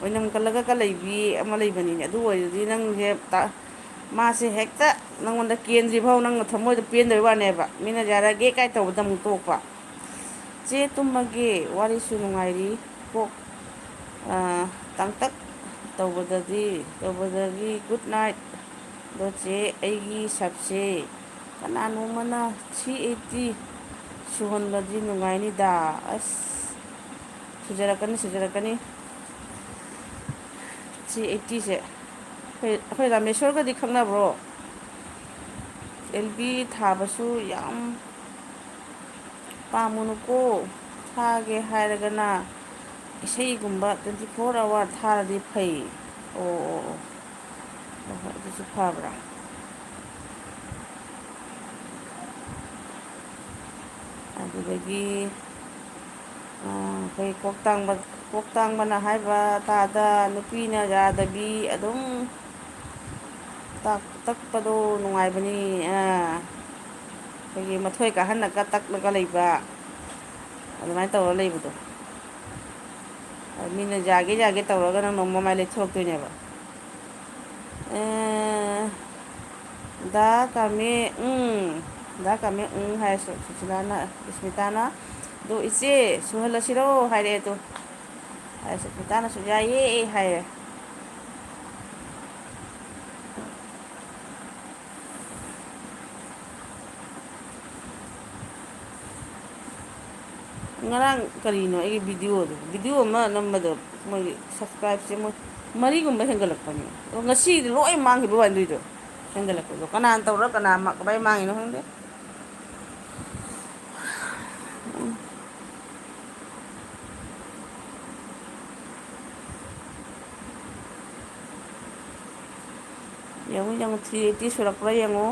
ꯑꯣꯏꯅꯝ ꯀꯜꯂꯒ ꯀ ꯂꯩꯕꯤ ꯑꯃ ꯂꯩꯕꯅꯤꯅꯦ꯫ ꯑꯗꯨ ꯑꯣꯏꯔꯗꯤ ꯅꯪꯁꯦ ꯇ-, ꯃꯥꯁꯦ ꯍꯦꯛꯇ ꯅꯪꯉꯣꯟꯗ ꯀꯦꯟꯗ꯭ꯔꯤꯐꯥꯎ ꯅꯪꯅ ꯊꯃꯣꯏꯗ ꯄꯦꯟꯗꯕꯩ ꯋꯥꯅꯦꯕ꯫ ꯃꯤꯅ ꯌꯥꯔꯒꯦ ꯀꯥꯏ ꯇꯧꯕꯗ ꯑꯃꯨꯛ ꯇꯣꯛꯄ꯫ ꯆꯦ ꯇꯨꯝꯃꯒꯦ, ꯋꯥꯔꯤꯁꯨ ꯅꯨꯡꯉꯥꯏꯔꯤ꯫ ꯀꯣꯛ, ꯑ, ꯇꯥꯡꯇꯛ ꯇꯧꯕꯗꯗꯤ, ꯇꯧꯕꯗꯒꯤ good night꯫ ꯑꯗꯣ ꯆꯦ, ꯑꯩꯒꯤ ꯁꯞꯁꯦ ꯀꯅꯥꯅꯣꯝꯃꯅ three eighty ꯁꯨꯍꯟꯕꯗꯤ ꯅꯨꯡꯉꯥꯏꯅꯤꯗ꯫ ꯑꯁ, ꯁꯨꯖꯔꯛꯀꯅꯤ, ꯁꯨꯖꯔꯛꯀꯅꯤ꯫ Three eightyꯁꯦ ꯑꯩꯈꯣꯏ, ꯑꯩꯈꯣꯏ ꯔꯥꯃꯦꯁꯣꯔꯒꯗꯤ ꯈꯪꯅꯕ꯭ꯔꯣ? ꯑꯦꯜ ꯕꯤ ꯊꯥꯕꯁꯨ ꯌꯥꯝ ꯄꯥꯝꯃꯨꯅꯨꯀꯣ꯫ ꯊꯥꯒꯦ ꯍꯥꯏꯔꯒꯅ ꯏꯁꯩꯒꯨꯝꯕ twenty four hour ꯊꯥꯔꯗꯤ ꯐꯩ꯫ ꯑꯣ, ꯑꯣ, ꯑꯣ꯫ ꯍꯣꯏ, ꯍꯣꯏ, ꯑꯗꯨꯁꯨ ꯐꯕ꯭ꯔꯥ? ꯑꯗꯨꯗꯒꯤ, ꯑ, ꯑꯩꯈꯣꯏ ꯀꯣꯛ ꯇꯥꯡꯕ, ꯀꯣꯛ ꯇꯥꯡꯕꯅ ꯍꯥꯏꯕ ꯇꯥꯗ, ꯅꯨꯄꯤꯅ ꯌꯥꯗꯕꯤ ꯑꯗꯨꯝ ꯇꯥꯛ-, ꯇꯛꯄꯗꯣ ꯅꯨꯡꯉꯥꯏꯕꯅꯤ꯫ ꯑ, ꯑꯩꯈꯣꯏꯒꯤ ꯃꯊꯣꯏ ꯀꯥꯍꯟꯅꯒ ꯇꯛꯂꯒ ꯂꯩꯕ, ꯑꯗꯨꯃꯥꯏꯅ ꯇꯧꯔ ꯂꯩꯕꯗꯣ꯫ ꯑ, ꯃꯤꯅ ꯌꯥꯒꯦ ꯌꯥꯒꯦ ꯇꯧꯔꯒ ꯅꯪꯅ ꯑꯃꯨꯛ ꯃꯃꯥꯏ ꯂꯩꯊꯣꯔꯛꯇꯣꯏꯅꯦꯕ꯫ ꯑꯦ, ꯗꯥ ꯀꯥꯃꯦ, ꯎꯝ, ꯗꯥ ꯀꯥꯃꯦ, ꯎꯝ ꯍꯥꯏꯔꯁꯨ, ꯁꯨꯁꯤꯂꯥꯅ, ꯁꯨꯁꯃꯤꯇꯥꯅ, "ꯑꯗꯣ ꯏꯆꯦ, ꯁꯨꯍꯜꯂꯁꯤꯔꯣ?" ꯍꯥꯏꯔꯛꯑꯦ ꯑꯗꯣ꯫ ꯑꯩ ꯁꯨꯁꯃꯤꯇꯥꯅꯁꯨ "ꯌꯥꯏꯌꯦ" ꯍꯥꯏꯌꯦ꯫ ꯉꯔꯥꯡ ꯀꯔꯤꯅꯣ ꯑꯩꯒꯤ videoꯗꯣ, video ꯑꯃ ꯅꯝꯕꯗꯣ, ꯃꯣꯏꯒꯤ subscribeꯁꯦ ꯃꯣꯏ ꯃꯔꯤꯒꯨꯝꯕ ꯍꯦꯟꯒꯠꯂꯛꯄꯅꯦ꯫ ꯑꯗꯣ ꯉꯁꯤꯗꯤ ꯂꯣꯏ ꯃꯥꯡꯈꯤꯕ ꯋꯥꯅꯤꯗꯣ, ꯍꯦꯟꯒꯠꯂꯛꯄꯗꯣ꯫ ꯀꯅꯥꯅ ꯇꯧꯔ ꯀꯅꯥ ꯃ-, ꯀꯃꯥꯏꯅ ꯃꯥꯡꯉꯤꯅꯣ ꯈꯪꯗꯦ꯫ ꯌꯦꯡꯉꯨ, ꯌꯦꯡꯉꯨ, three eighty ꯁꯨꯔꯛꯄ꯭ꯔꯥ ꯌꯦꯡꯉꯨ꯫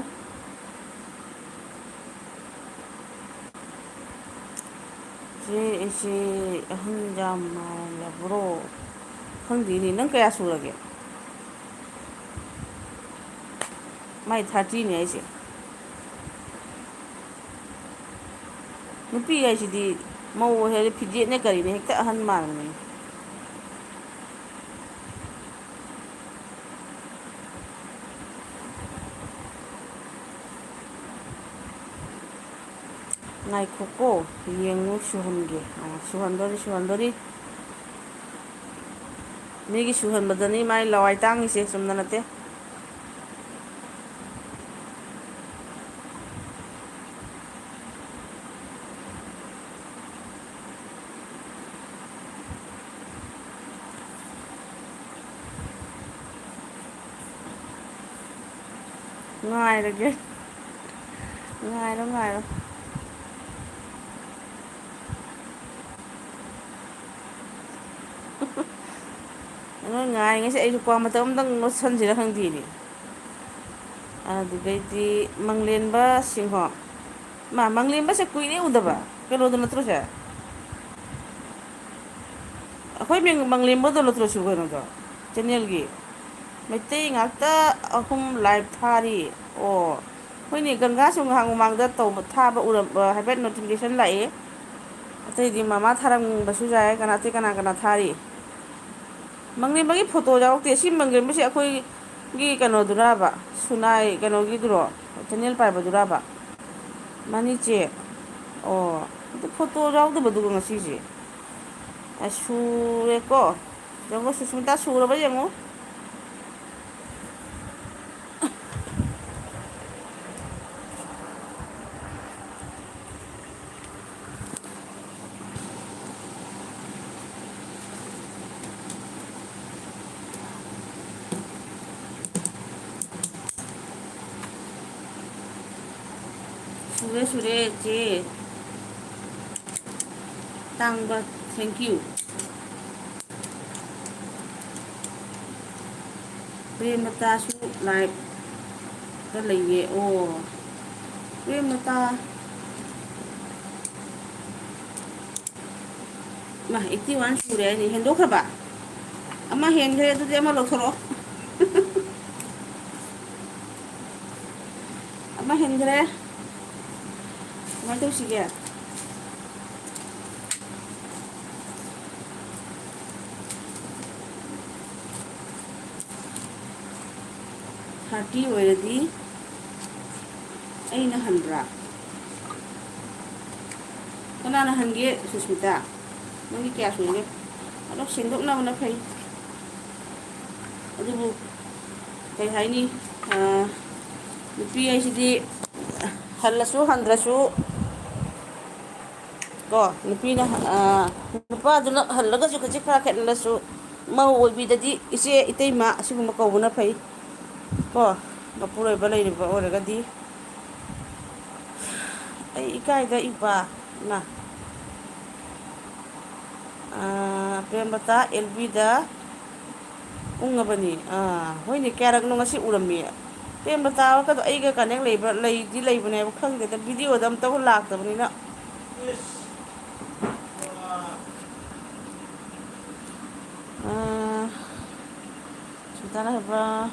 ꯆꯦ, ꯑꯩꯁꯦ ꯑꯍꯟ ꯌꯥꯝ ꯃꯥꯜꯂꯕ꯭ꯔꯣ? ꯈꯪꯗꯦꯅꯦ, ꯅꯪ ꯀꯌꯥ ꯁꯨꯔꯒꯦ? ꯃꯥꯏ thirtyꯅꯦ ꯍꯥꯏꯁꯦ꯫ ꯅꯨꯄꯤ ꯍꯥꯏꯁꯤꯗꯤ ꯃꯧ ꯍꯥꯏꯗꯤ ꯐꯤꯖꯦꯠꯅꯦ ꯀꯔꯤꯅꯦ ꯍꯦꯛꯇ ꯑꯍꯟ ꯃꯥꯟꯕꯅꯦ꯫ ꯉꯥꯏꯈꯣꯀꯣ, ꯌꯦꯡꯉꯨ, ꯁꯨꯍꯟꯒꯦ꯫ ꯑꯥ, ꯁꯨꯍꯟꯗꯣꯔꯤ, ꯁꯨꯍꯟꯗꯣꯔꯤ꯫ ꯃꯤꯒꯤ ꯁꯨꯍꯟꯕꯗꯅꯤ ꯃꯥꯏ ꯂꯋꯥꯏ ꯇꯥꯡꯉꯤꯁꯦ, ꯆꯨꯝꯅ ꯅꯠꯇꯦ꯫ ꯉꯥꯏꯔꯒꯦ꯫ ꯉꯥꯏꯔꯣ, ꯉꯥꯏꯔꯣ꯫ ꯅꯣꯏ ꯉꯥꯏꯔꯤꯉꯩꯁꯦ ꯑꯩꯁꯨ ꯀ꯭ꯋꯥ ꯃꯇꯝ ꯑꯝꯇꯪ ꯂꯣꯠꯁꯟꯁꯤꯔ ꯈꯪꯗꯦꯅꯦ꯫ ꯑꯗꯨꯗꯩꯗꯤ ꯃꯪꯂꯦꯟꯕ ꯁꯤꯡꯍꯣ꯫ ꯃꯥ, ꯃꯪꯂꯦꯝꯕꯁꯦ ꯀꯨꯏꯔꯦ ꯎꯗꯕ꯫ ꯀꯩꯅꯣꯗꯣ ꯅꯠꯇ꯭ꯔꯣ ꯁꯦ? ꯑꯩꯈꯣꯏ ꯃꯤꯡ ꯃꯪꯂꯦꯝꯕꯗꯣ ꯅꯠꯇ꯭ꯔꯣ ꯁꯤ ꯀꯩꯅꯣꯗꯣ? ꯆꯦꯅꯦꯜꯒꯤ꯫ ꯃꯩꯇꯩ ꯉꯥꯛꯇ ꯑꯍꯨꯝ ꯂꯥꯏꯚ ꯊꯥꯔꯤ꯫ ꯑꯣ꯫ ꯍꯣꯏꯅꯦ, ꯒꯪꯒꯥꯁꯨ ꯉꯥꯏꯍꯥꯛ ꯃꯃꯥꯡꯗ ꯇꯧꯕ, ꯊꯥꯕ ꯎꯔꯝ-, ꯑ, ꯍꯥꯏꯐꯦꯠ ꯅꯣꯇꯤꯐꯤꯀꯦꯁꯟ ꯂꯥꯛꯑꯦ꯫ ꯑꯇꯩꯗꯤ ꯃꯃꯥ ꯊꯥꯔꯝꯕꯁꯨ ꯌꯥꯏ, ꯀꯅꯥ, ꯑꯇꯩ ꯀꯅꯥ ꯀꯅꯥ ꯊꯥꯔꯤ? ꯃꯪꯂꯦꯝꯕꯒꯤ ꯐꯣꯇꯣ ꯌꯥꯎꯔꯛꯇꯦ꯫ ꯁꯤ ꯃꯪꯂꯦꯝꯕꯁꯤ ꯑꯩꯈꯣꯏꯒꯤ ꯀꯩꯅꯣꯗꯨꯔꯕ? ꯁꯨꯅꯥꯏ ꯀꯩꯅꯣꯒꯤꯗꯨꯔꯣ? ꯆꯦꯅꯦꯜ ꯄꯥꯏꯕꯗꯨꯔꯕ? ꯃꯥꯅꯤ ꯆꯦ꯫ ꯑꯣ, ꯑꯗꯨ ꯐꯣꯇꯣ ꯌꯥꯎꯗꯕꯗꯨꯕꯨ ꯉꯁꯤꯁꯦ꯫ ꯑ, ꯁꯨꯔꯦꯀꯣ꯫ ꯌꯦꯡꯉꯣ, ꯁꯨꯁꯃꯤꯇꯥ ꯁꯨꯔꯕ ꯌꯦꯡꯉꯣ꯫ ꯁꯨꯔꯦ, ꯁꯨꯔꯦ, ꯆꯦ꯫ ꯇꯥꯡꯕ, thank you꯫ ꯄ꯭ꯔꯦꯃꯂꯇꯥꯁꯨ ꯂꯥꯏꯚꯇ ꯂꯩꯌꯦ꯫ ꯑꯣ, ꯄ꯭ꯔꯦꯃꯂꯇꯥ꯫ ꯃꯥ, eighty one ꯁꯨꯔꯦ ꯍꯥꯏꯅꯦ, ꯍꯦꯟꯗꯣꯛꯈ꯭ꯔꯕ? ꯑꯃ ꯍꯦꯟꯈ꯭ꯔꯦ, ꯑꯗꯨꯗꯤ ꯑꯃ ꯂꯧꯊꯣꯔꯛꯑꯣ꯫ ꯑꯃ ꯍꯦꯟꯈ꯭ꯔꯦ꯫ ꯀꯃꯥꯏꯅ ꯇꯧꯁꯤꯒꯦ? Thirty ꯑꯣꯏꯔꯗꯤ ꯑꯩꯅ ꯍꯟꯕ꯭ꯔꯥ? ꯀꯅꯥꯅ ꯍꯟꯒꯦ, ꯁꯨꯁꯃꯤꯇꯥ? ꯅꯪꯒꯤ ꯀꯌꯥ ꯁꯨꯔꯒꯦ? ꯑꯗꯣ ꯁꯦꯡꯗꯣꯛꯅꯕꯅ ꯐꯩ꯫ ꯑꯗꯨꯕꯨ ꯀꯩ ꯍꯥꯏꯅꯤ, ꯑ, ꯅꯨꯄꯤ ꯍꯥꯏꯁꯤꯗꯤ ꯍꯜꯂꯁꯨ ꯍꯟꯗ꯭ꯔꯁꯨ ꯀꯣ, ꯅꯨꯄꯤꯅ, ꯑ, ꯅꯨꯄꯥꯗꯨꯅ ꯍꯜꯂꯒꯁꯨ ꯈꯖꯤꯛ ꯈꯔ ꯈꯦꯠꯅꯔꯁꯨ, ꯃꯧ ꯑꯣꯏꯕꯤꯗꯗꯤ ꯏꯆꯦ, ꯏꯇꯩꯃ ꯑꯁꯤꯒꯨꯝꯕ ꯀꯧꯕꯅ ꯐꯩ ꯀꯣ, ꯃꯄꯨꯔꯣꯏꯕ ꯂꯩꯔꯤꯕ ꯑꯣꯏꯔꯒꯗꯤ꯫ ꯑꯩ ꯏꯀꯥꯏꯗ ꯏꯄꯥ ꯏꯃꯥ꯫ ꯑꯥ, ꯄ꯭ꯔꯦꯝꯂꯇꯥ ꯑꯦꯜ ꯕꯤꯗ ꯎꯪꯉꯕꯅꯤ꯫ ꯑꯥ, ꯍꯣꯏꯅꯦ, ꯀꯌꯥꯔꯛꯅꯣ ꯉꯁꯤ ꯎꯔꯝꯃꯤ꯫ ꯄ꯭ꯔꯦꯝꯂꯇꯥꯒꯗꯣ ꯑꯩꯒ ꯀꯅꯦꯛ ꯂꯩꯕ꯭ꯔꯥ? ꯂꯩꯗꯤ ꯂꯩꯕꯅꯦꯕ, ꯈꯪꯗꯦꯗ, ꯚꯤꯗꯤꯑꯣꯗ ꯑꯝꯇꯕꯨ ꯂꯥꯛꯇꯕꯅꯤꯅ꯫ ꯑꯥ, ꯁꯨꯜꯇꯥꯅ ꯍꯥꯏꯕ,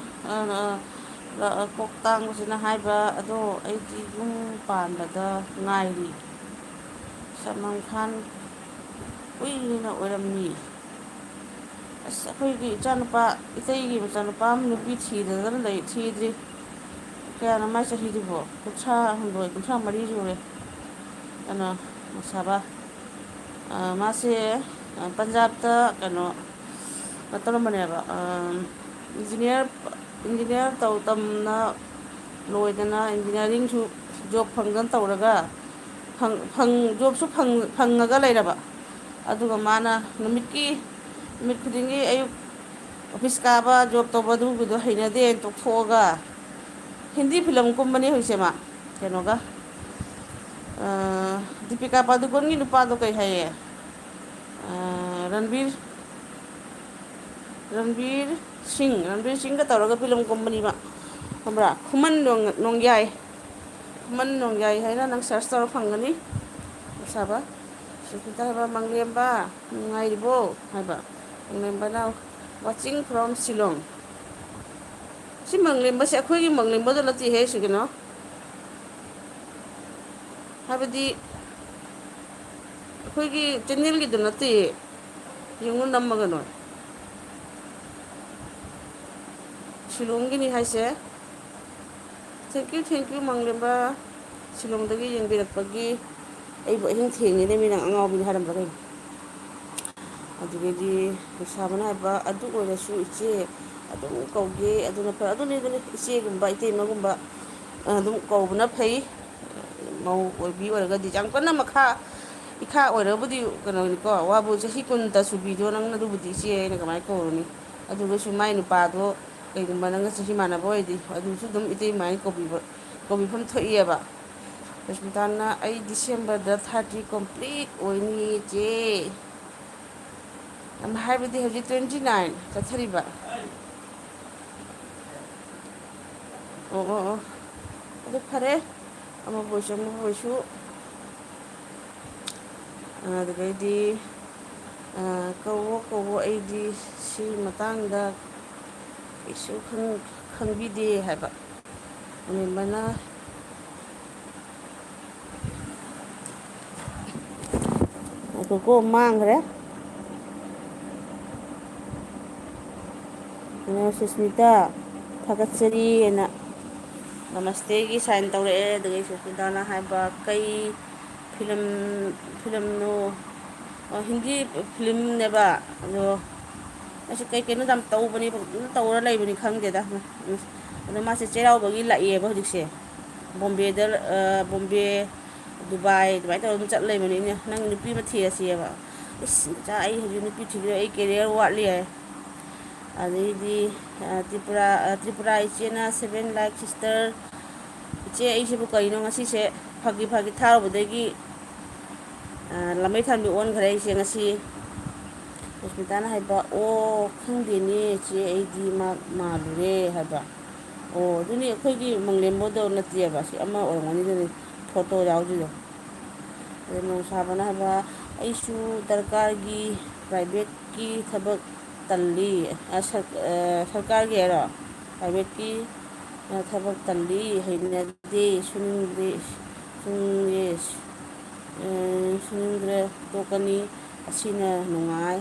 ꯑ, ꯑ, ꯀꯣꯛ ꯇꯥꯡꯕꯁꯤꯅ ꯍꯥꯏꯕ, ꯑꯗꯣ ꯑꯩꯗꯤ ꯌꯨꯝ ꯄꯥꯟꯕꯗ ꯉꯥꯏꯔꯤ꯫ ꯁꯜꯃꯥꯟ ꯈꯥꯟ ꯀꯨꯏꯅ ꯑꯣꯏꯔꯝꯃꯤ꯫ ꯑꯁ, ꯑꯩꯈꯣꯏꯒꯤ ꯏꯆꯥꯅꯨꯄꯥ, ꯏꯇꯩꯒꯤ ꯃꯆꯥꯅꯨꯄꯥ ꯑꯃ ꯅꯨꯄꯤ ꯊꯤꯗꯗꯅ ꯂꯩ, ꯊꯤꯗ꯭ꯔꯤ꯫ ꯀꯌꯥꯅꯣ ꯃꯥꯏ ꯆꯍꯤꯗꯨꯕꯣ? ꯀꯨꯟꯊ꯭ꯔꯥ ꯍꯨꯝꯗꯣꯏ, ꯀꯨꯟꯊ꯭ꯔꯥ ꯃꯔꯤ ꯁꯨꯔꯦ꯫ ꯀꯩꯅꯣ, ꯃꯁꯥꯕ꯫ ꯑ, ꯃꯥꯁꯦ, ꯑ, ꯄꯟꯖꯥꯕꯇ ꯀꯩꯅꯣ, ꯀꯩꯅꯣ ꯇꯧꯔꯝꯕꯅꯦꯕ, ꯑ, ꯏꯟꯖꯤꯅꯤꯌꯥꯔ, ꯏꯟꯖꯤꯅꯤꯌꯥꯔ ꯇꯧ-, ꯇꯝꯅ ꯂꯣꯏꯗꯅ ꯏꯟꯖꯤꯅꯤꯌꯥꯔꯤꯡꯁꯨ ꯖꯣꯕ ꯐꯪꯗꯅ ꯇꯧꯔꯒ, ꯐꯪ-, ꯐꯪ-, ꯖꯣꯕꯁꯨ ꯐꯪ-, ꯐꯪꯉꯒ ꯂꯩꯔꯕ꯫ ꯑꯗꯨꯒ ꯃꯥꯅ ꯅꯨꯃꯤꯠꯀꯤ, ꯅꯨꯃꯤꯠ ꯈꯨꯗꯤꯡꯒꯤ ꯑꯌꯨꯛ ꯑꯣꯐꯤꯁ ꯀꯥꯕ, ꯖꯣꯕ ꯇꯧꯕ, ꯑꯗꯨꯒꯤꯗꯣ ꯍꯩꯅꯗꯦꯅ ꯇꯣꯛꯊꯣꯛꯑꯒ ꯍꯤꯟꯗꯤ ꯐꯤꯂꯝ ꯀꯨꯝꯕꯅꯤ ꯍꯧꯖꯤꯛꯁꯦ ꯃꯥ꯫ ꯀꯩꯅꯣꯒ, ꯑ, ꯗꯤꯄꯤꯀꯥ ꯄꯥꯗꯨꯀꯣꯟꯒꯤ ꯅꯨꯄꯥꯗꯣ ꯀꯩ ꯍꯥꯏꯌꯦ? ꯑ, ꯔꯟꯕꯤꯔ, ꯔꯟꯕꯤꯔ ꯁꯤꯡ, ꯔꯟꯕꯤꯔ ꯁꯤꯡꯒ ꯇꯧꯔꯒ ꯐꯤꯂꯝ ꯀꯨꯝꯕꯅꯤꯕ, ꯈꯪꯕ꯭ꯔꯥ? ꯈꯨꯃꯟ ꯅꯣꯡ-, ꯅꯣꯡꯌꯥꯏ, ꯈꯨꯃꯟ ꯅꯣꯡꯌꯥꯏ ꯍꯥꯏꯅ ꯅꯪ ꯁꯔꯁ ꯇꯧꯔ ꯐꯪꯒꯅꯤ꯫ ꯃꯁꯥꯕ ꯁꯨꯁꯃꯤꯇꯥ ꯍꯥꯏꯕ, "ꯃꯪꯂꯦꯝꯕ, ꯅꯨꯡꯉꯥꯏꯔꯤꯕꯣ?" ꯍꯥꯏꯕ꯫ ꯃꯪꯂꯦꯝꯕꯅ, "Watching from Shillong"꯫ ꯁꯤ ꯃꯪꯂꯦꯝꯕꯁꯦ ꯑꯩꯈꯣꯏꯒꯤ ꯃꯪꯂꯦꯝꯕꯗꯣ ꯅꯠꯇꯦꯍꯦ, ꯁꯤ ꯀꯩꯅꯣ꯫ ꯍꯥꯏꯕꯗꯤ ꯑꯩꯈꯣꯏꯒꯤ ꯆꯦꯟꯅꯦꯜꯒꯤꯗꯣ ꯅꯠꯇꯦ꯫ ꯌꯦꯡꯉꯨ, ꯅꯝꯃꯒ ꯅꯣꯏ꯫ ꯁꯤꯂꯣꯡꯒꯤꯅꯤ ꯍꯥꯏꯁꯦ꯫ Thank you, thank you, ꯃꯪꯂꯦꯝꯕ꯫ ꯁꯤꯂꯣꯡꯗꯒꯤ ꯌꯦꯡꯕꯤꯔꯛꯄꯒꯤ꯫ ꯑꯩꯕꯨ ꯑꯍꯤꯡ ꯊꯦꯡꯉꯦꯅꯦ, ꯃꯤ ꯅꯪ ꯑꯉꯥꯎꯕꯤꯅꯤ ꯍꯥꯏꯔꯝꯕ꯭ꯔꯥ ꯀꯩꯅꯣ? ꯑꯗꯨꯗꯒꯤꯗꯤ ꯂꯩꯁꯥꯕꯤꯅ ꯍꯥꯏꯕ, "ꯑꯗꯨ ꯑꯣꯏꯔꯁꯨ ꯏꯆꯦ, ꯑꯗꯨꯝ ꯀꯧꯒꯦ꯫ ꯑꯗꯨꯅ ꯐꯩ꯫ ꯑꯗꯨꯅꯤ, ꯑꯗꯨꯅꯤ, ꯏꯆꯦꯒꯨꯝꯕ, ꯏꯇꯩꯃꯒꯨꯝꯕ, ꯑ, ꯑꯗꯨꯝ ꯀꯧꯕꯅ ꯐꯩ꯫ ꯃꯧ ꯑꯣꯏꯕꯤ ꯑꯣꯏꯔꯒꯗꯤ ꯌꯥꯝ ꯀꯟꯅ ꯃꯈꯥ, ꯏꯈꯥ ꯑꯣꯏꯔꯒꯕꯨꯗꯤ ꯀꯩꯅꯣꯅꯤꯀꯣ, ꯋꯥꯕꯨ ꯆꯍꯤ ꯀꯨꯟꯇ ꯁꯨꯕꯤꯗꯣ ꯅꯪꯅ ꯑꯗꯨꯕꯨꯗꯤ ꯏꯆꯦ ꯍꯥꯏꯅ ꯀꯃꯥꯏꯅ ꯀꯧꯔꯨꯅꯤ? ꯑꯗꯨꯒꯁꯨ ꯃꯥꯏ ꯅꯨꯄꯥꯗꯣ ꯀꯩꯒꯨꯝꯕ ꯅꯪꯒ ꯆꯍꯤ ꯃꯥꯟꯅꯕ ꯑꯣꯏꯔꯗꯤ ꯑꯗꯨꯁꯨ ꯑꯗꯨꯝ ꯏꯇꯩꯃ ꯍꯥꯏꯅ ꯀꯧꯕꯤꯕ, ꯀꯧꯕꯤꯐꯝ ꯊꯣꯛꯏꯑꯕ꯫ ꯔꯁꯃꯤꯇꯥꯅ, "ꯑꯩ ꯗꯤꯁꯦꯝꯕꯔꯗ ꯊꯥꯔꯇꯤ ꯀꯣꯝꯄ꯭ꯂꯤꯠ ꯑꯣꯏꯅꯤ, ꯏꯆꯦ"꯫ ꯌꯥꯝ ꯍꯥꯏꯕꯗꯤ ꯍꯧꯖꯤꯛ ꯇ꯭ꯋꯦꯟꯇꯤ ꯅꯥꯏꯟ ꯆꯠꯊꯔꯤꯕ꯫ ꯑꯣ, ꯑꯣ, ꯑꯣ꯫ ꯑꯗꯨ ꯐꯔꯦ꯫ ꯑꯃꯕꯨ ꯑꯣꯏꯁꯨ, ꯑꯃꯕꯨ ꯑꯣꯏꯁꯨ꯫ ꯑꯗꯨꯗꯩꯗꯤ, ꯑ, "ꯀꯧꯋꯣ, ꯀꯧꯋꯣ, ꯑꯩꯗꯤ ꯁꯤ ꯃꯇꯥꯡꯗ ꯀꯩꯁꯨ ꯈꯪ-, ꯈꯪꯕꯤꯗꯦ" ꯍꯥꯏꯕ꯫ ꯑꯃꯦꯝꯕꯅ, ꯉꯥꯏꯈꯣꯀꯣ, ꯃꯥꯡꯈ꯭ꯔꯦ꯫ ꯑꯗꯨꯅ ꯁꯨꯁꯃꯤꯇꯥ, ꯊꯥꯒꯠꯆꯔꯤꯑꯅ ꯅꯃꯁꯇꯦꯒꯤ ꯁꯥꯏꯟ ꯇꯧꯔꯛꯑꯦ꯫ ꯑꯗꯨꯗꯒꯤ ꯁꯨꯁꯃꯤꯇꯥꯅ ꯍꯥꯏꯕ, "ꯀꯩ ꯐꯤꯂꯝ, ꯐꯤꯂꯝꯅꯣ?" ꯑꯣ, ꯍꯤꯟꯗꯤ ꯐꯤꯂꯝꯅꯦꯕ꯫ ꯑꯗꯣ ꯑꯩꯁꯨ ꯀꯩ ꯀꯩꯅꯣ ꯌꯥꯝ ꯇꯧꯕꯅꯤ, ꯑꯗꯨꯝ ꯇꯧꯔ ꯂꯩꯕꯅꯤ, ꯈꯪꯗꯦꯗ꯫ ꯑꯗꯣ ꯃꯥꯁꯦ ꯆꯩꯔꯥꯎꯕꯒꯤ ꯂꯥꯛꯏꯑꯕ ꯍꯧꯖꯤꯛꯁꯦ꯫ ꯕꯣꯝꯕꯦꯗ, ꯑ, ꯕꯣꯝꯕꯦ, ꯗꯨꯕꯥꯏ ꯑꯗꯨꯃꯥꯏꯅ ꯇꯧꯔꯒ ꯑꯗꯨꯝ ꯆꯠ ꯂꯩꯕꯅꯤꯅꯦ꯫ "ꯅꯪ ꯅꯨꯄꯤ ꯑꯃ ꯊꯤꯔꯁꯤꯑꯕ"꯫ "ꯏꯁ, ꯏꯆꯥ, ꯑꯩ ꯍꯧꯖꯤꯛ ꯅꯨꯄꯤ ꯊꯤꯗꯣꯏ, ꯑꯩ ꯀꯦꯔꯤꯌꯔ ꯋꯥꯠꯂꯤ" ꯍꯥꯏ꯫ ꯑꯗꯩꯗꯤ, ꯑ, ꯇ꯭ꯔꯤꯄꯨꯔꯥ, ꯑ, ꯇ꯭ꯔꯤꯄꯨꯔꯥ ꯏꯆꯦꯅ seven lakh sister, "ꯏꯆꯦ, ꯑꯩꯁꯤꯕꯨ ꯀꯩꯅꯣ ꯉꯁꯤꯁꯦ ꯐꯥꯒꯤ ꯐꯥꯒꯤ ꯊꯥꯔꯨꯕꯗꯒꯤ, ꯑ, ꯂꯥꯃꯩ ꯊꯥꯟꯕꯤ ꯑꯣꯟꯈ꯭ꯔꯦ ꯑꯩꯁꯦ ꯉꯁꯤ"꯫ ꯔꯁꯃꯤꯇꯥꯅ ꯍꯥꯏꯕ, "ꯑꯣ, ꯈꯪꯗꯦꯅꯦ ꯏꯆꯦ, ꯑꯩꯗꯤ ꯃꯥ ꯃꯥꯜꯂꯨꯔꯦ" ꯍꯥꯏꯕ꯫ "ꯑꯣ, ꯑꯗꯨꯅꯤ, ꯑꯩꯈꯣꯏꯒꯤ ꯃꯪꯂꯦꯝꯕꯗꯣ ꯅꯠꯇꯦꯕ, ꯁꯤ ꯑꯃ ꯑꯣꯏꯔꯝꯒꯅꯤꯗꯅꯤ, ꯐꯣꯇꯣ ꯌꯥꯎꯗ꯭ꯔꯤꯗꯣ"꯫ ꯑꯗꯩ ꯅꯣꯡꯁꯥꯕꯅ ꯍꯥꯏꯕ, "ꯑꯩꯁꯨ ꯗꯔꯀꯥꯔꯒꯤ ꯄ꯭ꯔꯥꯏꯚꯦꯠꯀꯤ ꯊꯕꯛ ꯇꯜꯂꯤ, ꯑ, ꯁꯔ-, ꯑ, ꯁꯔꯀꯥꯔꯒꯤ ꯍꯥꯏꯔꯣ? ꯄ꯭ꯔꯥꯏꯚꯦꯠꯀꯤ, ꯑ, ꯊꯕꯛ ꯇꯜꯂꯤ, ꯍꯩꯅꯗꯦ, ꯁꯨꯅꯤꯡꯗꯦ, ꯁꯨꯅꯤꯡꯗꯦ, ꯑ, ꯁꯨꯅꯤꯡꯗ꯭ꯔꯦ, ꯇꯣꯛꯀꯅꯤ, ꯑꯁꯤꯅ ꯅꯨꯡꯉꯥꯏ,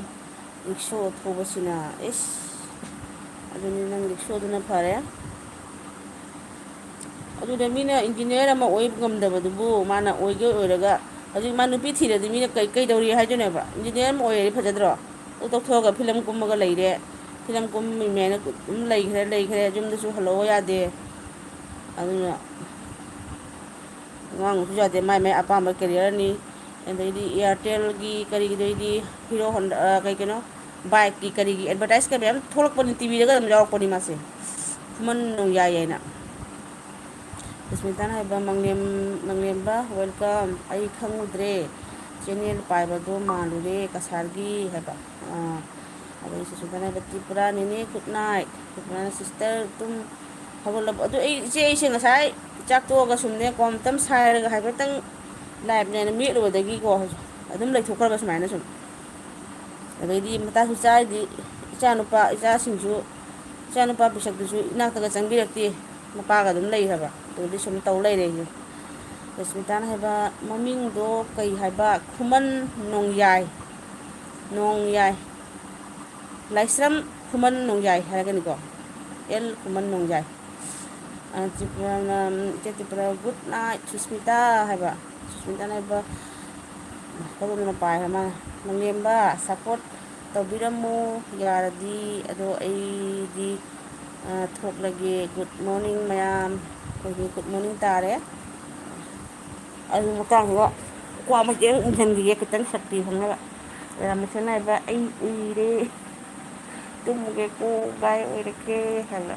ꯔꯤꯛꯁꯣ ꯊꯧꯕꯁꯤꯅ"꯫ ꯏꯁ, ꯑꯗꯨꯅꯤ, ꯅꯪ ꯔꯤꯛꯁꯣꯗꯨꯅ ꯐꯔꯦ꯫ ꯑꯗꯨꯗ ꯃꯤꯅ ꯏꯟꯖꯤꯅꯤꯌꯥꯔ ꯑꯃ ꯑꯣꯏ ꯉꯝꯗꯕꯗꯨꯕꯨ ꯃꯥꯅ ꯑꯣꯏꯒꯦ ꯑꯣꯏꯔꯒ, ꯍꯧꯖꯤꯛ ꯃꯥ ꯅꯨꯄꯤ ꯊꯤꯔꯗꯤ ꯃꯤꯅ ꯀꯩ-, ꯀꯩꯗꯧꯔꯤ ꯍꯥꯏꯗꯣꯏꯅꯦꯕ? ꯏꯟꯖꯤꯅꯤꯌꯥꯔ ꯑꯃ ꯑꯣꯏꯔꯗꯤ ꯐꯖꯗ꯭ꯔꯣ? ꯑꯗꯨ ꯇꯣꯛꯊꯣꯛꯑꯒ ꯐꯤꯂꯝ ꯀꯨꯝꯃꯒ ꯂꯩꯔꯦ, ꯐꯤꯂꯝ ꯀꯨꯝꯃꯤꯃꯦꯅ ꯑꯗꯨꯝ ꯂꯩꯈ꯭ꯔꯦ, ꯂꯩꯈ꯭ꯔꯦ꯫ ꯌꯨꯝꯗꯁꯨ ꯍꯜꯂꯛꯑꯣ ꯌꯥꯗꯦ꯫ ꯑꯗꯨꯅ ꯉꯥꯡꯕꯁꯨ ꯌꯥꯗꯦ, ꯃꯥꯏ ꯃꯥꯏ ꯑꯄꯥꯝꯕ ꯀꯦꯔꯤꯌꯔꯅꯤ꯫ ꯑꯗꯩꯗꯤ ꯏꯌꯥꯔꯇꯦꯜꯒꯤ ꯀꯔꯤꯒꯤꯗꯩꯗꯤ ꯍꯤꯔꯣ ꯍꯣꯟꯗꯥ, ꯑ, ꯀꯩ ꯀꯩꯅꯣ, ꯕꯥꯏꯛꯀꯤ ꯀꯔꯤꯒꯤ ꯑꯦꯗꯚꯔꯇꯥꯏꯁꯀ ꯃꯌꯥꯝ ꯊꯣꯛꯂꯛꯄꯅꯤ, ꯇꯤꯚꯤꯗꯒ ꯑꯗꯨꯝ ꯌꯥꯎꯔꯛꯄꯅꯤ ꯃꯥꯁꯦ꯫ ꯈꯨꯃꯟ ꯅꯣꯡꯌꯥꯏ ꯍꯥꯏꯅ꯫ ꯁꯨꯁꯃꯤꯇꯥꯅ ꯍꯥꯏꯕ, "ꯃꯪꯂꯦꯝ-, ꯃꯪꯂꯦꯝꯕ, welcome꯫ ꯑꯩ ꯈꯪꯉꯨꯗ꯭ꯔꯦ, ꯆꯦꯅꯦꯜ ꯄꯥꯏꯕꯗꯣ ꯃꯥꯜꯂꯨꯔꯦ, ꯀꯁꯥꯔꯒꯤ" ꯍꯥꯏꯕ꯫ ꯑꯥ, ꯑꯗꯩ ꯁꯨꯁꯃꯤꯇꯥꯅ ꯍꯥꯏꯕ, "ꯇ꯭ꯔꯤꯄꯨꯔꯥ ꯅꯦꯅꯦ, good night꯫ ꯇ꯭ꯔꯤꯄꯨꯔꯥ sister, ꯇꯨꯝ ꯍꯧꯒꯠꯂꯕꯣ?" ꯑꯗꯨ ꯑꯩ, ꯏꯆꯦ, ꯑꯩꯁꯦ ꯉꯁꯥꯏ ꯆꯥꯛ ꯇꯣꯛꯑꯒ ꯁꯨꯝꯅꯦ, ꯀꯣꯝꯇꯝ ꯁꯥꯏꯔꯒ ꯍꯥꯏꯐꯦꯠꯇꯪ ꯂꯥꯏꯞꯅꯦꯅ ꯃꯦꯠꯂꯨꯕꯗꯒꯤꯀꯣ, ꯑꯗꯨꯝ ꯂꯩꯊꯣꯛꯈ꯭ꯔꯕ ꯁꯨꯃꯥꯏꯅ ꯁꯨꯝ꯫ ꯑꯗꯩꯗꯤ ꯃꯇꯥꯁꯨ ꯆꯥꯔꯤꯗꯤ, ꯏꯆꯥꯅꯨꯄꯥ, ꯏꯆꯥꯁꯤꯡꯁꯨ, ꯏꯆꯥꯅꯨꯄꯥ ꯄꯤꯁꯛꯇꯨꯁꯨ ꯏꯅꯥꯛꯇꯒ ꯆꯪꯕꯤꯔꯛꯇꯦ, ꯃꯄꯥꯒ ꯑꯗꯨꯝ ꯂꯩꯈ꯭ꯔꯕ꯫ ꯑꯗꯨꯗꯤ ꯁꯨꯝ ꯇꯧ ꯂꯩꯔꯦ ꯑꯩꯁꯦ꯫ ꯔꯁꯃꯤꯇꯥꯅ ꯍꯥꯏꯕ, "ꯃꯃꯤꯡꯗꯣ ꯀꯩ ꯍꯥꯏꯕ?" ꯈꯨꯃꯟ ꯅꯣꯡꯌꯥꯏ, ꯅꯣꯡꯌꯥꯏ, ꯂꯥꯏꯁ꯭ꯔꯝ ꯈꯨꯃꯟ ꯅꯣꯡꯌꯥꯏ ꯍꯥꯏꯔꯒꯅꯤꯀꯣ, ꯑꯦꯜ ꯈꯨꯃꯟ ꯅꯣꯡꯌꯥꯏ꯫ ꯑ, ꯇ꯭ꯔꯤꯄꯨꯔꯥꯅ, ꯏꯆꯦ ꯇ꯭ꯔꯤꯄꯨꯔꯥ, "Good night ꯁꯨꯁꯃꯤꯇꯥ" ꯍꯥꯏꯕ꯫ ꯁꯨꯁꯃꯤꯇꯥꯅ ꯍꯥꯏꯕ, ꯀꯔꯣꯝꯗꯅꯣ ꯄꯥꯏꯈ꯭ꯔ ꯃꯥꯅ, "ꯃꯪꯂꯦꯝꯕ, support ꯇꯧꯕꯤꯔꯝꯃꯨ ꯌꯥꯔꯗꯤ꯫ ꯑꯗꯣ ꯑꯩꯗꯤ, ꯑ, ꯊꯣꯛꯂꯒꯦ꯫ Good morning ꯃꯌꯥꯝ"꯫ ꯑꯩꯈꯣꯏꯒꯤ good morning ꯇꯥꯔꯦ꯫ ꯑꯗꯨ ꯃꯇꯥꯡꯗꯨꯗ ꯀ꯭ꯋꯥ ꯃꯆꯦꯠ ꯑꯃ ꯎꯝꯁꯤꯟꯈꯤꯒꯦ, ꯈꯤꯇꯪ ꯁꯛꯇꯤ ꯐꯪꯅꯕ꯫ ꯔꯥꯃꯦꯁꯣꯔꯅ ꯍꯥꯏꯕ, "ꯑꯩ ꯎꯏꯔꯦ, ꯇꯨꯝꯃꯒꯦꯀꯣ, bye ꯑꯣꯏꯔꯒꯦ" ꯍꯥꯏꯕ꯫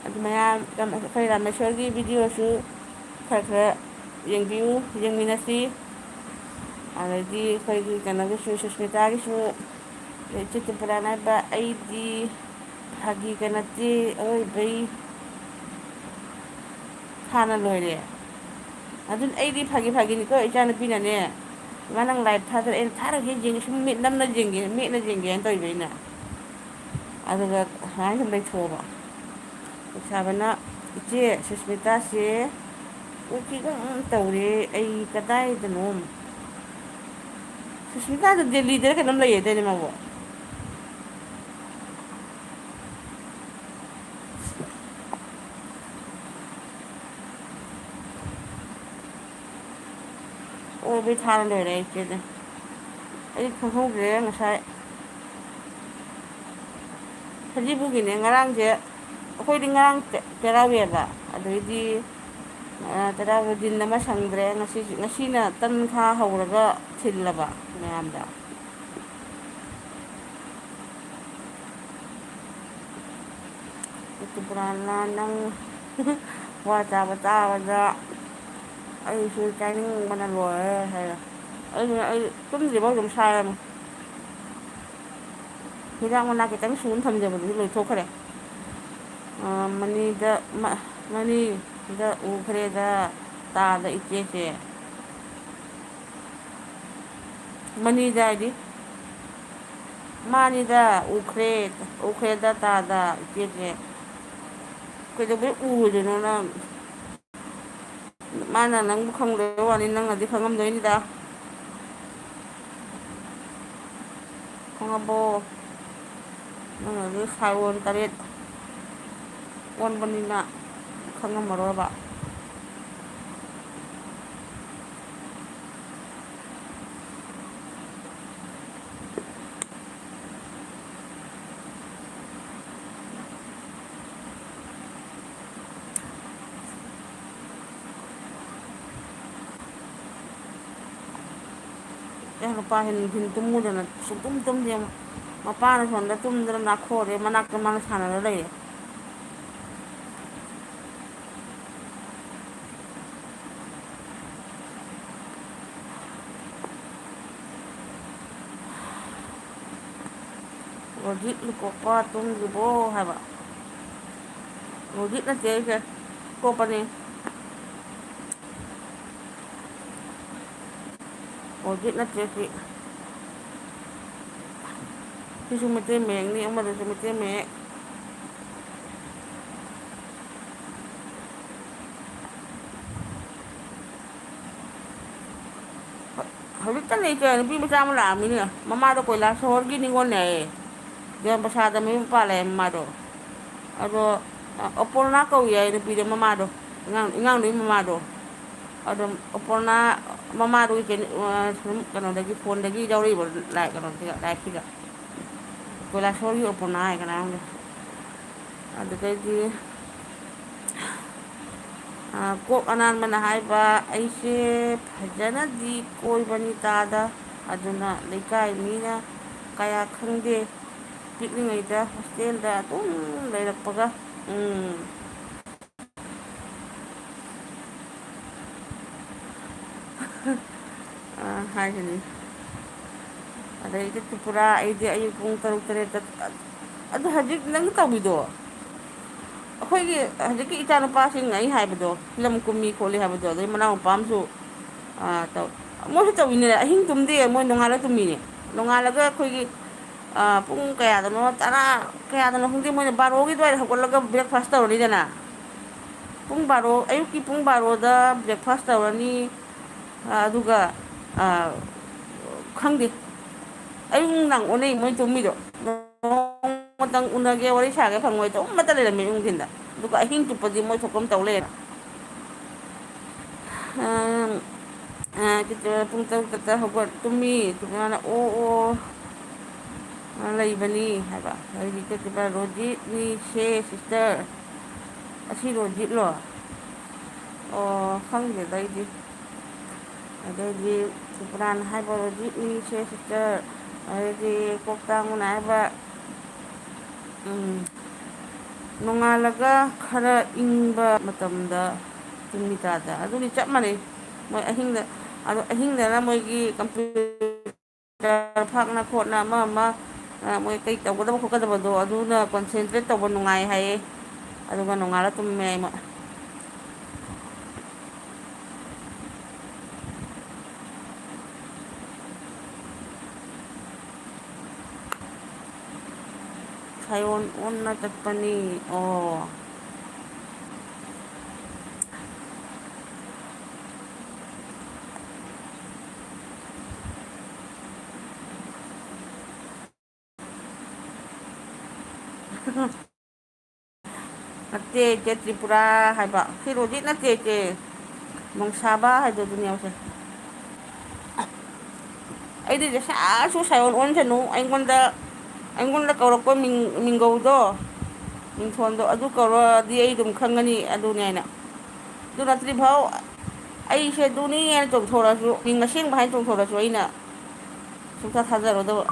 ꯑꯗꯨ ꯃꯌꯥꯝ, ꯑꯩꯈꯣꯏ ꯔꯥꯃꯦꯁꯣꯔꯒꯤ ꯚꯤꯗꯤꯑꯣꯁꯨ ꯈꯔ ꯈꯔ ꯌꯦꯡꯕꯤꯌꯨ, ꯌꯦꯡꯃꯤꯟꯅꯁꯤ꯫ ꯑꯗꯩꯗꯤ ꯑꯩꯈꯣꯏꯒꯤ ꯀꯩꯅꯣꯒꯤꯁꯨ, ꯁꯨꯁꯃꯤꯇꯥꯒꯤꯁꯨ, ꯏꯆꯦ ꯇ꯭ꯔꯤꯄꯨꯔꯥꯅ ꯍꯥꯏꯕ, "ꯑꯩꯗꯤ ꯐꯥꯒꯤꯒ ꯅꯠꯇꯦ, ꯑꯋꯣꯏꯕꯩ ꯊꯥꯅ ꯂꯣꯏꯔꯦ"꯫ ꯑꯗꯨꯅ ꯑꯩꯗꯤ ꯐꯥꯒꯤ ꯐꯥꯒꯤꯅꯤꯀꯣ, ꯏꯆꯥꯅꯨꯄꯤꯅꯅꯦ, "ꯏꯃꯥ, ꯅꯪ live ꯊꯥꯗꯔꯦ"꯫ ꯑꯩꯅ, "ꯊꯥꯔꯣꯏꯍꯦ, ꯌꯦꯡꯒꯦ, ꯁꯨꯝ ꯃꯤꯠ ꯅꯝꯅ ꯌꯦꯡꯒꯦ, ꯃꯤꯠꯅ ꯌꯦꯡꯒꯦ" ꯍꯥꯏꯅ ꯇꯧꯔꯤꯕ ꯑꯩꯅ꯫ ꯑꯗꯨꯒ ꯁꯨꯃꯥꯏꯅ ꯁꯨꯝ ꯂꯩꯊꯣꯛꯑꯕ꯫ ꯂꯩꯁꯥꯕꯅ, "ꯏꯆꯦ, ꯁꯨꯁꯃꯤꯇꯥꯁꯦ ꯑꯣ ꯀꯩꯅꯣꯝ ꯇꯧꯔꯦ, ꯑꯩ ꯀꯗꯥꯏꯗꯅꯣ"꯫ ꯁꯨꯁꯃꯤꯇꯥꯗꯣ ꯗꯦꯜꯂꯤꯗꯔ ꯀꯩꯅꯣꯝ ꯂꯩꯌꯦꯗꯥꯏꯅꯦ ꯃꯥꯕꯣ? ꯑꯣ, ꯃꯤ ꯊꯥꯔ ꯂꯩꯔꯦ ꯑꯩ ꯏꯆꯦꯗ꯫ ꯑꯩ ꯈꯪꯍꯧꯗ꯭ꯔꯦ ꯉꯁꯥꯏ꯫ ꯁꯖꯤꯕꯨꯒꯤꯅꯦ ꯉꯔꯥꯡꯁꯦ, ꯑꯩꯈꯣꯏꯗꯤ ꯉꯔꯥꯡ ꯆ-, ꯆꯩꯔꯥꯎꯋꯦꯕ꯫ ꯑꯗꯩꯗꯤ, ꯑ, ꯆꯩꯔꯥꯎꯕ ꯗꯤꯟ ꯑꯃ ꯁꯪꯗ꯭ꯔꯦ꯫ ꯉꯁꯤ, ꯉꯁꯤꯅ ꯇꯟ ꯈꯥ ꯍꯧꯔꯒ ꯊꯤꯜꯂꯕ ꯃꯌꯥꯝꯗ꯫ ꯇꯨꯄꯨꯔꯥꯅ ꯅꯪ ꯋꯥ ꯆꯥꯕ ꯇꯥꯕꯗ ꯑꯩꯁꯨ ꯆꯥꯅꯤꯡꯕꯅ ꯂꯣꯏꯔꯦ ꯍꯥꯏꯔꯦ꯫ ꯑꯩꯅ, ꯑꯩ ꯇꯨꯝꯗ꯭ꯔꯤꯐꯥꯎ ꯑꯗꯨꯝ ꯁꯥꯏꯔꯝꯃꯦ꯫ ꯍꯤꯗꯥꯛ ꯃꯅꯥ ꯈꯤꯇꯪ ꯁꯨꯅ ꯊꯝꯖꯕꯗꯨꯁꯨ ꯂꯣꯏꯊꯣꯛꯈ꯭ꯔꯦ꯫ ꯑ, ꯃꯅꯤꯗ, ꯃ-, ꯃꯅꯤꯗ ꯎꯈ꯭ꯔꯦꯗ, ꯇꯥꯗ ꯏꯆꯦꯁꯦ꯫ ꯃꯅꯤꯗ ꯍꯥꯏꯗꯤ? ꯃꯥꯅꯤꯗ, ꯎꯈ꯭ꯔꯦ, ꯎꯈ꯭ꯔꯦꯗ, ꯇꯥꯗ ꯏꯆꯦꯁꯦ꯫ ꯀꯩꯗꯧꯕꯩ ꯎꯔꯣꯏꯗꯣꯏꯅꯣ ꯅꯪ? ꯃꯥꯅ ꯅꯪꯕꯨ ꯈꯪꯗꯕꯩ ꯋꯥꯅꯤ, ꯅꯪꯅꯗꯤ ꯈꯪꯉꯝꯗꯣꯏꯅꯤꯗ꯫ ꯈꯪꯉꯕꯣ? ꯅꯪꯅꯗꯤ ꯁꯥꯏꯑꯣꯟ ꯇꯔꯦꯠ ꯑꯣꯟꯕꯅꯤꯅ ꯈꯪꯉꯝꯃꯔꯣꯏꯕ꯫ ꯑꯦ, ꯅꯨꯄꯥꯁꯦ ꯅꯨꯡꯊꯤꯟ ꯇꯨꯝꯃꯨꯗꯅ ꯁꯨꯡꯇꯨꯝ ꯇꯨꯝꯗꯦ꯫ ꯃꯄꯥꯅ ꯁꯣꯝꯗ ꯇꯨꯝꯗꯅ ꯅꯥꯈꯣꯔꯦ, ꯃꯅꯥꯛꯇ ꯃꯥꯅ ꯁꯥꯟꯅꯔ ꯂꯩꯔꯦ꯫ ꯔꯣꯖꯤꯠ ꯂꯨꯀꯣꯛꯄ ꯇꯨꯝꯗ꯭ꯔꯤꯕꯣ ꯍꯥꯏꯕ꯫ ꯔꯣꯖꯤꯠ ꯅꯠꯇꯦ ꯑꯩꯁꯦ, ꯑꯇꯣꯞꯄꯅꯤ꯫ ꯔꯣꯖꯤꯠ ꯅꯠꯇꯦ ꯁꯤ꯫ ꯁꯤꯁꯨ ꯃꯩꯇꯩ ꯃꯌꯦꯛꯅꯤ, ꯑꯃꯗꯨꯁꯨ ꯃꯩꯇꯩ ꯃꯌꯦꯛ꯫ ꯍꯧꯖꯤꯛꯇ ꯂꯩꯇ꯭ꯔꯦ, ꯅꯨꯄꯤ ꯃꯆꯥ ꯑꯃ ꯂꯥꯛꯑꯝꯃꯤꯅꯦ꯫ ꯃꯃꯥꯗꯣ ꯀꯣꯏꯂꯥꯁ ꯁꯣꯍꯣꯔꯒꯤ ꯅꯤꯉꯣꯜꯅꯦ ꯍꯥꯏꯌꯦ꯫ ꯖꯌꯥꯝ ꯄ꯭ꯔꯁꯥꯗ ꯃꯌꯨꯝ ꯄꯥꯜꯂꯦ ꯃꯃꯥꯗꯣ꯫ ꯑꯗꯣ, ꯑ, ꯑꯣꯄꯣꯔꯅꯥ ꯀꯧꯏ ꯍꯥꯏ ꯅꯨꯄꯤꯗꯣ ꯃꯃꯥꯗꯣ꯫ ꯑꯉꯥꯡ, ꯑꯉꯥꯡꯗꯨꯒꯤ ꯃꯃꯥꯗꯣ꯫ ꯑꯗꯣ ꯑꯣꯄꯣꯔꯅꯥ ꯃꯃꯥꯗꯨꯒꯤ ꯀꯩꯅꯣ, ꯑ, ꯁꯨꯝ ꯀꯩꯅꯣꯗꯒꯤ, ꯐꯣꯟꯗꯒꯤ ꯂꯧꯔꯛꯏꯕ ꯂꯥꯏ-, ꯀꯩꯅꯣꯁꯤꯒ, ꯂꯥꯏꯔꯤꯛꯁꯤꯒ꯫ ꯕꯂꯥꯁꯣꯔꯒꯤ ꯑꯣꯄꯨꯔꯅꯥ ꯍꯥꯏ ꯀꯅꯥ ꯈꯪꯗꯦ꯫ ꯑꯗꯨꯗꯩꯗꯤ, ꯑ, ꯀꯣꯛ ꯑꯅꯥꯟꯕꯅ ꯍꯥꯏꯕ, "ꯑꯩꯁꯦ ꯐꯖꯅꯗꯤ ꯀꯣꯏꯕꯅꯤ ꯇꯥꯗ, ꯑꯗꯨꯅ ꯂꯩꯀꯥꯏ ꯃꯤꯅ ꯀꯌꯥ ꯈꯪꯗꯦ, ꯄꯤꯛꯂꯤꯉꯩꯗ ꯍꯣꯁꯇꯦꯜꯗ ꯑꯗꯨꯝ ꯂꯩꯔꯛꯄꯒ", ꯎꯝ꯫ ꯑ, ꯍꯥꯏꯁꯤꯅꯤ꯫ ꯑꯗꯩꯗꯤ ꯇ꯭ꯔꯤꯄꯨꯔꯥ, ꯑꯩꯗꯤ ꯑꯌꯨꯛ ꯄꯨꯡ ꯇꯔꯨꯛ ꯇꯔꯦꯠꯇ, ꯑꯗꯨ ꯍꯧꯖꯤꯛ ꯅꯪ ꯇꯧꯕꯤꯗꯣ, ꯑꯩꯈꯣꯏꯒꯤ ꯍꯧꯖꯤꯛꯀꯤ ꯏꯆꯥꯅꯨꯄꯥꯁꯤꯡ ꯑꯩ ꯍꯥꯏꯕꯗꯣ, ꯐꯤꯂꯝ ꯀꯨꯝꯃꯤ ꯈꯣꯠꯂꯤ ꯍꯥꯏꯕꯗꯣ, ꯑꯗꯩ ꯃꯅꯥꯎꯅꯨꯄꯥ ꯑꯃꯁꯨ, ꯑ, ꯇꯧ-, ꯃꯣꯏꯁꯨ ꯇꯧꯋꯤꯅꯦ, ꯑꯍꯤꯡ ꯇꯨꯝꯗꯦ, ꯃꯣꯏ ꯅꯣꯡꯉꯥꯜꯂ ꯇꯨꯝꯃꯤꯅꯦ꯫ ꯅꯣꯡꯉꯥꯜꯂꯒ ꯑꯩꯈꯣꯏꯒꯤ, ꯑ, ꯄꯨꯡ ꯀꯌꯥꯗꯅꯣ, ꯇꯔꯥ ꯀꯌꯥꯗꯅꯣ ꯈꯪꯗꯦ, ꯃꯣꯏꯅ ꯕꯥꯔꯣꯒꯤ ꯑꯗꯨꯋꯥꯏꯗ ꯍꯧꯒꯠꯂꯒ breakfast ꯇꯧꯔꯅꯤꯗꯅ꯫ ꯄꯨꯡ ꯕꯥꯔꯣ, ꯑꯌꯨꯛꯀꯤ ꯄꯨꯡ ꯕꯥꯔꯣꯗ breakfast ꯇꯧꯔꯅꯤ, ꯑꯗꯨꯒ, ꯑ, ꯈꯪꯗꯦ, ꯑꯌꯨꯛ ꯅꯨꯡꯗꯥꯡ ꯑꯣꯟꯅꯩ ꯃꯣꯏ ꯇꯨꯝꯃꯤꯗꯣ꯫ ꯅꯣꯡꯃꯇꯪ ꯎꯅꯒꯦ, ꯋꯥꯔꯤ ꯁꯥꯒꯦ ꯐꯪꯉꯣꯏ, ꯇꯨꯝꯃꯇ ꯂꯩꯔꯝꯃꯦ ꯅꯨꯡꯊꯤꯟꯗ꯫ ꯑꯗꯨꯒ ꯑꯍꯤꯡ ꯆꯨꯞꯄꯗꯤ ꯃꯣꯏ ꯊꯣꯛꯄ ꯑꯃ ꯇꯧ ꯂꯩꯔꯦ꯫ ꯑ, ꯑ, ꯄꯨꯡ ꯇꯔꯨꯛꯇ ꯍꯧꯒꯠ-, ꯇꯨꯝꯃꯤ꯫ ꯃꯥꯅ, "ꯑꯣ, ꯑꯣ, ꯂꯩꯕꯅꯤ" ꯍꯥꯏꯕ꯫ ꯑꯗꯨꯗꯤ ꯔꯣꯖꯤꯠꯅꯤ ꯁꯦ, sister꯫ ꯑꯁꯤ ꯔꯣꯖꯤꯠꯂꯣ? ꯑꯣ, ꯈꯪꯗꯦꯗ ꯑꯩꯗꯤ꯫ ꯑꯗꯩꯗꯤ ꯇ꯭ꯔꯤꯄꯨꯔꯥꯅ ꯍꯥꯏꯕ ꯔꯣꯖꯤꯠꯅꯤ ꯁꯦ, sister꯫ ꯑꯗꯩꯗꯤ ꯀꯣꯛꯇꯥꯡꯕꯅ ꯍꯥꯏꯕ, ꯎꯝ, ꯅꯣꯡꯉꯥꯜꯂꯒ ꯈꯔ ꯏꯪꯕ ꯃꯇꯝꯗ ꯇꯨꯝꯃꯤ ꯇꯥꯗ꯫ ꯑꯗꯨꯗꯤ ꯆꯞ ꯃꯥꯟꯅꯩ꯫ ꯃꯣꯏ ꯑꯍꯤꯡꯗ, ꯑꯗꯣ ꯑꯍꯤꯡꯗꯅ ꯃꯣꯏꯒꯤ computer ꯐꯥꯛꯅ ꯈꯣꯠꯅ ꯑꯃ ꯑꯃ, ꯑ, ꯃꯣꯏ ꯀꯩ ꯇꯧꯒꯗꯕ ꯈꯣꯠꯀꯗꯕꯗꯣ ꯑꯗꯨꯅ concentrate ꯇꯧꯕ ꯅꯨꯡꯉꯥꯏ ꯍꯥꯏꯌꯦ꯫ ꯑꯗꯨꯒ ꯅꯣꯡꯉꯥꯜꯂ ꯇꯨꯝꯃꯦ ꯑꯩ ꯃꯣꯏ꯫ ꯁꯥꯌꯣꯟ ꯑꯣꯟꯅ ꯆꯠꯄꯅꯤ꯫ ꯑꯣ꯫ ꯅꯠꯇꯦ, ꯏꯆꯦ ꯇ꯭ꯔꯤꯄꯨꯔꯥ ꯍꯥꯏꯕ꯫ ꯁꯤ ꯔꯣꯖꯤꯠ ꯅꯠꯇꯦ, ꯏꯆꯦ꯫ ꯅꯣꯡꯁꯥꯕ ꯍꯥꯏꯗꯣ ꯑꯗꯨꯅꯦꯕꯁꯦ꯫ ꯑꯩꯗꯤ ꯏꯆꯦ ꯁꯥꯁꯨ ꯁꯥꯌꯣꯟ ꯑꯣꯟꯁꯅꯨ꯫ ꯑꯩꯉꯣꯟꯗ ꯑꯩꯉꯣꯟꯗ ꯀꯧꯔꯛꯄ ꯃꯤꯡ, ꯃꯤꯡꯒꯧꯗꯣ, ꯃꯤꯡꯊꯣꯟꯗꯣ, ꯑꯗꯨ ꯀꯧꯔꯛꯑꯗꯤ ꯑꯩ ꯑꯗꯨꯝ ꯈꯪꯒꯅꯤ ꯑꯗꯨꯅꯦ ꯍꯥꯏꯅ꯫ ꯑꯗꯨ ꯅꯠꯇ꯭ꯔꯤꯐꯥꯎ ꯑꯩꯁꯦ ꯑꯗꯨꯅꯤ ꯍꯥꯏꯅ ꯆꯣꯡꯊꯣꯔꯛꯑꯁꯨ, ꯃꯤꯡ ꯑꯁꯦꯡꯕ ꯍꯥꯏꯅ ꯆꯣꯡꯊꯣꯔꯛꯑꯁꯨ, ꯑꯩꯅ ꯁꯨꯡꯊꯥ ꯊꯥꯖꯔꯨꯗꯕ꯫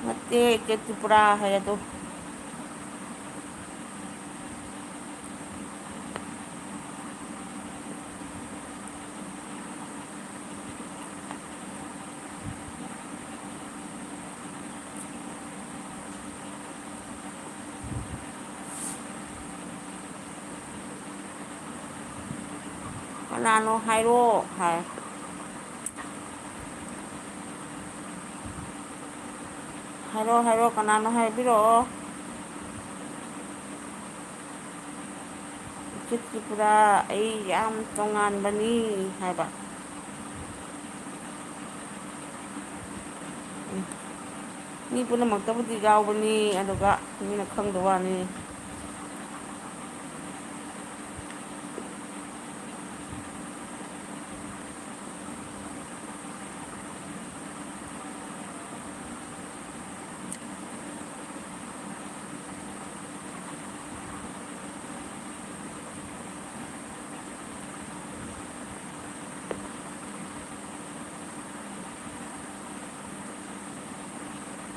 ꯅꯠꯇꯦ, ꯏꯆꯦ ꯇ꯭ꯔꯤꯄꯨꯔꯥ ꯍꯥꯏ ꯑꯗꯣ꯫ "ꯀꯅꯥꯅꯣ ꯍꯥꯏꯔꯣ" ꯍꯥꯏ꯫ "ꯍꯥꯏꯔꯣ, ꯍꯥꯏꯔꯣ, ꯀꯅꯥꯅꯣ ꯍꯥꯏꯕꯤꯔꯛꯑꯣ꯫ ꯏꯆꯦ ꯇ꯭ꯔꯤꯄꯨꯔꯥ, ꯑꯩ ꯌꯥꯝ ꯇꯣꯉꯥꯟꯕꯅꯤ" ꯍꯥꯏꯕ꯫ ꯎꯝ꯫ ꯃꯤ ꯄꯨꯝꯅꯃꯛꯇꯕꯨꯗꯤ ꯌꯥꯎꯕꯅꯤ, ꯑꯗꯨꯒ ꯃꯤꯅ ꯈꯪꯗꯕ ꯋꯥꯅꯤ꯫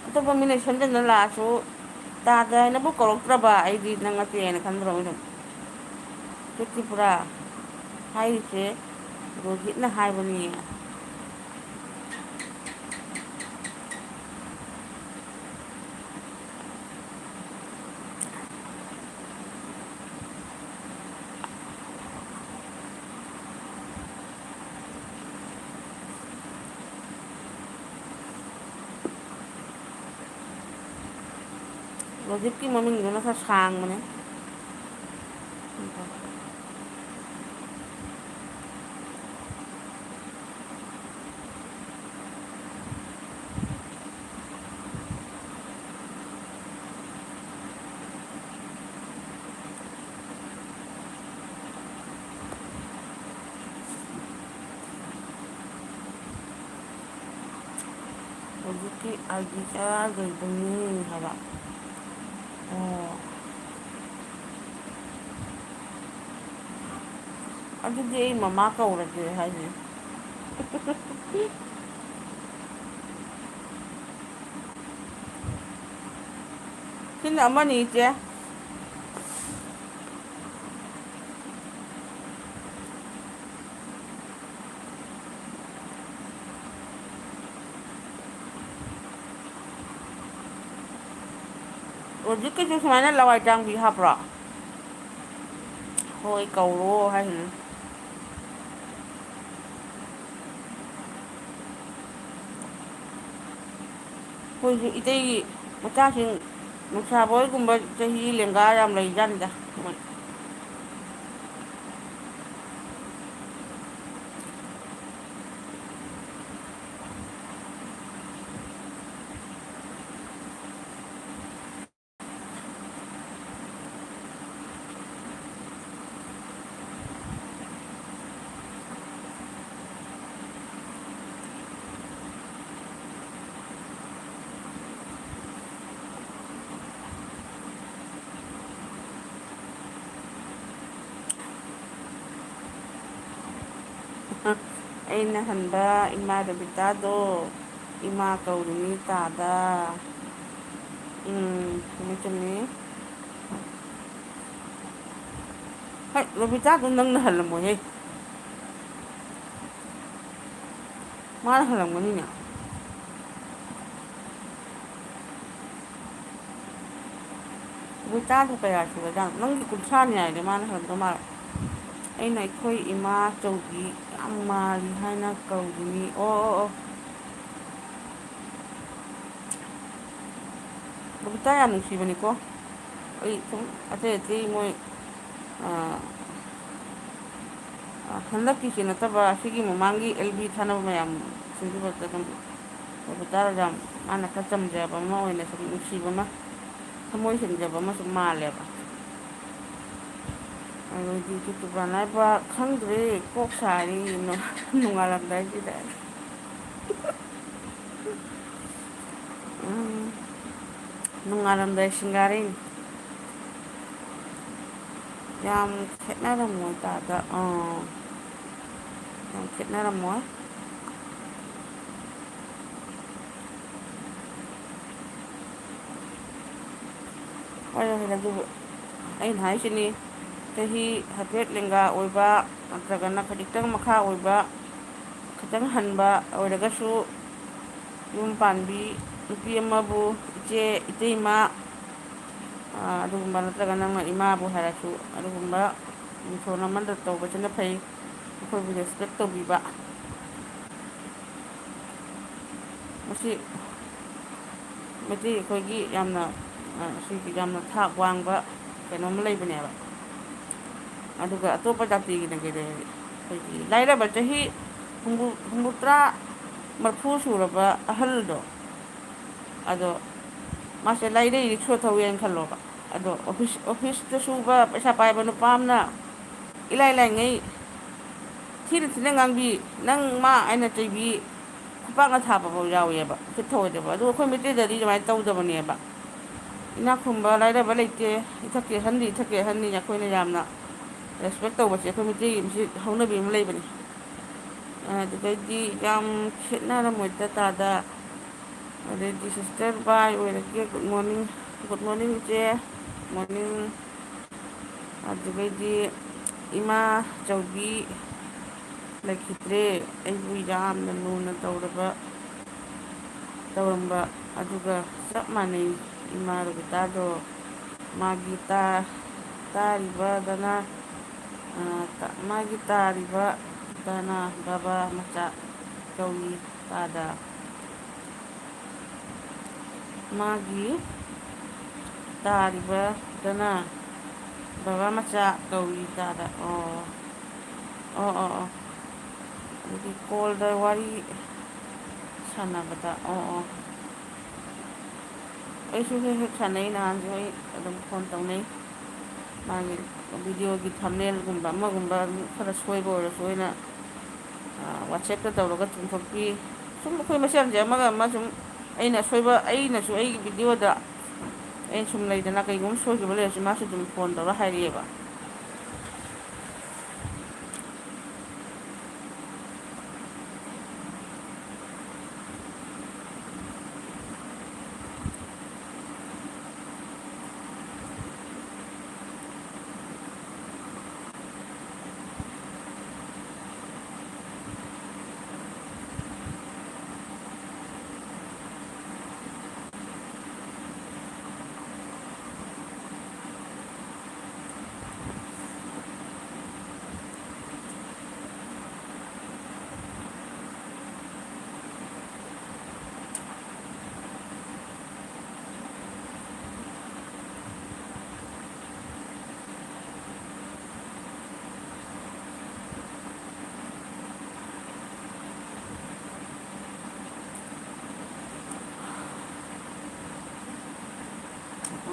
ꯑꯇꯣꯞꯄ ꯃꯤꯅ ꯁꯦꯝꯖꯤꯟꯅ ꯂꯥꯛꯑꯁꯨ, ꯇꯥꯗ ꯍꯥꯏꯅꯕꯨ ꯀꯧꯔꯛꯇ꯭ꯔꯕ, ꯑꯩꯗꯤ ꯅꯪ ꯅꯠꯇꯦ ꯍꯥꯏꯅ ꯈꯟꯗ꯭ꯔꯕ ꯑꯗꯨꯝ꯫ ꯇ꯭ꯔꯤꯄꯨꯔꯥ ꯍꯥꯏꯔꯤꯁꯦ ꯔꯣꯍꯤꯠꯅ ꯍꯥꯏꯕꯅꯤ꯫ ꯔꯣꯍꯤꯠꯀꯤ ꯃꯃꯤꯡꯗꯨꯅ ꯈꯔ ꯁꯥꯡꯕꯅꯦ꯫ ꯍꯧꯖꯤꯛꯀꯤ ꯑꯥꯏ ꯗꯤ ꯆꯔꯥ ꯂꯣꯏꯕꯅꯤ ꯍꯥꯏꯕ꯫ ꯑꯣ꯫ ꯑꯗꯨꯗꯤ ꯑꯩ ꯃꯃꯥ ꯀꯧꯔꯒꯦ ꯍꯥꯏꯁꯤꯅꯦ꯫ ꯁꯤꯅ ꯑꯃꯅꯤ, ꯏꯆꯦ꯫ ꯍꯧꯖꯤꯛꯀꯤꯁꯨ ꯁꯨꯃꯥꯏꯅ ꯂꯋꯥꯏ ꯇꯥꯡꯕꯤ ꯍꯥꯞꯄ꯭ꯔꯣ? ꯍꯣꯏ, ꯀꯧꯔꯣ ꯍꯥꯏꯁꯤꯅꯤ꯫ ꯑꯩꯈꯣꯏꯁꯨ ꯏꯇꯩꯒꯤ ꯃꯆꯥꯁꯤꯡ, ꯅꯨꯡꯁꯥꯕ ꯍꯣꯏꯒꯨꯝꯕ ꯆꯍꯤ ꯂꯦꯡꯒꯥ ꯌꯥꯝ ꯂꯩꯖꯥꯠꯅꯤꯗ ꯃꯣꯏ꯫ ꯑꯩꯅ ꯍꯟꯕ ꯏꯃꯥ ꯔꯕꯤꯇꯥꯗꯣ ꯏꯃꯥ ꯀꯧꯔꯤꯅꯤ ꯇꯥꯗ꯫ ꯎꯝ, ꯆꯨꯝꯃꯤ, ꯆꯨꯝꯃꯤ꯫ ꯍꯩ, ꯔꯣꯕꯤꯇꯥꯗꯣ ꯅꯪꯅ ꯍꯜꯂꯝꯃꯣꯏꯍꯦ꯫ ꯃꯥꯅ ꯍꯜꯂꯝꯒꯅꯤꯅꯦ꯫ ꯔꯣꯕꯤꯇꯥꯗꯣ ꯀꯌꯥ ꯁꯨꯔꯖꯥꯠꯅꯣ? ꯅꯪꯒꯤ ꯀꯨꯟꯊ꯭ꯔꯥꯅꯤ ꯍꯥꯏꯗꯣ ꯃꯥꯅ ꯍꯜꯂꯝꯗꯧ ꯃꯥꯜꯂꯦ꯫ ꯑꯩꯅ ꯑꯩꯈꯣꯏ ꯏꯃꯥꯆꯧꯕꯤ ꯌꯥꯝ ꯃꯥꯜꯂꯤ ꯍꯥꯏꯅ ꯀꯧꯔꯤꯅꯤ꯫ ꯑꯣ, ꯑꯣ, ꯑꯣ꯫ ꯕꯕꯤꯇꯥ ꯌꯥꯝ ꯅꯨꯡꯁꯤꯕꯅꯤꯀꯣ꯫ ꯑꯩ ꯁꯨꯝ ꯑꯇꯩ ꯑꯇꯩ ꯃꯣꯏ, ꯑ, ꯑ, ꯍꯟꯗꯛꯀꯤꯁꯤ ꯅꯠꯇꯕ ꯑꯁꯤꯒꯤ ꯃꯃꯥꯡꯒꯤ ꯑꯦꯜ ꯕꯤ ꯊꯥꯅꯕ ꯃꯌꯥꯝ ꯁꯤꯡꯗꯨꯗ ꯑꯗꯨꯝ ꯕꯕꯤꯇꯥ ꯌꯥꯝ ꯃꯥꯅ ꯈꯔ ꯆꯝꯖꯕ ꯑꯃ ꯑꯣꯏꯅ ꯁꯨꯝ ꯅꯨꯡꯁꯤꯕ ꯑꯃ, ꯊꯃꯣꯏ ꯁꯦꯡꯖꯕ ꯑꯃ ꯁꯨꯝ ꯃꯥꯜꯂꯦꯕ꯫ ꯑꯗꯨꯗꯤ ꯌꯨꯇꯨꯕꯔ ꯍꯥꯏꯕ ꯈꯪꯗ꯭ꯔꯦ, ꯀꯣꯛ ꯁꯥꯔꯤ ꯅꯣꯡꯉꯥꯜꯂꯝꯗꯥꯏꯁꯤꯗ꯫ ꯅꯣꯡꯉꯥꯜꯂꯝꯗꯥꯏ ꯁꯤꯡꯒꯥꯔꯩꯅꯤ꯫ ꯌꯥꯝ ꯈꯦꯠꯅꯔꯝꯃꯣꯏ ꯇꯥꯗ꯫ ꯑꯥ, ꯌꯥꯝ ꯈꯦꯠꯅꯔꯝꯃꯣꯏ꯫ ꯍꯣꯏ, ꯍꯣꯏ, ꯑꯗꯨꯕꯨ ꯑꯩꯅ ꯍꯥꯏꯁꯤꯅꯤ, ꯆꯍꯤ ꯍꯥꯏꯐꯦꯠ ꯂꯦꯡꯒꯥ ꯑꯣꯏꯕ ꯅꯠꯇ꯭ꯔꯒꯅ ꯈꯖꯤꯛꯇꯪ ꯃꯈꯥ ꯑꯣꯏꯕ, ꯈꯤꯇꯪ ꯍꯟꯕ ꯑꯣꯏꯔꯒꯁꯨ, ꯌꯨꯝ ꯄꯥꯟꯕꯤ ꯅꯨꯄꯤ ꯑꯃꯕꯨ ꯏꯆꯦ, ꯏꯇꯩꯃ, ꯑꯗꯨꯒꯨꯝꯕ ꯅꯠꯇ꯭ꯔꯒ ꯅꯪꯅ ꯏꯃꯥꯕꯨ ꯍꯥꯏꯔꯁꯨ, ꯑꯗꯨꯒꯨꯝꯕ ꯃꯤꯡꯊꯣꯟ ꯑꯃꯗ ꯇꯧꯕꯁꯤꯅ ꯐꯩ꯫ ꯑꯩꯈꯣꯏꯕꯨ ꯔꯦꯁꯄꯦꯛ ꯇꯧꯕꯤꯕ꯫ ꯃꯁꯤ ꯃꯩꯇꯩ ꯑꯩꯈꯣꯏꯒꯤ ꯌꯥꯝꯅ, ꯑ, ꯁꯤꯒꯤ ꯌꯥꯝꯅ ꯊꯥꯛ ꯋꯥꯡꯕ ꯀꯩꯅꯣꯝꯃ ꯂꯩꯕꯅꯦꯕ꯫ ꯑꯗꯨꯒ ꯑꯇꯣꯞꯄ ꯖꯥꯇꯤꯒꯤꯅ ꯀꯩꯗꯧꯋꯦ? ꯑꯩꯈꯣꯏꯒꯤ ꯂꯥꯏꯔꯕ ꯆꯍꯤ ꯍꯨꯝꯐꯨ, ꯍꯨꯝꯐꯨꯇꯔꯥ, ꯃꯔꯤꯐꯨ ꯁꯨꯔꯕ ꯑꯍꯜꯗꯣ, ꯑꯗꯣ ꯃꯥꯁꯦ ꯂꯥꯏꯔꯩ ꯔꯤꯛꯁꯣ ꯊꯧꯋꯦꯅ ꯈꯜꯂꯣꯕ꯫ ꯑꯗꯣ ꯑꯣꯐꯤꯁ, ꯑꯣꯐꯤꯁꯇ ꯁꯨꯕ ꯄꯩꯁꯥ ꯄꯥꯏꯕ ꯅꯨꯄꯥ ꯑꯃꯅ ꯏꯂꯥꯏ ꯂꯥꯏꯉꯩ ꯊꯤꯅ ꯊꯤꯅ ꯉꯥꯡꯕꯤ, "ꯅꯪ ꯃꯥ" ꯍꯥꯏꯅ ꯆꯩꯕꯤ, ꯈꯨꯄꯥꯛꯅ ꯊꯥꯕꯐꯥꯎ ꯌꯥꯎꯋꯦꯕ, ꯎꯁꯤꯠ ꯊꯑꯣꯏꯗꯕ꯫ ꯑꯗꯨ ꯑꯩꯈꯣꯏ ꯃꯩꯇꯩꯗꯗꯤ ꯑꯗꯨꯃꯥꯏꯅ ꯇꯧꯗꯕꯅꯦꯕ꯫ ꯏꯅꯥꯛ ꯈꯨꯟꯕ ꯂꯥꯏꯔꯕ ꯂꯩꯇꯦ, ꯏꯊꯛꯀꯤ ꯑꯍꯟꯗꯤ ꯏꯊꯛꯀꯤ ꯑꯍꯟꯅꯤ, ꯑꯩꯈꯣꯏꯅ ꯌꯥꯝꯅ ꯔꯦꯁꯄꯦꯛ ꯇꯧꯕꯁꯦ ꯑꯩꯈꯣꯏ ꯃꯩꯇꯩꯒꯤ ꯃꯁꯤ ꯍꯧꯅꯕꯤ ꯑꯃ ꯂꯩꯕꯅꯤ꯫ ꯑꯗꯨꯗꯩꯗꯤ ꯌꯥꯝ ꯈꯦꯠꯅꯔꯝꯃꯣꯏꯗ ꯇꯥꯗ꯫ ꯑꯗꯩꯗꯤ sister bye ꯑꯣꯏꯔꯒꯦ, good morning, good morning ꯏꯆꯦ, morning꯫ ꯑꯗꯨꯗꯩꯗꯤ ꯏꯃꯥ ꯆꯧꯕꯤ ꯂꯩꯈꯤꯗ꯭ꯔꯦ, ꯑꯩꯕꯨ ꯌꯥꯝꯅ ꯂꯨꯅ ꯇꯧꯔꯕ, ꯇꯧꯔꯝꯕ ꯑꯗꯨꯒ ꯆꯞ ꯃꯥꯟꯅꯩ꯫ ꯏꯃꯥ ꯔꯣꯕꯤꯇꯥꯗꯣ ꯃꯥꯒꯤ ꯇꯥ-, ꯇꯥꯔꯤꯕꯗꯅ, ꯑ, ꯇ-, ꯃꯥꯒꯤ ꯇꯥꯔꯤꯕ ꯗꯅ ꯕꯕꯥ ꯃꯆꯥ ꯀꯧꯏ ꯇꯥꯗ꯫ ꯃꯥꯒꯤ ꯇꯥꯔꯤꯕꯗꯅ ꯕꯕꯥ ꯃꯆꯥ ꯀꯧꯏ ꯇꯥꯗ꯫ ꯑꯣ, ꯑꯣ, ꯑꯣ, ꯑꯣ꯫ ꯑꯗꯨꯗꯤ ꯀꯣꯜꯗ ꯋꯥꯔꯤ ꯁꯥꯟꯅꯕꯗ꯫ ꯑꯣ, ꯑꯣ꯫ ꯑꯩꯁꯨ ꯍꯦꯛ ꯍꯦꯛ ꯁꯥꯟꯅꯩ, ꯅꯍꯥꯟꯁꯨ ꯑꯩ ꯑꯗꯨꯝ ꯐꯣꯟ ꯇꯧꯅꯩ꯫ ꯃꯥꯒꯤ ꯚꯤꯗꯤꯑꯣꯒꯤ ꯊꯝꯅꯦꯜꯒꯨꯝꯕ ꯑꯃꯒꯨꯝꯕ ꯑꯗꯨꯝ ꯈꯔ ꯁꯣꯏꯕ ꯑꯣꯏꯔꯁꯨ ꯑꯩꯅ, ꯑ, WhatsApp-ꯇ ꯇꯧꯔꯒ ꯆꯨꯝꯊꯣꯛꯄꯤ꯫ ꯁꯨꯝ ꯑꯩꯈꯣꯏ ꯃꯁꯦꯜꯁꯦ ꯑꯃꯒ ꯑꯃ ꯁꯨꯝ, ꯑꯩꯅ ꯑꯁꯣꯏꯕ, ꯑꯩꯅꯁꯨ ꯑꯩꯒꯤ ꯚꯤꯗꯤꯑꯣꯗ ꯑꯩꯅ ꯁꯨꯝ ꯂꯩꯗꯅ ꯀꯩꯒꯨꯝꯕ ꯁꯣꯏꯈꯤꯕ ꯂꯩꯔꯁꯨ ꯃꯥꯁꯨ ꯑꯗꯨꯝ ꯐꯣꯟ ꯇꯧꯔ ꯍꯥꯏꯔꯛꯑꯦꯕ꯫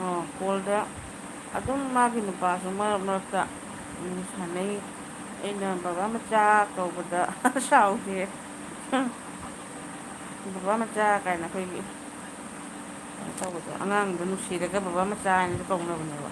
ꯑꯣ, ꯀꯣꯜꯗ ꯑꯗꯨꯝ ꯃꯥꯒꯤ ꯅꯨꯄꯥꯁꯨ ꯃꯔꯛ ꯃꯔꯛꯇ, ꯎꯝ, ꯁꯥꯟꯅꯩ꯫ ꯑꯩꯅ ꯕꯕꯥ ꯃꯆꯥ ꯀꯧꯕꯗ ꯁꯥꯎꯗꯦ꯫ ꯕꯕꯥ ꯃꯆꯥ ꯀꯥꯏꯅ ꯑꯩꯈꯣꯏꯒꯤ ꯀꯩꯅꯣ ꯇꯧꯕꯗꯣ, ꯑꯉꯥꯡꯗꯣ ꯅꯨꯡꯁꯤꯔꯒ ꯕꯕꯥ ꯃꯆꯥ ꯍꯥꯏꯅꯁꯨ ꯀꯧꯅꯕꯅꯦꯕ꯫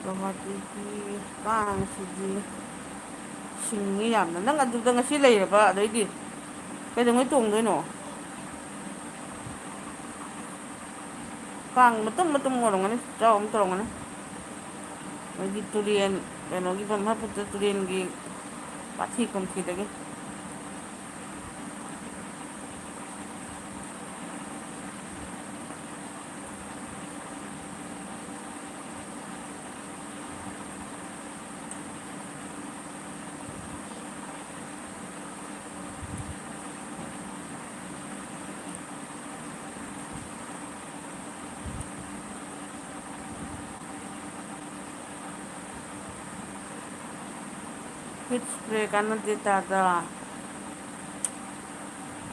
ꯒꯧꯍꯥꯇꯤꯒꯤ ꯀꯥꯡꯁꯤꯗꯤ ꯁꯤꯡꯉꯤ ꯌꯥꯝꯅ꯫ ꯅꯪ ꯑꯗꯨꯗ ꯉꯁꯤ ꯂꯩꯔꯕ? ꯑꯗꯩꯗꯤ ꯀꯩꯗꯧꯉꯩ ꯇꯣꯡꯗꯣꯏꯅꯣ? ꯀꯥꯡ ꯃꯇꯨꯝ ꯃꯇꯨꯝ ꯑꯣꯏꯔꯝꯒꯅꯤ, ꯆꯥꯎ ꯑꯃ ꯇꯧꯔꯝꯒꯅꯤ꯫ ꯃꯣꯏꯒꯤ ꯇꯨꯔꯦꯟ, ꯀꯩꯅꯣꯒꯤ ꯕ꯭ꯔꯍ꯭ꯃꯄꯨꯇ꯭ꯔ ꯇꯨꯔꯦꯟꯒꯤ ꯄꯥꯊꯤ ꯀꯨꯝꯊꯤꯗꯒꯤ꯫ ꯍꯤꯠ ꯏꯁꯄ꯭ꯔꯦ ꯀꯥꯟꯅꯗꯦ ꯇꯥꯗ꯫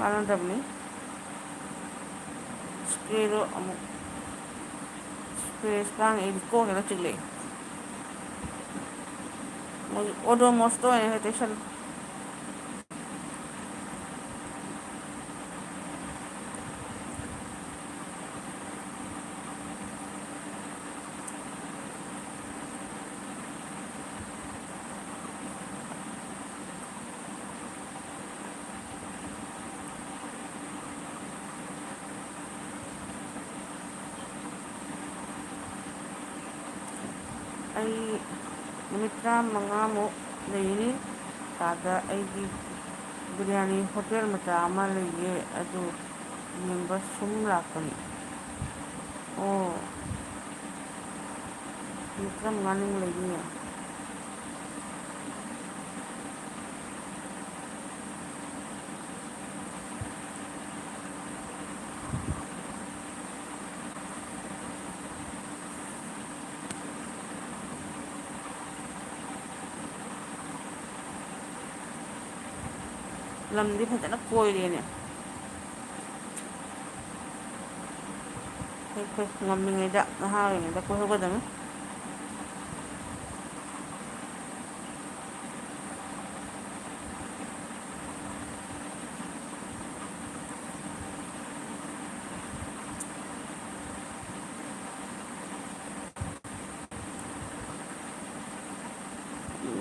ꯀꯥꯟꯅꯗꯕꯅꯤ꯫ ꯏꯁꯄ꯭ꯔꯦꯗꯣ ꯑꯃꯨꯛ, ꯏꯁꯄ꯭ꯔꯦ ꯁꯨꯃꯥꯡ ꯑꯩꯗꯤ ꯀꯣꯛ ꯍꯦꯛꯇ ꯆꯤꯛꯂꯛꯑꯦ꯫ ꯃꯣꯏ ꯑꯣꯗꯣꯃꯣꯁꯇꯣ ꯑꯣꯏꯅ ꯍꯦꯛ ꯇꯩꯁꯜꯂꯨ꯫ ꯑꯩ ꯅꯨꯃꯤꯠ ꯇꯔꯥꯃꯉꯥꯃꯨꯛ ꯂꯩꯅꯤ꯫ ꯑꯥꯗ ꯑꯩꯒꯤ ꯕꯤꯔꯌꯥꯅꯤ ꯍꯣꯇꯦꯜ ꯃꯆꯥ ꯑꯃ ꯂꯩꯌꯦ, ꯑꯗꯨ ꯌꯦꯡꯕ ꯁꯨꯝ ꯂꯥꯛꯄꯅꯤ꯫ ꯑꯣ, ꯅꯨꯃꯤꯠ ꯇꯔꯥꯃꯉꯥꯅꯤꯃꯨꯛ ꯂꯩꯅꯤꯌꯦ꯫ ꯂꯝꯗꯤ ꯐꯖꯅ ꯀꯣꯏꯔꯦꯅꯦ꯫ ꯐꯩ, ꯐꯩ, ꯉꯝꯃꯤꯉꯩꯗ, ꯅꯍꯥ ꯑꯣꯏꯔꯤꯉꯩꯗ ꯀꯣꯏꯍꯧꯒꯗꯕꯅꯤ꯫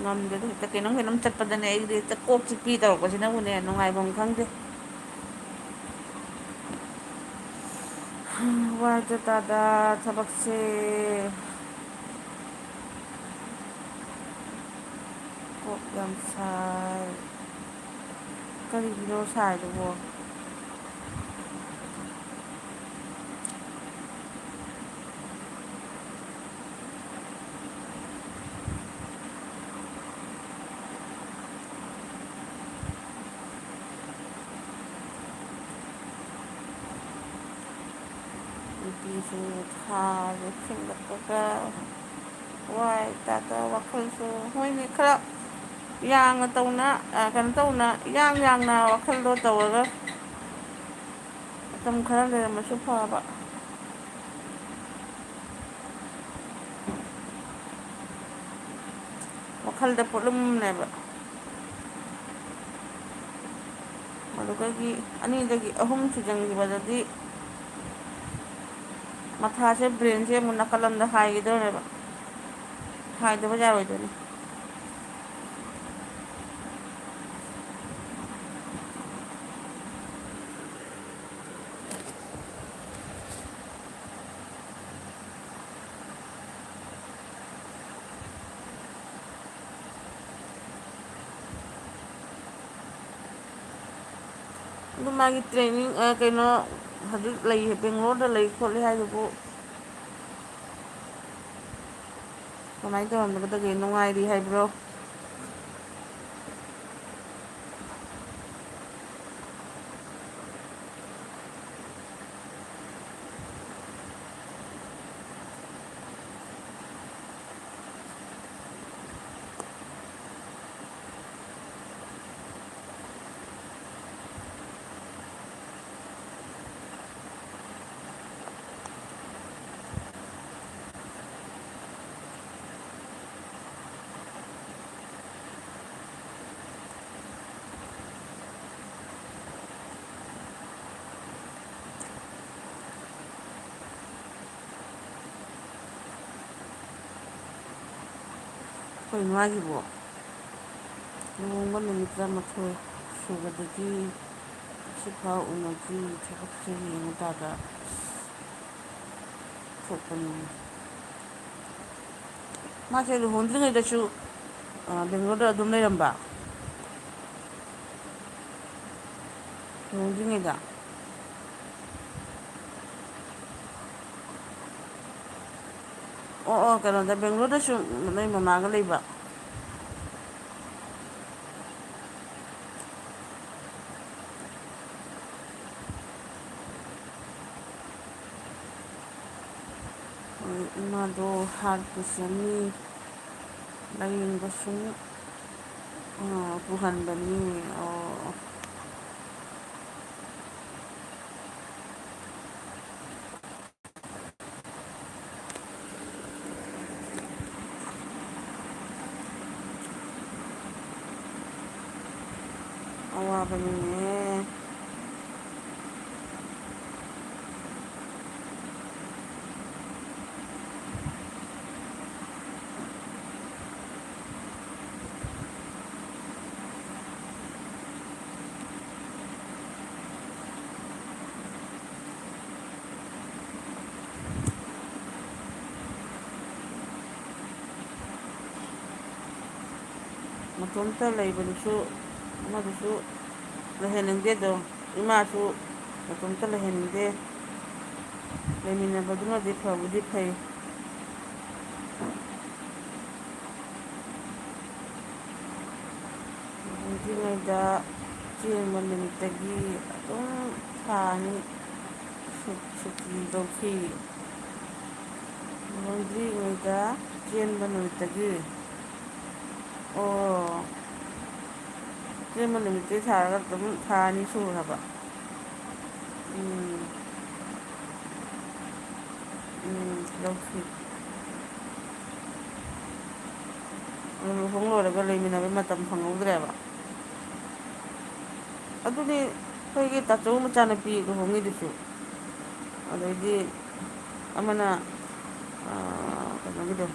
ꯉꯝꯗꯦꯗ, ꯍꯦꯛꯇ ꯀꯩꯅꯣꯝ ꯀꯩꯅꯣꯝ ꯆꯠꯄꯗꯅꯦ ꯑꯩꯗꯤ ꯍꯦꯛꯇ ꯀꯣꯛ ꯆꯤꯛꯄꯤ ꯇꯧꯔꯛꯄꯁꯤꯅꯕꯨꯅꯦ ꯅꯨꯡꯉꯥꯏꯐꯝ ꯈꯪꯗꯦ꯫ ꯋꯥꯏꯗ ꯇꯥꯗ ꯊꯕꯛꯁꯦ꯫ ꯀꯣꯛ ꯌꯥꯝ ꯁꯥꯏ꯫ ꯀꯔꯤꯒꯤꯅꯣ ꯁꯥꯏꯗꯨꯕꯣ? ꯅꯨꯄꯤꯁꯨ ꯊꯥꯁꯦ ꯈꯤꯜꯂꯛꯄꯒ ꯋꯥꯏ ꯇꯥꯗ ꯋꯥꯈꯜꯁꯨ ꯃꯣꯏꯅꯤ ꯈꯔ ꯌꯥꯡꯅ ꯇꯧꯅ, ꯑ, ꯀꯩꯅꯣ ꯇꯧꯅ, ꯏꯌꯥꯡ ꯌꯥꯡꯅ ꯋꯥꯈꯜꯗꯣ ꯇꯧꯔꯒ ꯃꯇꯝ ꯈꯔ ꯂꯩꯔꯝꯃꯁꯨ ꯐꯕ꯫ ꯋꯥꯈꯜꯗ ꯄꯣꯠꯂꯨꯝꯅꯦꯕ꯫ ꯑꯗꯨꯗꯒꯤ ꯑꯅꯤꯗꯒꯤ ꯑꯍꯨꯝ ꯁꯨꯖꯟꯈꯤꯕꯗꯗꯤ ꯃꯊꯥꯁꯦ, ꯕ꯭ꯔꯦꯟꯁꯦ ꯑꯃꯨꯛ ꯅꯥꯀꯜ ꯑꯃꯗ ꯍꯥꯏꯒꯗꯧꯔꯦꯕ꯫ ꯍꯥꯏꯗꯕ ꯌꯥꯔꯣꯏꯗꯣꯏꯅꯤ꯫ ꯑꯗꯨ ꯃꯥꯒꯤ training, ꯑ, ꯀꯩꯅꯣ, ꯍꯧꯖꯤꯛ ꯂꯩ, ꯕꯦꯡꯒ꯭ꯂꯣꯔꯗ ꯂꯩ ꯈꯣꯠꯂꯤ ꯍꯥꯏꯗꯨꯕꯨ ꯀꯃꯥꯏꯅ ꯇꯧꯔꯝꯒꯗꯒꯦ? ꯅꯨꯡꯉꯥꯏꯔꯤ ꯍꯥꯏꯕ꯭ꯔꯣ? ꯑꯩꯈꯣꯏ ꯃꯥꯒꯤꯕꯨ ꯂꯨꯍꯣꯡꯕ ꯅꯨꯃꯤꯠ ꯇꯔꯥꯃꯥꯊꯣꯏ ꯁꯨꯕꯗꯒꯤ ꯁꯤꯐꯥꯎ ꯎꯅꯗ꯭ꯔꯤ, ꯊꯕꯛꯁꯦ ꯌꯦꯡꯉꯨ ꯇꯥꯗ ꯊꯣꯛꯄꯅꯤ꯫ ꯃꯥꯁꯦ ꯂꯨꯍꯣꯡꯗ꯭ꯔꯤꯉꯩꯗꯁꯨ, ꯑ, ꯕꯦꯡꯒ꯭ꯂꯣꯔꯗ ꯑꯗꯨꯝ ꯂꯩꯔꯝꯕ? ꯂꯨꯍꯣꯡꯗ꯭ꯔꯤꯉꯩꯗ? ꯑꯣ, ꯑꯣ, ꯀꯩꯅꯣꯗ, ꯕꯦꯡꯒ꯭ꯂꯣꯔꯗꯁꯨ ꯅꯣꯏ ꯃꯃꯥꯒ ꯂꯩꯕ? ꯎꯝ, ꯏꯃꯥꯗꯣ heart patient ꯅꯤ, ꯂꯥꯏꯌꯦꯡꯕ ꯁꯨꯝ, ꯑ, ꯄꯨꯍꯟꯕꯅꯤ꯫ ꯑꯣ꯫ ꯋꯥꯕꯅꯤꯅꯦ꯫ ꯃꯇꯣꯝꯇ ꯂꯩꯕꯗꯨꯁꯨ, ꯑꯃꯗꯨꯁꯨ ꯂꯩꯍꯟꯅꯤꯡꯗꯦꯗꯣ, ꯏꯃꯥꯁꯨ ꯃꯇꯣꯝꯇ ꯂꯩꯍꯟꯅꯤꯡꯗꯦ꯫ ꯂꯩꯃꯤꯟꯅꯕꯗꯨꯅꯗꯤ ꯐꯕꯨꯗꯤ ꯐꯩ꯫ ꯂꯨꯍꯣꯡꯗ꯭ꯔꯤꯉꯩꯗ ꯆꯦꯟꯕ ꯅꯨꯃꯤꯠꯇꯒꯤ ꯑꯗꯨꯝ ꯊꯥ ꯑꯅꯤ ꯁꯨ-, ꯁꯨꯇꯤ ꯂꯧꯈꯤ꯫ ꯂꯨꯍꯣꯡꯗ꯭ꯔꯤꯉꯩꯗ ꯆꯦꯟꯕ ꯅꯨꯃꯤꯠꯇꯒꯤ꯫ ꯑꯣ꯫ ꯆꯦꯟꯕ ꯅꯨꯃꯤꯠꯇꯒꯤ ꯊꯥꯔꯒ ꯑꯗꯨꯝ ꯊꯥ ꯑꯅꯤ ꯁꯨꯔꯕ꯫ ꯎꯝ꯫ ꯎꯝ, ꯂꯧꯈꯤ꯫ ꯑꯗꯨ ꯂꯨꯍꯣꯡ ꯂꯣꯏꯔꯒ ꯂꯩꯃꯤꯟꯅꯕꯩ ꯃꯇꯝ ꯐꯪꯍꯧꯗ꯭ꯔꯦꯕ꯫ ꯑꯗꯨꯅꯤ ꯑꯩꯈꯣꯏꯒꯤ ꯇꯥꯆꯧ ꯃꯆꯥꯅꯨꯄꯤ ꯂꯨꯍꯣꯡꯉꯤꯗꯨꯁꯨ꯫ ꯑꯗꯩꯗꯤ ꯑꯃꯅ, ꯑꯥ, ꯀꯩꯅꯣꯒꯤꯗꯣ,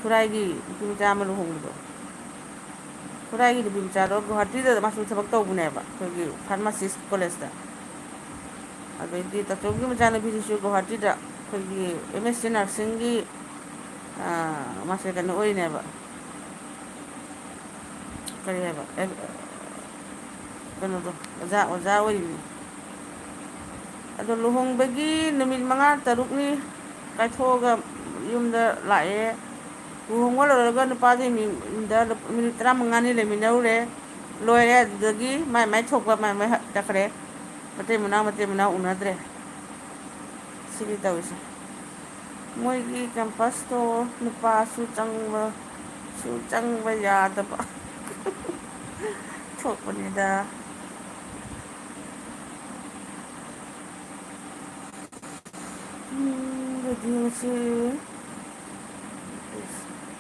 ꯈꯨꯔꯥꯏꯒꯤ ꯅꯨꯄꯤ ꯃꯆꯥ ꯑꯃ ꯂꯨꯍꯣꯡꯕꯗꯣ, ꯈꯨꯔꯥꯏꯒꯤ ꯅꯨꯄꯤ ꯃꯆꯥꯗꯣ ꯒꯨꯍꯥꯇꯤꯗ ꯃꯥꯁꯨ ꯊꯕꯛ ꯇꯧꯕꯅꯦꯕ, ꯑꯩꯈꯣꯏꯒꯤ ꯐꯥꯔꯃꯥꯁꯤꯁ ꯀꯣꯂꯦꯖꯇ꯫ ꯑꯗꯩꯗꯤ ꯇꯥꯆꯧꯒꯤ ꯃꯆꯥꯅꯨꯄꯤꯁꯤꯁꯨ ꯒꯨꯍꯥꯇꯤꯗ ꯑꯩꯈꯣꯏꯒꯤ ꯑꯦꯝ ꯑꯦꯁ ꯁꯤ ꯅꯔꯁꯤꯡꯒꯤ, ꯑꯥ, ꯃꯥꯁꯦ ꯀꯩꯅꯣ ꯑꯣꯏꯔꯤꯅꯦꯕ, ꯀꯔꯤ ꯍꯥꯏꯕ, ꯑꯦ, ꯀꯩꯅꯣꯗꯣ, ꯑꯣꯖꯥ, ꯑꯣꯖꯥ ꯑꯣꯏꯔꯤꯕꯅꯤ꯫ ꯑꯗꯣ ꯂꯨꯍꯣꯡꯕꯒꯤ ꯅꯨꯃꯤꯠ ꯃꯉꯥ ꯇꯔꯨꯛꯅꯤ ꯀꯥꯏꯊꯣꯛꯑꯒ ꯌꯨꯝꯗ ꯂꯥꯛꯑꯦ꯫ ꯂꯨꯍꯣꯡꯕ ꯂꯣꯏꯔꯒ ꯅꯨꯄꯥꯗꯨꯒꯤ ꯃꯌꯨꯝꯗ ꯃꯤꯅꯤꯠ ꯇꯔꯥꯃꯉꯥꯅꯤ ꯂꯩꯃꯤꯟꯅꯔꯨꯔꯦ꯫ ꯂꯣꯏꯔꯦ꯫ ꯑꯗꯨꯗꯒꯤ ꯃꯥꯏ ꯃꯥꯏ ꯊꯣꯛꯄ ꯃꯥꯏ ꯃꯥꯏ ꯆꯠꯈ꯭ꯔꯦ꯫ ꯃꯇꯩ ꯃꯅꯥꯎ, ꯃꯇꯩ ꯃꯅꯥꯎ ꯎꯅꯗ꯭ꯔꯦ꯫ ꯁꯤꯅꯤ ꯇꯧꯔꯤꯁꯦ꯫ ꯃꯣꯏꯒꯤ ꯀꯦꯝꯄꯁꯇꯣ ꯅꯨꯄꯥꯁꯨ ꯆꯪꯕ, ꯁꯨ ꯆꯪꯕ ꯌꯥꯗꯕ ꯊꯣꯛꯄꯅꯤꯗ꯫ ꯎꯝ, ꯑꯗꯨꯗꯤ ꯉꯁꯤ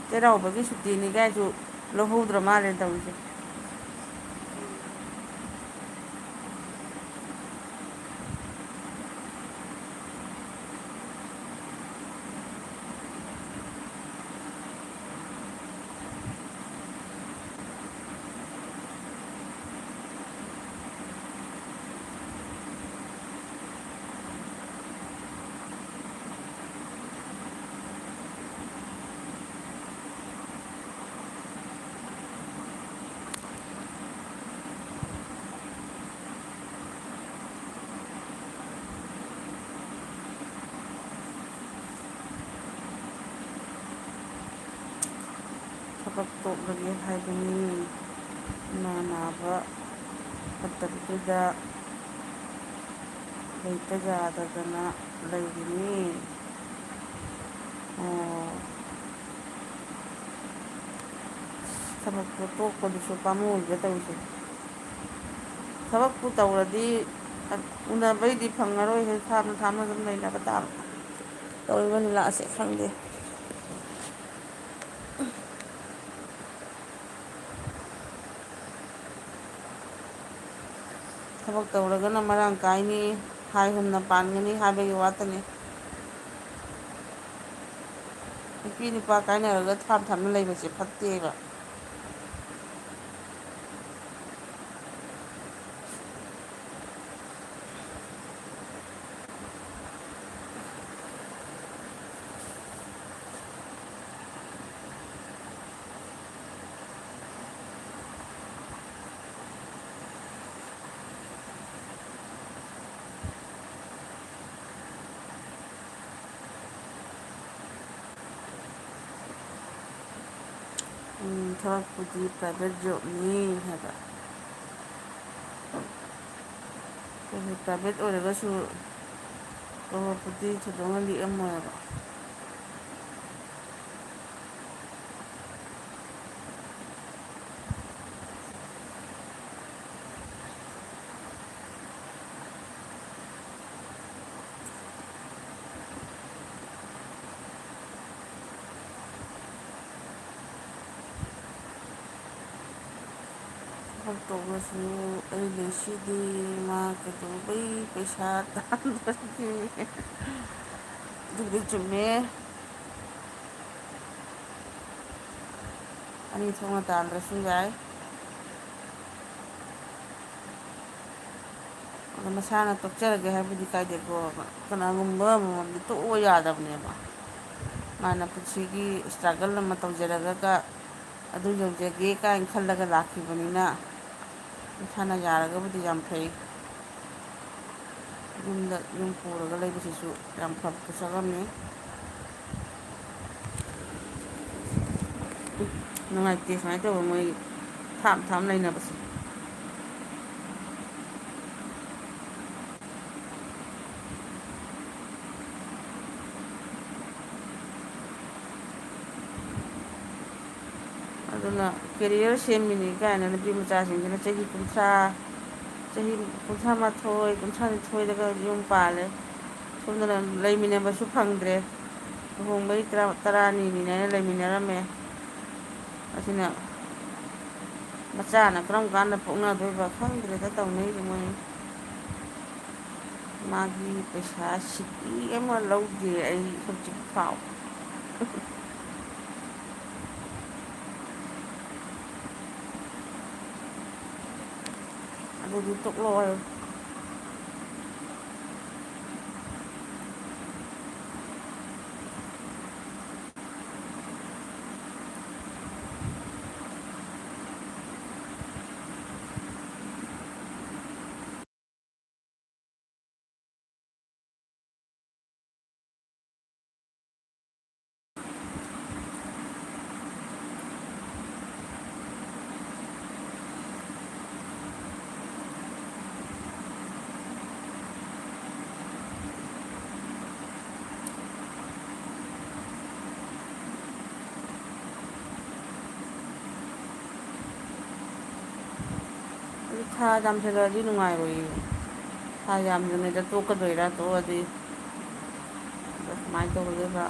ꯆꯩꯔꯥꯎꯕꯒꯤ ꯁꯨꯇꯤꯅꯤ ꯀꯥꯏꯁꯨ ꯂꯧꯍꯧꯗ꯭ꯔ ꯃꯥꯜꯂꯦ ꯇꯧꯔꯤꯁꯦ꯫ ꯇꯣꯛꯂꯒꯦ ꯍꯥꯏꯕꯅꯤ꯫ ꯏꯃꯥ ꯅꯥꯕ ꯃꯇꯝꯗꯨꯗ ꯂꯩꯇ ꯌꯥꯗꯗꯅ ꯂꯩꯔꯤꯅꯤ꯫ ꯑꯣ, ꯊꯕꯛꯇꯣ ꯇꯣꯛꯄꯗꯨꯁꯨ ꯄꯥꯝꯃꯨꯏꯗ ꯇꯧꯔꯤꯁꯦ꯫ ꯊꯕꯛꯄꯨ ꯇꯧꯔꯗꯤ ꯎꯅꯕꯩꯗꯤ ꯐꯪꯉꯔꯣꯏꯍꯦ, ꯊꯥꯞꯅ ꯊꯥꯞꯅ ꯑꯗꯨꯝ ꯂꯩꯅꯕ ꯇꯥꯕ꯫ ꯇꯧꯔꯤꯕ ꯂꯤꯂꯥꯁꯦ ꯈꯪꯗꯦ꯫ ꯊꯕꯛ ꯇꯧꯔꯒꯅ ꯃꯔꯥꯡ ꯀꯥꯏꯅꯤ, ꯍꯥꯏ ꯍꯨꯝꯅ ꯄꯥꯟꯒꯅꯤ ꯍꯥꯏꯕꯒꯤ ꯋꯥꯇꯅꯤ꯫ ꯅꯨꯄꯤ ꯅꯨꯄꯥ ꯀꯥꯏꯅꯔꯒ ꯊꯥꯞ ꯊꯥꯞꯅ ꯂꯩꯕꯁꯦ ꯐꯠꯇꯦꯕ꯫ ꯎꯝ, ꯊꯕꯛꯄꯨꯗꯤ private jobꯅꯤ ꯍꯥꯏꯕ꯫ ꯑꯩꯈꯣꯏꯒꯤ private ꯑꯣꯏꯔꯒꯁꯨ ꯇꯣꯂꯣꯞꯄꯨꯗꯤ ꯊꯣꯏꯗꯣꯛꯅ ꯂꯤꯛꯑꯝꯃꯣꯏꯕ꯫ ꯊꯕꯛ ꯇꯧꯕꯁꯨ ꯑꯩ ꯂꯩꯁꯤꯗꯤ, ꯃꯥ ꯀꯩꯗꯧꯕꯩ ꯄꯩꯁꯥ ꯇꯥꯟꯗꯣꯔꯤꯒꯦ? ꯑꯗꯨꯕꯨꯗꯤ ꯆꯨꯝꯃꯦ꯫ ꯑꯅꯤ ꯊꯣꯛꯅ ꯇꯥꯟꯗ꯭ꯔꯁꯨ ꯌꯥꯏ꯫ ꯑꯗꯣ ꯃꯁꯥꯅ ꯇꯣꯛꯆꯔꯒꯦ ꯍꯥꯏꯕꯗꯤ ꯀꯥꯏꯗꯦꯀꯣ, ꯀꯅꯥꯒꯨꯝꯕ ꯑꯃꯃꯝꯗꯤ ꯇꯣꯛꯑꯣ ꯌꯥꯗꯕꯅꯦꯕ꯫ ꯃꯥꯅ ꯄꯨꯟꯁꯤꯒꯤ struggle ꯑꯃ ꯇꯧꯖꯔꯒ ꯑꯗꯨ ꯌꯧꯖꯒꯦ ꯀꯥꯏꯅ ꯈꯜꯂꯒ ꯂꯥꯛꯈꯤꯕꯅꯤꯅ, ꯃꯁꯥꯅ ꯌꯥꯔꯒꯕꯨꯗꯤ ꯌꯥꯝ ꯐꯩ꯫ ꯌꯨꯝꯗ ꯌꯨꯝ ꯄꯨꯔꯒ ꯂꯩꯕꯁꯤꯁꯨ ꯌꯥꯝ ꯐꯕ ꯄꯣꯠꯁꯛ ꯑꯃꯅꯤ꯫ ꯅꯨꯡꯉꯥꯏꯇꯦ ꯁꯨꯃꯥꯏꯅ ꯇꯧꯕ ꯃꯣꯏ ꯊꯥꯞ ꯊꯥꯞꯅ ꯂꯩꯅꯕꯁꯦ꯫ ꯑꯗꯨꯅ career ꯁꯦꯝꯃꯤꯅꯤ ꯀꯥꯏꯅ ꯅꯨꯄꯤ ꯃꯆꯥꯁꯤꯡꯁꯤꯅ ꯆꯍꯤ ꯀꯨꯟꯊ꯭ꯔꯥ, ꯆꯍꯤ ꯀꯨꯟꯊ꯭ꯔꯥ ꯃꯥꯊꯣꯏ, ꯀꯨꯟꯊ꯭ꯔꯥ ꯅꯤꯊꯣꯏꯗꯒ ꯌꯨꯝ ꯄꯥꯜꯂꯦ꯫ ꯁꯣꯝꯗꯅ ꯂꯩꯃꯤꯟꯅꯕꯁꯨ ꯐꯪꯗ꯭ꯔꯦ꯫ ꯂꯨꯍꯣꯡꯕꯒꯤ ꯇꯔꯥ, ꯇꯔꯥꯅꯤꯅꯤꯅ ꯂꯩꯃꯤꯟꯅꯔꯝꯃꯦ꯫ ꯑꯁꯤꯅ ꯃꯆꯥꯅ ꯀꯔꯝ ꯀꯥꯟꯗ ꯄꯣꯛꯅꯗꯣꯏꯕ ꯈꯪꯗ꯭ꯔꯦꯗ ꯇꯧꯅꯩꯁꯦ ꯃꯣꯏ꯫ ꯃꯥꯒꯤ ꯄꯩꯁꯥ ꯁꯤꯀꯤ ꯑꯃ ꯂꯧꯗꯦ ꯑꯩ ꯍꯧꯖꯤꯛ ꯐꯥꯎ꯫ ꯑꯗꯨꯗꯤ ꯇꯣꯛꯂꯣ ꯍꯥꯏꯌꯣ꯫ ꯑꯗꯨ ꯊꯥ ꯌꯥꯝꯁꯤꯜꯂꯛꯑꯗꯤ ꯅꯨꯡꯉꯥꯏꯔꯣꯏꯌꯦ꯫ ꯊꯥ ꯌꯥꯝꯗ꯭ꯔꯤꯉꯩꯗ ꯇꯣꯛꯀꯗꯣꯏꯔꯥ? ꯇꯣꯛꯑꯗꯤ ꯑꯗꯣ ꯀꯃꯥꯏꯅ ꯇꯧꯒꯗꯣꯏꯕ?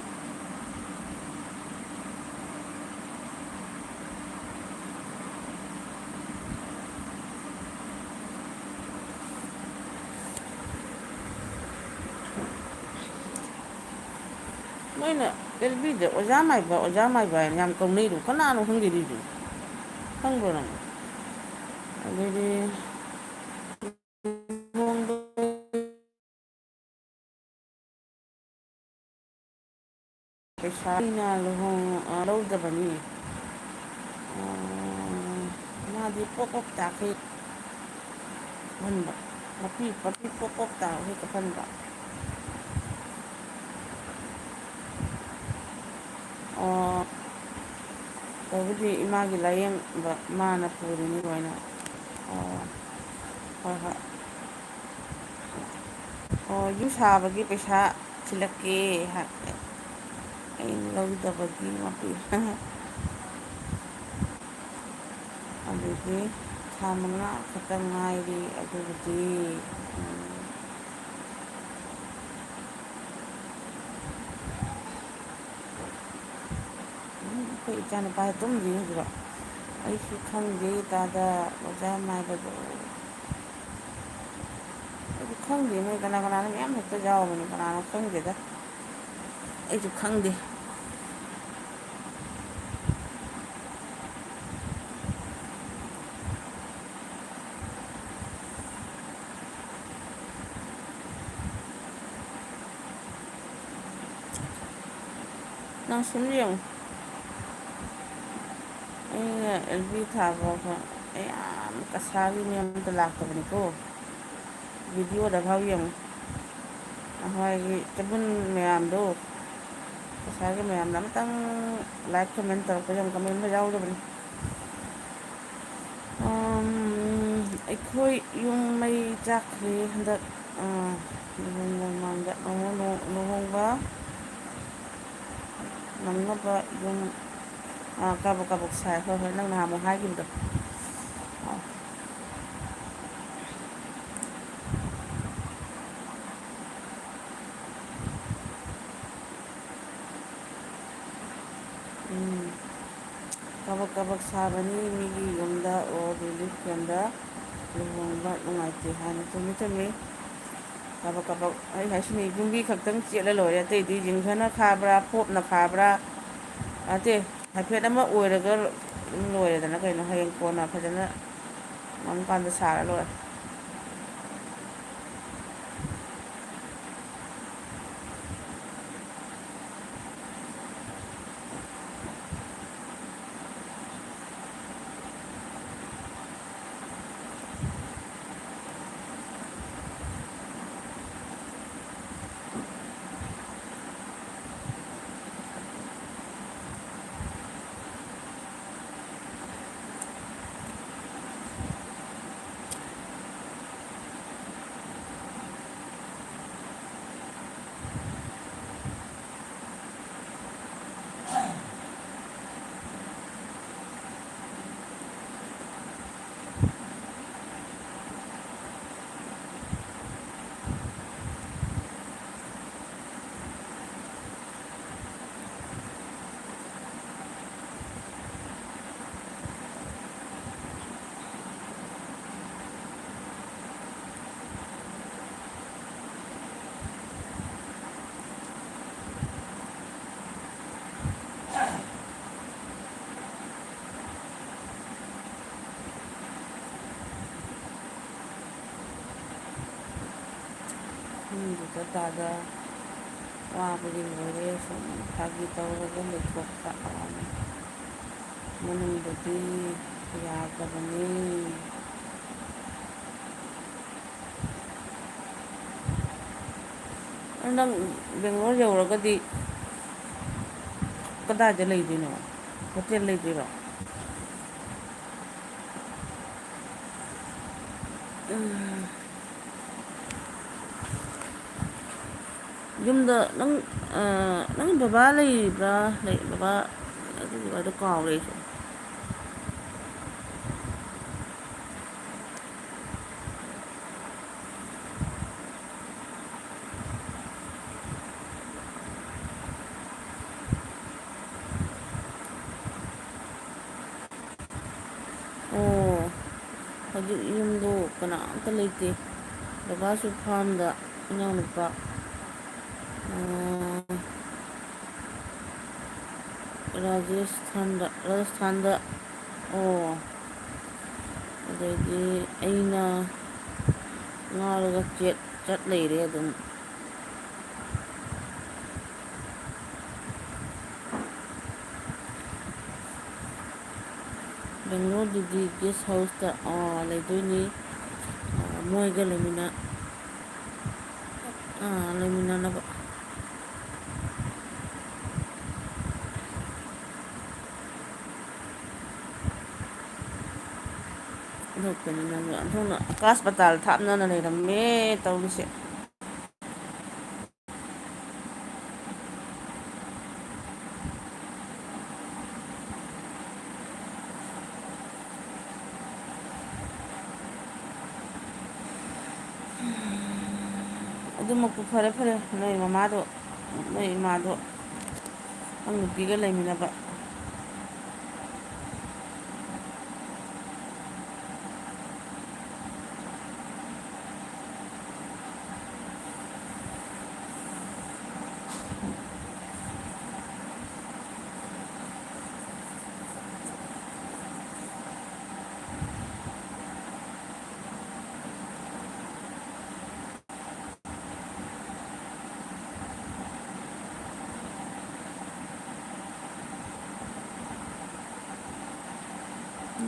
ꯅꯣꯏꯅ ꯑꯦꯜ ꯕꯤꯗ ꯑꯣꯖꯥ ꯃꯥꯏꯕ, ꯑꯣꯖꯥ ꯃꯥꯏꯕ ꯍꯥꯏꯅ ꯌꯥꯝ ꯀꯧꯅꯩꯗꯣ ꯀꯅꯥꯅꯣ ꯈꯪꯗꯦ ꯑꯗꯨꯏꯗꯨ? ꯈꯪꯕ꯭ꯔꯣ ꯅꯪ? ꯑꯗꯩꯗꯤ ꯄꯩꯁꯥ ꯀꯨꯏꯅ ꯂꯨꯍꯣꯡ-, ꯑ, ꯂꯧꯗꯕꯅꯤ꯫ ꯑ, ꯃꯥꯗꯤ ꯄꯣꯞ ꯄꯣꯞ ꯇꯥꯈꯩ ꯀꯞꯍꯟꯕ꯫ ꯃꯄꯤ, ꯃꯄꯤ ꯄꯣꯞ ꯄꯣꯞ ꯇꯥꯈꯩ ꯀꯞꯍꯟꯕ꯫ ꯑ, ꯇꯧꯕꯨꯗꯤ ꯏꯃꯥꯒꯤ ꯂꯥꯏꯌꯦꯡꯕ ꯃꯥꯅ ꯄꯨꯔꯤꯅꯤ ꯂꯣꯏꯅ꯫ ꯑꯣ, ꯍꯣꯏ, ꯍꯣꯏ꯫ ꯑꯣ, ꯌꯨꯝ ꯁꯥꯕꯒꯤ ꯄꯩꯁꯥ ꯊꯤꯜꯂꯛꯀꯦ ꯍꯥꯏ꯫ ꯑꯩꯅ ꯂꯧꯗꯕꯒꯤ ꯃꯄꯤ꯫ ꯑꯗꯨꯗꯤ ꯊꯥ ꯃꯉꯥ ꯈꯛꯇ ꯉꯥꯏꯔꯤ꯫ ꯑꯗꯨꯕꯨꯗꯤ, ꯎꯝ, ꯎꯝ, ꯑꯩꯈꯣꯏ ꯏꯆꯥꯅꯨꯄꯥ ꯇꯨꯝꯗ꯭ꯔꯤ ꯍꯧꯖꯤꯛꯐꯥꯎ꯫ ꯑꯩꯁꯨ ꯈꯪꯗꯦ ꯇꯥꯗ ꯑꯣꯖꯥ ꯃꯥꯏꯕꯗꯣ꯫ ꯑꯩꯁꯨ ꯈꯪꯗꯦ, ꯃꯣꯏ ꯀꯅꯥ ꯀꯅꯥꯅꯣ ꯃꯌꯥꯝ ꯍꯦꯛꯇ ꯌꯥꯎꯕꯅꯤ, ꯀꯅꯥꯅꯣ ꯈꯪꯗꯦꯗ꯫ ꯑꯩꯁꯨ ꯈꯪꯗꯦ꯫ ꯅꯪ ꯁꯨꯝ ꯌꯦꯡꯉꯨ꯫ ꯑꯩꯅ ꯑꯦꯜ ꯕꯤ ꯊꯥꯕ ꯈꯣ-, ꯑꯩ ꯌꯥꯝ ꯀꯁꯥꯒꯤ ꯃꯤ ꯑꯝꯇ ꯂꯥꯛꯇꯕꯅꯤꯀꯣ꯫ ꯚꯤꯗꯤꯑꯣꯗ ꯐꯥꯎ ꯌꯦꯡꯉꯨ꯫ ꯅꯍꯥꯟꯋꯥꯏꯒꯤ ꯆꯕꯨꯟ ꯃꯌꯥꯝꯗꯣ, ꯀꯁꯥꯒꯤ ꯃꯌꯥꯝꯗꯣ ꯑꯝꯇꯪ ꯂꯥꯏꯛ ꯀꯃꯦꯟ ꯇꯧꯔꯛꯄ ꯌꯦꯡꯉꯨ, ꯀꯃꯦꯟ ꯑꯃ ꯌꯥꯎꯗꯕꯅꯤ꯫ ꯑꯝ, ꯑꯩꯈꯣꯏ ꯌꯨꯝ ꯃꯩ ꯆꯥꯛꯈ꯭ꯔꯦ ꯍꯟꯗꯛ, ꯑ, ꯂꯨꯍꯣꯡꯕ ꯃꯃꯥꯡꯗ꯫ ꯂꯨꯍꯣꯡ-, ꯂꯨꯍꯣꯡꯕ ꯅꯪꯅꯕ ꯌꯨꯝ, ꯑ, ꯀꯥꯕꯛ ꯀꯥꯕꯛ ꯁꯥꯏ꯫ ꯍꯣꯏ, ꯍꯣꯏ, ꯅꯪ ꯅꯍꯥꯟꯃꯨꯛ ꯍꯥꯏꯈꯤꯕꯗꯣ꯫ ꯑ꯫ ꯎꯝ꯫ ꯀꯕꯛ ꯀꯕꯛ ꯁꯥꯕꯅꯤ ꯃꯤꯒꯤ ꯌꯨꯝꯗ, ꯑꯣ, ꯔꯤꯂꯤꯐ ꯀꯦꯝꯗ ꯂꯨꯍꯣꯡꯕ ꯅꯨꯡꯉꯥꯏꯇꯦ ꯍꯥꯏꯅ꯫ ꯆꯨꯝꯃꯤ, ꯆꯨꯝꯃꯤ꯫ ꯀꯕꯛ ꯀꯕꯛ, ꯑꯩ ꯍꯥꯏꯁꯤꯅꯤ, ꯌꯨꯝꯕꯤ ꯈꯛꯇꯪ ꯆꯦꯠꯂ ꯂꯣꯏꯔꯦ꯫ ꯑꯇꯩꯗꯤ ꯖꯤꯡꯒꯅ ꯈꯥꯕ꯭ꯔꯥ, ꯄꯣꯞꯅ ꯈꯥꯕ꯭ꯔꯥ, ꯅꯠꯇꯦ, ꯍꯥꯏꯐꯦꯠ ꯑꯃ ꯑꯣꯏꯔꯒ ꯑꯗꯨꯝ ꯂꯣꯏꯔꯦꯗꯅ꯫ ꯀꯩꯅꯣ, ꯍꯌꯦꯡ ꯀꯣꯟꯅ ꯐꯖꯅ ꯉꯝꯀꯥꯟꯗ ꯁꯥꯔ ꯂꯣꯏꯔꯦ꯫ ꯃꯐꯝꯗꯨꯗ ꯇꯥꯗ ꯋꯥꯕꯒꯤ ꯂꯣꯏꯔꯦ꯫ ꯁꯨꯝ ꯐꯥꯒꯤ ꯇꯧꯔꯒ ꯂꯩꯊꯣꯛꯄ ꯋꯥꯅꯤ꯫ ꯃꯅꯨꯡꯗꯗꯤ ꯌꯥꯗꯕꯅꯤ꯫ ꯅꯪ ꯕꯦꯡꯒ꯭ꯂꯣꯔ ꯌꯧꯔꯒꯗꯤ ꯀꯗꯥꯏꯗ ꯂꯩꯗꯣꯏꯅꯣ? ꯍꯣꯇꯦꯜ ꯂꯩꯗꯣꯏꯔꯣ? ꯎꯝ꯫ ꯌꯨꯝꯗ ꯅꯪ, ꯑ, ꯅꯪ ꯕꯕꯥ ꯂꯩꯔꯤꯕ꯭ꯔꯥ? ꯂꯩ-, ꯕꯕꯥ, ꯑꯗꯨꯒꯤ ꯋꯥꯗꯣ ꯀꯥꯎꯔꯦ ꯑꯩꯁꯨ꯫ ꯑꯣ, ꯍꯧꯖꯤꯛ ꯌꯨꯝꯗꯣ ꯀꯅꯥꯝꯇ ꯂꯩꯇꯦ꯫ ꯕꯕꯥꯁꯨ ꯐꯥꯔꯝꯗ, ꯏꯅꯥꯎꯅꯨꯄꯥ, ꯑꯥ, ꯔꯥꯖꯁꯊꯥꯟꯗ, ꯔꯥꯖꯁꯊꯥꯟꯗ꯫ ꯑꯣ, ꯑꯗꯩꯗꯤ ꯑꯩꯅ ꯉꯥꯎꯔꯒ ꯆꯦꯠ ꯆꯠ ꯂꯩꯔꯦ ꯑꯗꯨꯝ꯫ ꯕꯦꯡꯒ꯭ꯂꯣꯔꯗꯗꯤ ꯒꯦꯁ ꯍꯥꯎꯁꯇ, ꯑꯥ, ꯂꯩꯗꯣꯏꯅꯤ꯫ ꯑꯥ, ꯃꯣꯏꯒ ꯂꯩꯃꯤꯟꯅ-, ꯑꯥ, ꯂꯩꯃꯤꯟꯅꯅꯕ꯫ ꯑꯣꯟꯊꯣꯛꯄꯅꯤ ꯅꯪꯁꯨ꯫ ꯑꯣꯟꯊꯣꯛꯅ ꯑꯀꯥꯁ ꯄꯇꯥꯜ ꯊꯥꯞꯅꯅ ꯂꯩꯔꯝꯃꯦ ꯇꯧꯔꯤꯁꯦ꯫ ꯑꯗꯨꯃꯛꯄꯨ ꯐꯔꯦ, ꯐꯔꯦ, ꯅꯣꯏ ꯃꯃꯥꯗꯣ, ꯅꯣꯏ ꯏꯃꯥꯗꯣ, ꯅꯪ ꯅꯨꯄꯤꯒ ꯂꯩꯃꯤꯟꯅꯕ꯫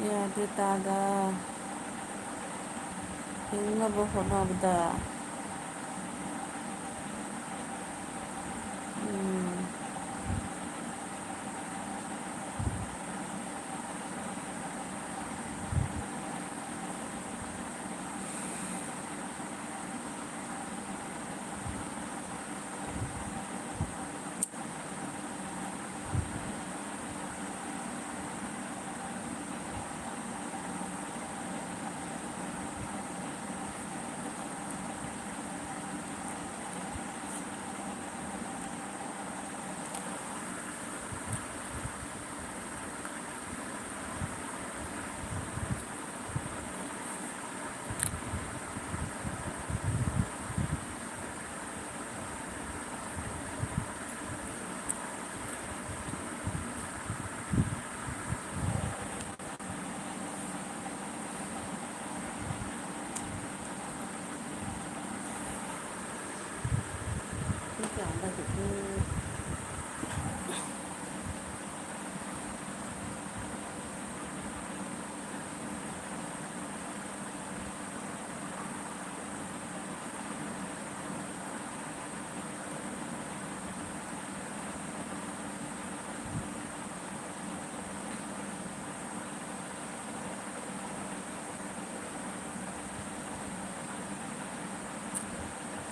ꯌꯥꯗꯦ ꯇꯥꯗ꯫ ꯍꯤꯡꯅꯕ ꯍꯣꯠꯅꯕꯗ꯫ ꯎꯝ꯫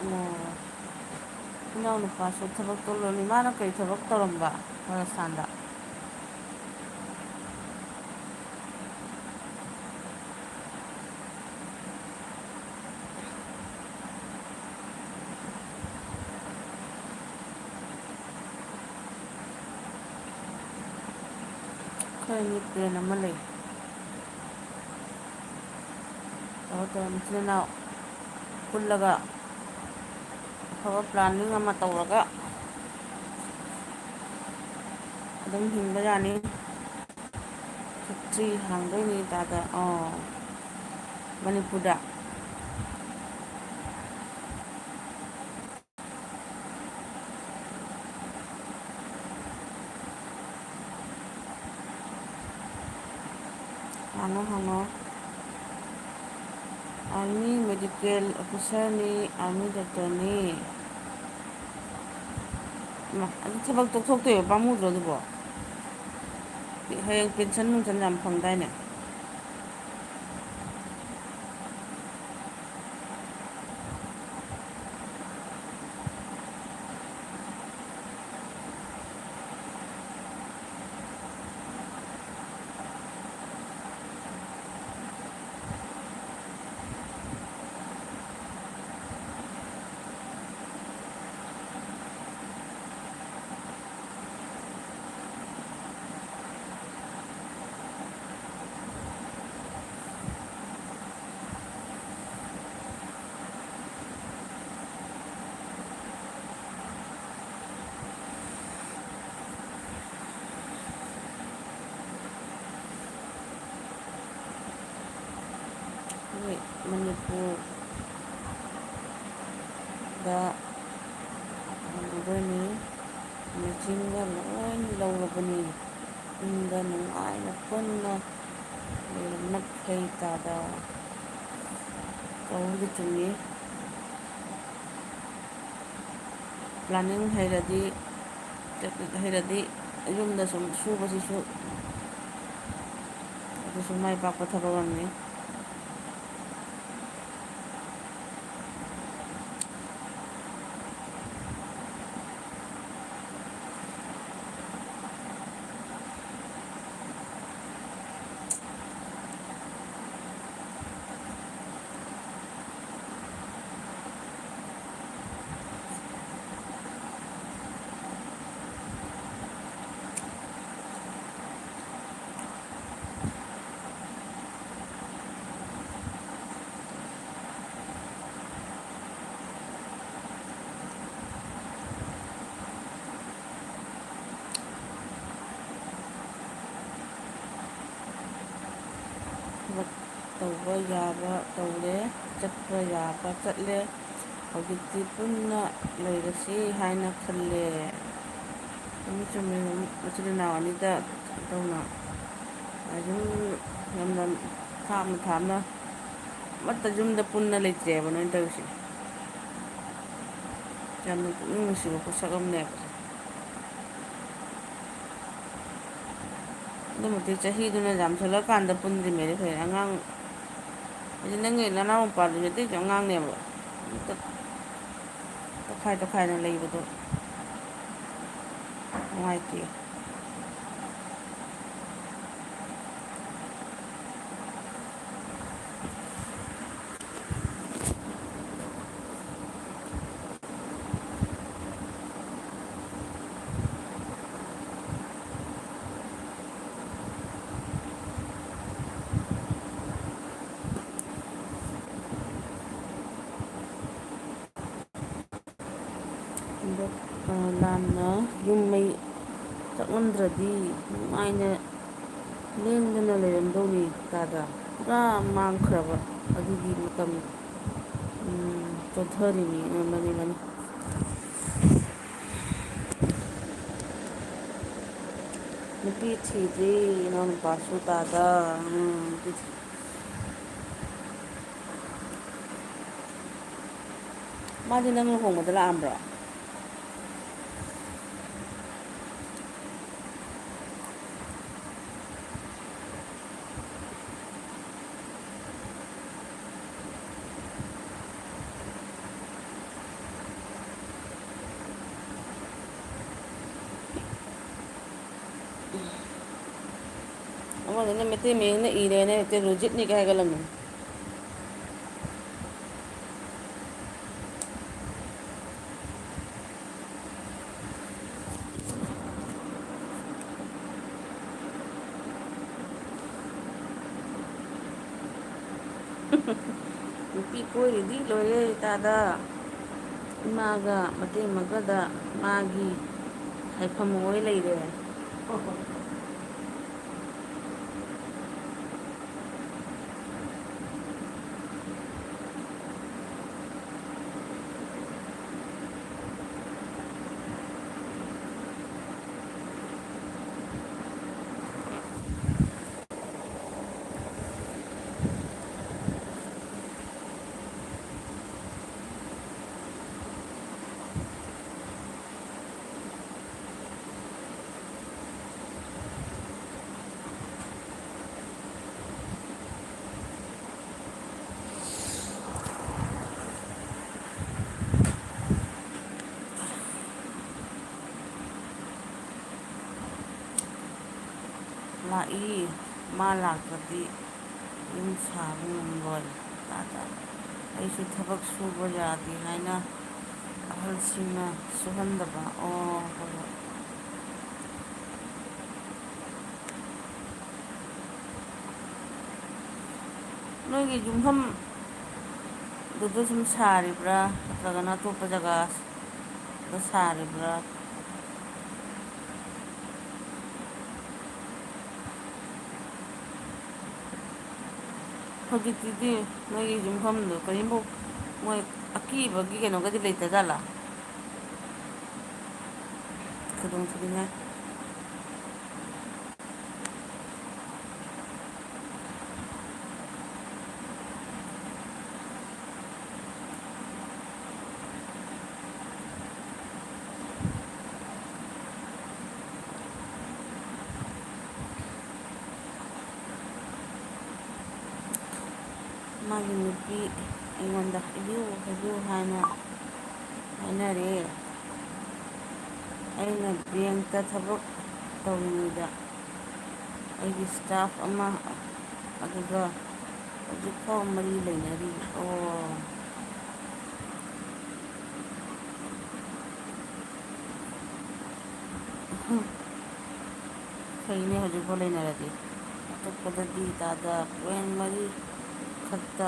ꯑꯣ꯫ ꯏꯅꯥꯎꯅꯨꯄꯥꯁꯨ ꯊꯕꯛ ꯇꯧꯔꯝꯃꯤ꯫ ꯃꯥꯅ ꯀꯔꯤ ꯊꯕꯛ ꯇꯧꯔꯝꯕ ꯔꯥꯖꯁꯊꯥꯟꯗ? ꯑꯩꯈꯣꯏ ꯑꯅꯤ plan ꯑꯃ ꯂꯩ꯫ ꯇꯧꯔ ꯇꯧꯔ ꯃꯆꯤꯟ ꯃꯅꯥꯎ ꯄꯨꯜꯂꯒ ꯑꯐꯕ planning ꯑꯃ ꯇꯧꯔꯒ ꯑꯗꯨꯝ ꯍꯤꯡꯕ ꯌꯥꯅꯤ꯫ Factory ꯍꯥꯡꯗꯣꯏꯅꯤ ꯇꯥꯗ꯫ ꯑꯣ, ꯃꯅꯤꯄꯨꯔꯗ꯫ ꯍꯥꯡꯉꯣ, ꯍꯥꯡꯉꯣ꯫ Army medical officerꯅꯤ, army doctorꯅꯤ꯫ ꯏꯃꯥ, ꯑꯗꯨ ꯊꯕꯛ ꯇꯣꯛꯊꯣꯛꯇꯣꯏꯕ, ꯄꯥꯝꯃꯨꯗ꯭ꯔꯣ ꯑꯗꯨꯕꯣ? ꯍꯌꯦꯡ pension ꯅꯨꯡꯁꯟ ꯌꯥꯝ ꯐꯪꯗꯥꯏꯅꯦ? ꯑꯩꯈꯣꯏ ꯃꯅꯤꯄꯨꯔꯗ ꯍꯣꯡꯗꯣꯏꯅꯤ꯫ ꯃꯦꯆꯤꯟꯒ ꯂꯣꯏ ꯂꯧꯔꯕꯅꯤ꯫ ꯌꯨꯝꯗ ꯅꯨꯡꯉꯥꯏꯅ ꯄꯨꯟꯅ ꯂꯩꯔꯝꯅ ꯐꯩ ꯇꯥꯗ꯫ ꯇꯧꯔꯤꯗꯨꯅꯤ꯫ Planning ꯍꯩꯔꯗꯤ, technique ꯍꯩꯔꯗꯤ ꯌꯨꯝꯗ ꯁꯨꯝ ꯁꯨꯕꯁꯤꯁꯨ ꯑꯗꯨꯁꯨ ꯃꯥꯏ ꯄꯥꯛꯄ ꯊꯕꯛ ꯑꯃꯅꯤ꯫ ꯊꯕꯛ ꯇꯧꯕ ꯌꯥꯕ ꯇꯧꯔꯦ, ꯆꯠꯄ ꯌꯥꯕ ꯆꯠꯂꯦ꯫ ꯍꯧꯖꯤꯛꯇꯤ ꯄꯨꯟꯅ ꯂꯩꯔꯁꯤ ꯍꯥꯏꯅ ꯈꯜꯂꯦ꯫ ꯆꯨꯝꯃꯤ, ꯆꯨꯝꯃꯤ, ꯃꯆꯤꯟ ꯃꯅꯥꯎ ꯑꯅꯤꯗ ꯇꯧꯅ ꯑꯗꯨꯝ ꯂꯝꯗꯝ ꯊꯥꯞꯅ ꯊꯥꯞꯅ ꯑꯃꯠꯇ ꯌꯨꯝꯗ ꯄꯨꯟꯅ ꯂꯩꯇ꯭ꯔꯦꯕ ꯅꯣꯏ ꯇꯧꯔꯤꯁꯦ꯫ ꯌꯥꯝꯅ ꯄꯨꯛꯅꯤꯡ ꯅꯨꯡꯁꯤꯕ ꯄꯣꯠꯁꯛ ꯑꯃꯅꯦꯕ꯫ ꯑꯗꯨ ꯃꯇꯤꯛ ꯆꯍꯤꯗꯨꯅ ꯌꯥꯝꯁꯜꯂꯀꯥꯟꯗ ꯄꯨꯟꯗ꯭ꯔꯤꯉꯩꯗ ꯐꯩ꯫ ꯑꯉꯥꯡ ꯍꯥꯏꯗꯤ ꯅꯪꯒꯤ ꯅꯅꯥꯎ ꯅꯨꯄꯥꯗꯨꯁꯨ ꯑꯇꯩꯁꯨ ꯑꯉꯥꯡꯅꯦꯕ꯫ ꯑꯝꯇ ꯇꯣꯈꯥꯏ ꯇꯣꯈꯥꯏꯅ ꯂꯩꯕꯗꯣ ꯅꯨꯡꯉꯥꯏꯇꯦ꯫ ꯍꯟꯗꯛ, ꯑ, ꯂꯥꯟꯅ ꯌꯨꯝ ꯃꯩ ꯆꯥꯛꯂꯝꯗ꯭ꯔꯗꯤ ꯅꯨꯡꯉꯥꯏꯅ ꯂꯦꯡꯗꯅ ꯂꯩꯔꯝꯗꯧꯅꯤ ꯇꯥꯗ꯫ ꯄꯨꯔꯥ ꯃꯥꯡꯈ꯭ꯔꯕ ꯑꯗꯨꯒꯤ ꯃꯇꯝ, ꯎꯝ, ꯆꯣꯟꯊꯔꯤꯅꯤ꯫ ꯑ, ꯃꯥꯅꯤ, ꯃꯥꯅꯤ꯫ ꯅꯨꯄꯤ ꯊꯤꯗ꯭ꯔꯤ ꯏꯅꯥꯎꯅꯨꯄꯥꯁꯨ ꯇꯥꯗ꯫ ꯎꯝ, ꯅꯨꯄꯤ ꯊꯤ-, ꯃꯥꯗꯤ ꯅꯪ ꯂꯨꯍꯣꯡꯕꯗ ꯂꯥꯛꯑꯝꯕ꯭ꯔꯣ? ꯑꯃꯗꯨꯅ ꯃꯩꯇꯩ ꯃꯌꯦꯛꯅ ꯏꯔꯦꯅ ꯍꯦꯛꯇ ꯔꯣꯖꯤꯠꯅꯤꯒ ꯍꯥꯏꯒꯠꯂꯝꯃꯤ꯫ ꯅꯨꯄꯤ ꯀꯣꯏꯔꯤꯗꯤ ꯂꯣꯏꯔꯦ ꯇꯥꯗ꯫ ꯏꯃꯥꯒ ꯃꯇꯩꯃꯒꯗ ꯃꯥꯒꯤ ꯍꯥꯏꯐꯝ ꯑꯣꯏ ꯂꯩꯔꯦ꯫ ꯂꯥꯛꯏ, ꯃꯥ ꯂꯥꯛꯇ꯭ꯔꯗꯤ ꯌꯨꯝ ꯁꯥꯕ ꯉꯝꯂꯣꯏ꯫ ꯇꯥ ꯇꯥ꯫ ꯑꯩꯁꯨ ꯊꯕꯛ ꯁꯨꯕ ꯌꯥꯗꯦ ꯍꯥꯏꯅ ꯑꯍꯜꯁꯤꯡꯅ ꯁꯨꯍꯟꯗꯕ꯫ ꯑꯣ, ꯍꯣꯏ, ꯍꯣꯏ꯫ ꯅꯣꯏꯒꯤ ꯌꯨꯝꯐꯝꯗꯨꯗ ꯁꯨꯝ ꯁꯥꯔꯤꯕ꯭ꯔꯥ, ꯅꯠꯇ꯭ꯔꯒꯅ ꯑꯇꯣꯞꯄ ꯖꯒꯥꯗ ꯁꯥꯔꯤꯕ꯭ꯔꯥ? ꯍꯧꯖꯤꯛꯇꯤꯗꯤ ꯅꯣꯏꯒꯤ ꯌꯨꯝꯐꯝꯗꯣ ꯀꯔꯤꯝꯐꯥꯎ, ꯃꯣꯏ ꯑꯀꯤꯕꯒꯤ ꯀꯩꯅꯣꯒꯗꯤ ꯂꯩꯇꯖꯥꯠꯂꯥ? ꯈꯨꯗꯣꯡ ꯊꯤꯅꯤꯡꯉꯥꯏ꯫ ꯃꯥꯒꯤ ꯅꯨꯄꯤ ꯑꯩꯉꯣꯟꯗ ꯍꯥꯏꯕꯤꯌꯨ, ꯍꯥꯏꯕꯤꯌꯨ ꯍꯥꯏꯅ ꯍꯥꯏꯅꯔꯦ꯫ ꯑꯩꯅ ꯕꯦꯡꯛꯇ ꯊꯕꯛ ꯇꯧꯔꯤꯉꯩꯗ ꯑꯩꯒꯤ staff ꯑꯃ ꯑꯗꯨꯒ ꯍꯧꯖꯤꯛ ꯐꯥꯎ ꯃꯔꯤ ꯂꯩꯅꯔꯤ꯫ ꯑꯣ꯫ ꯐꯩꯅꯦ, ꯍꯧꯖꯤꯛꯐꯥꯎ ꯂꯩꯅꯔꯗꯤ꯫ ꯑꯇꯣꯞꯄꯗꯗꯤ ꯇꯥꯗ point ꯃꯔꯤ ꯈꯛꯇ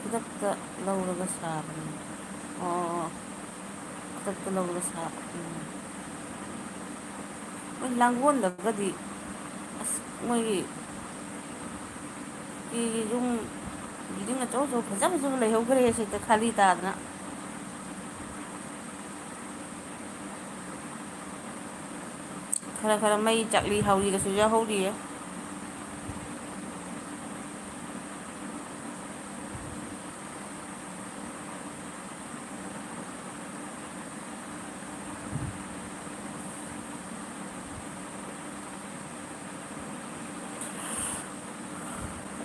ꯈꯨꯗꯛꯇ ꯂꯧꯔꯒ ꯁꯥꯕꯅꯤ꯫ ꯑꯣ, ꯈꯨꯗꯛꯇ ꯂꯧꯔꯒ ꯁꯥꯕ꯫ ꯎꯝ꯫ ꯃꯣꯏ ꯂꯥꯡꯒꯣꯜꯗꯒꯗꯤ ꯑꯁ ꯃꯣꯏꯒꯤ ꯇꯤꯒꯤ ꯌꯨꯝ building ꯑꯆꯧ ꯑꯆꯧꯕ ꯐꯖ ꯐꯖꯕ ꯂꯩꯍꯧꯈ꯭ꯔꯦ ꯁꯤꯗ ꯈꯥꯂꯤ ꯇꯥꯗꯅ꯫ ꯈꯔ ꯈꯔ ꯃꯩ ꯆꯥꯛꯂꯤ ꯍꯧꯔꯤꯒꯁꯨ ꯌꯥꯎꯍꯧꯔꯤꯌꯦ꯫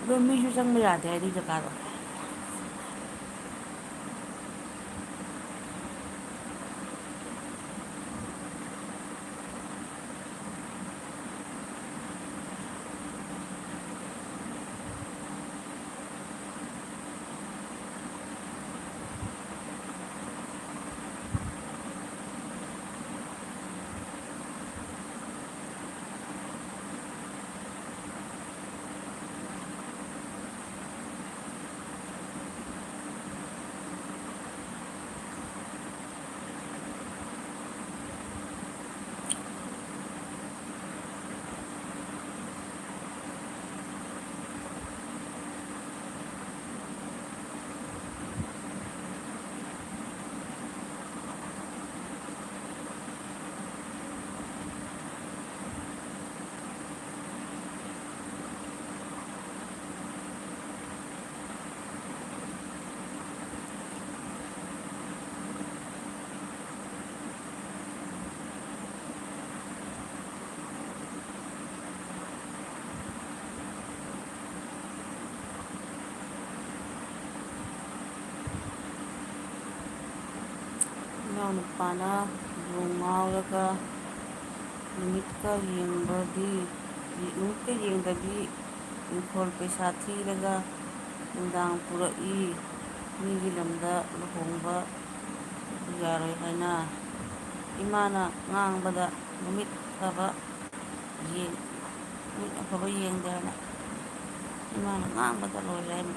ꯑꯗꯣ ꯃꯤꯁꯨ ꯆꯪꯕ ꯌꯥꯗꯦ ꯍꯥꯏ ꯑꯗꯨ ꯖꯒꯥꯗꯣ꯫ ꯅꯨꯄꯥꯅ ꯌꯨ ꯉꯥꯎꯔꯒ ꯅꯨꯃꯤꯠꯀ ꯌꯦꯡꯕꯗꯤ, ꯅꯨꯃꯤꯠꯀ ꯌꯦꯡꯗꯕꯤ, ꯏꯪꯈꯣꯜ ꯄꯩꯁꯥ ꯊꯤꯔꯒ ꯅꯨꯡꯗꯥꯡ ꯄꯨꯔꯛꯏ꯫ ꯃꯤꯒꯤ ꯂꯝꯗ ꯂꯨꯍꯣꯡꯕ ꯌꯥꯔꯣꯏ ꯍꯥꯏꯅ ꯏꯃꯥꯅ ꯉꯥꯡꯕꯗ ꯅꯨꯃꯤꯠ ꯐꯕ ꯌꯦꯡ-, ꯅꯨꯃꯤꯠ ꯑꯐꯕ ꯌꯦꯡꯗꯦ ꯍꯥꯏꯅ ꯏꯃꯥꯅ ꯉꯥꯡꯕꯗ ꯂꯣꯏꯔꯦ ꯍꯥꯏꯅ꯫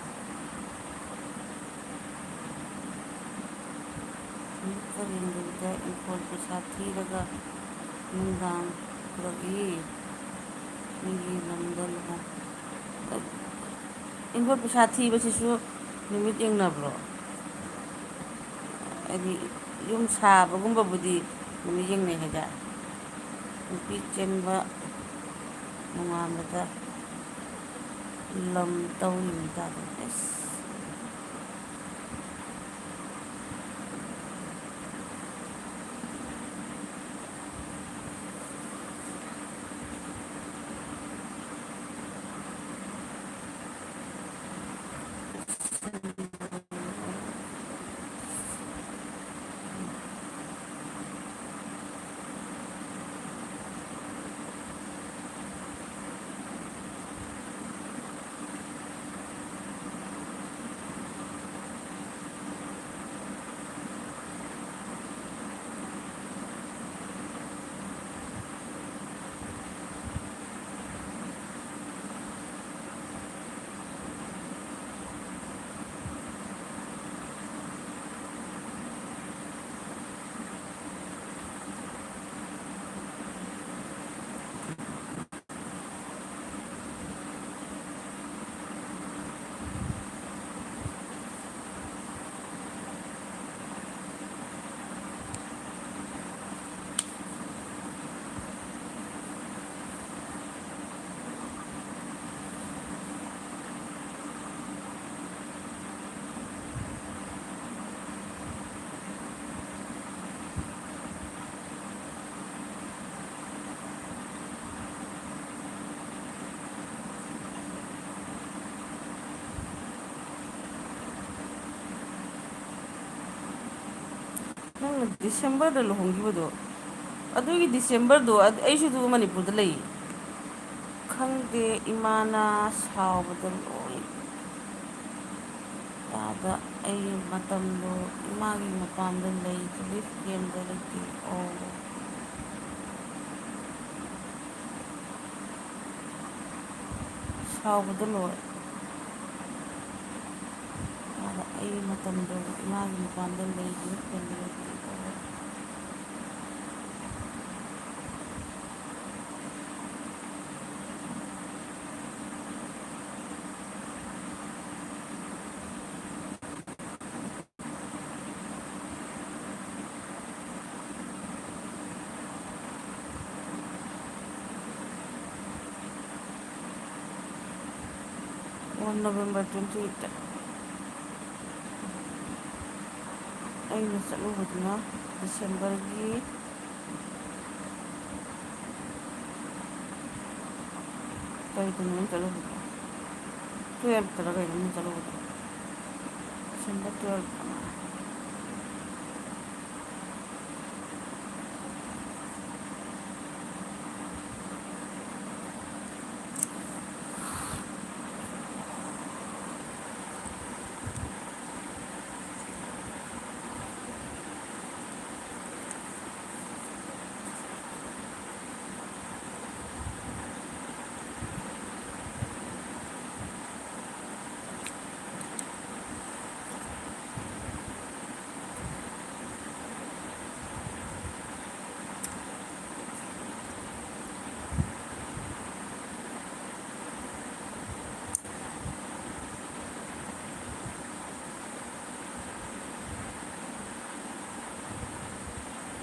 ꯅꯨꯃꯤꯠ ꯀꯔꯤꯅꯨꯃꯤꯠꯇ ꯏꯪꯈꯣꯜ ꯄꯩꯁꯥ ꯊꯤꯔꯒ ꯅꯨꯡꯗꯥꯡ ꯄꯨꯔꯛꯏ꯫ ꯃꯤꯒꯤ ꯂꯝꯗ ꯂꯨꯍꯣꯡ-, ꯏꯪꯈꯣꯜ ꯄꯩꯁꯥ ꯊꯤꯕꯁꯤꯁꯨ ꯅꯨꯃꯤꯠ ꯌꯦꯡꯅꯕ꯭ꯔꯣ? ꯍꯥꯏꯗꯤ ꯌꯨꯝ ꯁꯥꯕꯒꯨꯝꯕꯕꯨꯗꯤ ꯅꯨꯃꯤꯠ ꯌꯦꯡꯅꯩ ꯍꯥꯏꯗ, ꯅꯨꯄꯤ ꯆꯦꯟꯕ ꯅꯣꯡꯉꯥꯟꯕꯗ ꯂꯝ ꯇꯧꯔꯤꯕ ꯇꯥꯔꯦ꯫ ꯑꯁ꯫ ꯗꯤꯁꯦꯝꯕꯔꯗ ꯂꯨꯍꯣꯡꯈꯤꯕꯗꯣ, ꯑꯗꯨꯒꯤ ꯗꯤꯁꯦꯝꯕꯔꯗꯣ ꯑꯗ-, ꯑꯩꯁꯨ ꯑꯗꯨ ꯃꯅꯤꯄꯨꯔꯗ ꯂꯩ꯫ ꯈꯪꯗꯦ, ꯏꯃꯥꯅ ꯁꯥꯎꯕꯗ ꯂꯣꯏ꯫ ꯇꯥꯗ ꯑꯩ ꯃꯇꯝꯗꯣ ꯏꯃꯥꯒꯤ ꯃꯄꯥꯝꯗ ꯂꯩ, ꯔꯤꯂꯤꯐ ꯀꯦꯝꯗ ꯂꯩꯇꯦ꯫ ꯑꯣ꯫ ꯁꯥꯎꯕꯗ ꯂꯣꯏ꯫ ꯑꯗ ꯑꯩ ꯃꯇꯝꯗꯣ ꯏꯃꯥꯒꯤ ꯃꯄꯥꯝꯗ ꯂꯩꯕ ꯃꯇꯝꯗ ꯂꯩꯇꯦ꯫ On November twenty eight ꯑꯩꯅ ꯆꯠꯂꯨꯕꯗꯨꯅ ꯗꯤꯁꯦꯝꯕꯔꯒꯤ ꯀꯔꯤꯗꯅꯣ ꯑꯩꯅ ꯆꯠꯂꯨꯕꯗꯣ? Twelve ꯇꯔ ꯀꯩꯅꯣ ꯑꯩꯅ ꯆꯠꯂꯨꯕꯗꯣ? December twelve꯫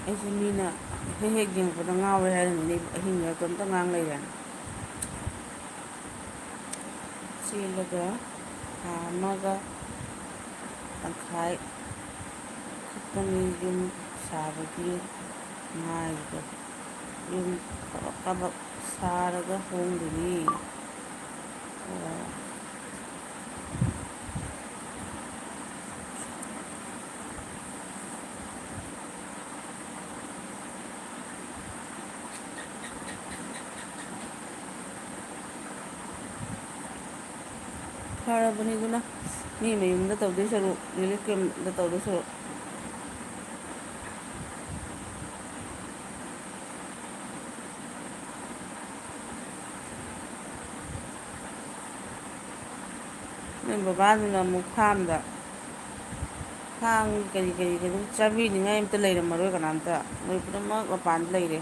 ꯑꯩꯁꯦ ꯃꯤꯅ ꯍꯦꯛ ꯍꯦꯛ ꯌꯦꯡꯉꯛꯄꯗ ꯉꯥꯎꯔꯦ ꯍꯥꯏꯔꯝꯃꯤꯅꯦ, ꯑꯍꯤꯡ ꯃꯔꯛꯇ ꯑꯝꯇ ꯉꯥꯡ ꯂꯩꯔꯦ꯫ ꯆꯦꯜꯂꯒ ꯊꯥ ꯑꯃꯒ ꯇꯪꯈꯥꯏ ꯈꯛꯇꯅꯤ ꯌꯨꯝ ꯁꯥꯕꯒꯤ ꯉꯥꯏꯔꯤꯕ꯫ ꯌꯨꯝ ꯀꯕꯛ ꯀꯕꯛ ꯁꯥꯔꯒ ꯍꯣꯡꯗꯣꯏꯅꯤ꯫ ꯑꯣ꯫ ꯐꯔꯕꯅꯤꯗꯅ, ꯃꯤ ꯃꯌꯨꯝꯗ ꯇꯧꯗꯣꯏ ꯁꯔꯨꯛ, relief campꯇ ꯇꯧꯗꯣꯏ ꯁꯔꯨꯛ꯫ ꯅꯣꯏ ꯕꯕꯥꯗꯨꯅ ꯑꯃꯨꯛ farmꯗ, farmꯒꯤ ꯀꯔꯤ ꯀꯔꯤꯒꯤ ꯑꯗꯨꯝ ꯆꯥꯕꯤꯅꯤꯡꯉꯥꯏ ꯑꯝꯇ ꯂꯩꯔꯝꯃꯔꯣꯏ ꯀꯅꯥꯝꯇ, ꯃꯣꯏ ꯄꯨꯝꯅꯃꯛ ꯃꯄꯥꯟꯗ ꯂꯩꯔꯦ꯫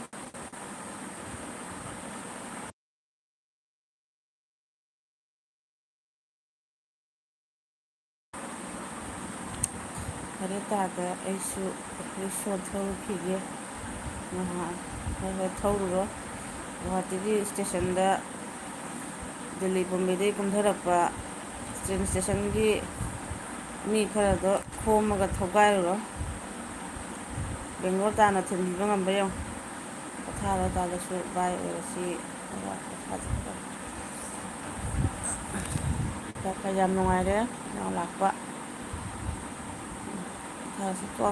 ꯐꯔꯦ ꯇꯥꯗ, ꯑꯩꯁꯨ ꯔꯤꯛꯁꯣ ꯊꯧꯔꯨꯈꯤꯒꯦ꯫ ꯉꯥꯏꯍꯥꯛ ꯈꯔ ꯈꯔ ꯊꯧꯔꯨꯔꯣ꯫ ꯒꯨꯍꯥꯇꯤꯒꯤ stationꯗ, ꯗꯤꯜꯂꯤ ꯕꯣꯝꯕꯦꯗꯒꯤ ꯀꯨꯝꯊꯔꯛꯄ train stationꯒꯤ ꯃꯤ ꯈꯔꯗꯣ ꯈꯣꯝꯃꯒ ꯊꯧꯒꯥꯏꯔꯨꯔꯣ꯫ ꯕꯦꯡꯒ꯭ꯂꯣꯔ ꯇꯥꯟꯅ ꯊꯤꯟꯕꯤꯕ ꯉꯝꯕ꯭ꯔꯥ ꯌꯦꯡꯉꯣ꯫ ꯄꯣꯊꯥꯔꯣ ꯇꯥꯗꯁꯨ, bye ꯑꯣꯏꯔꯁꯤ꯫ ꯌꯥꯝ ꯅꯨꯡꯉꯥꯏꯔꯦ ꯅꯪ ꯂꯥꯛꯄ꯫ ꯄꯣꯊꯥꯔꯁꯤꯀꯣ꯫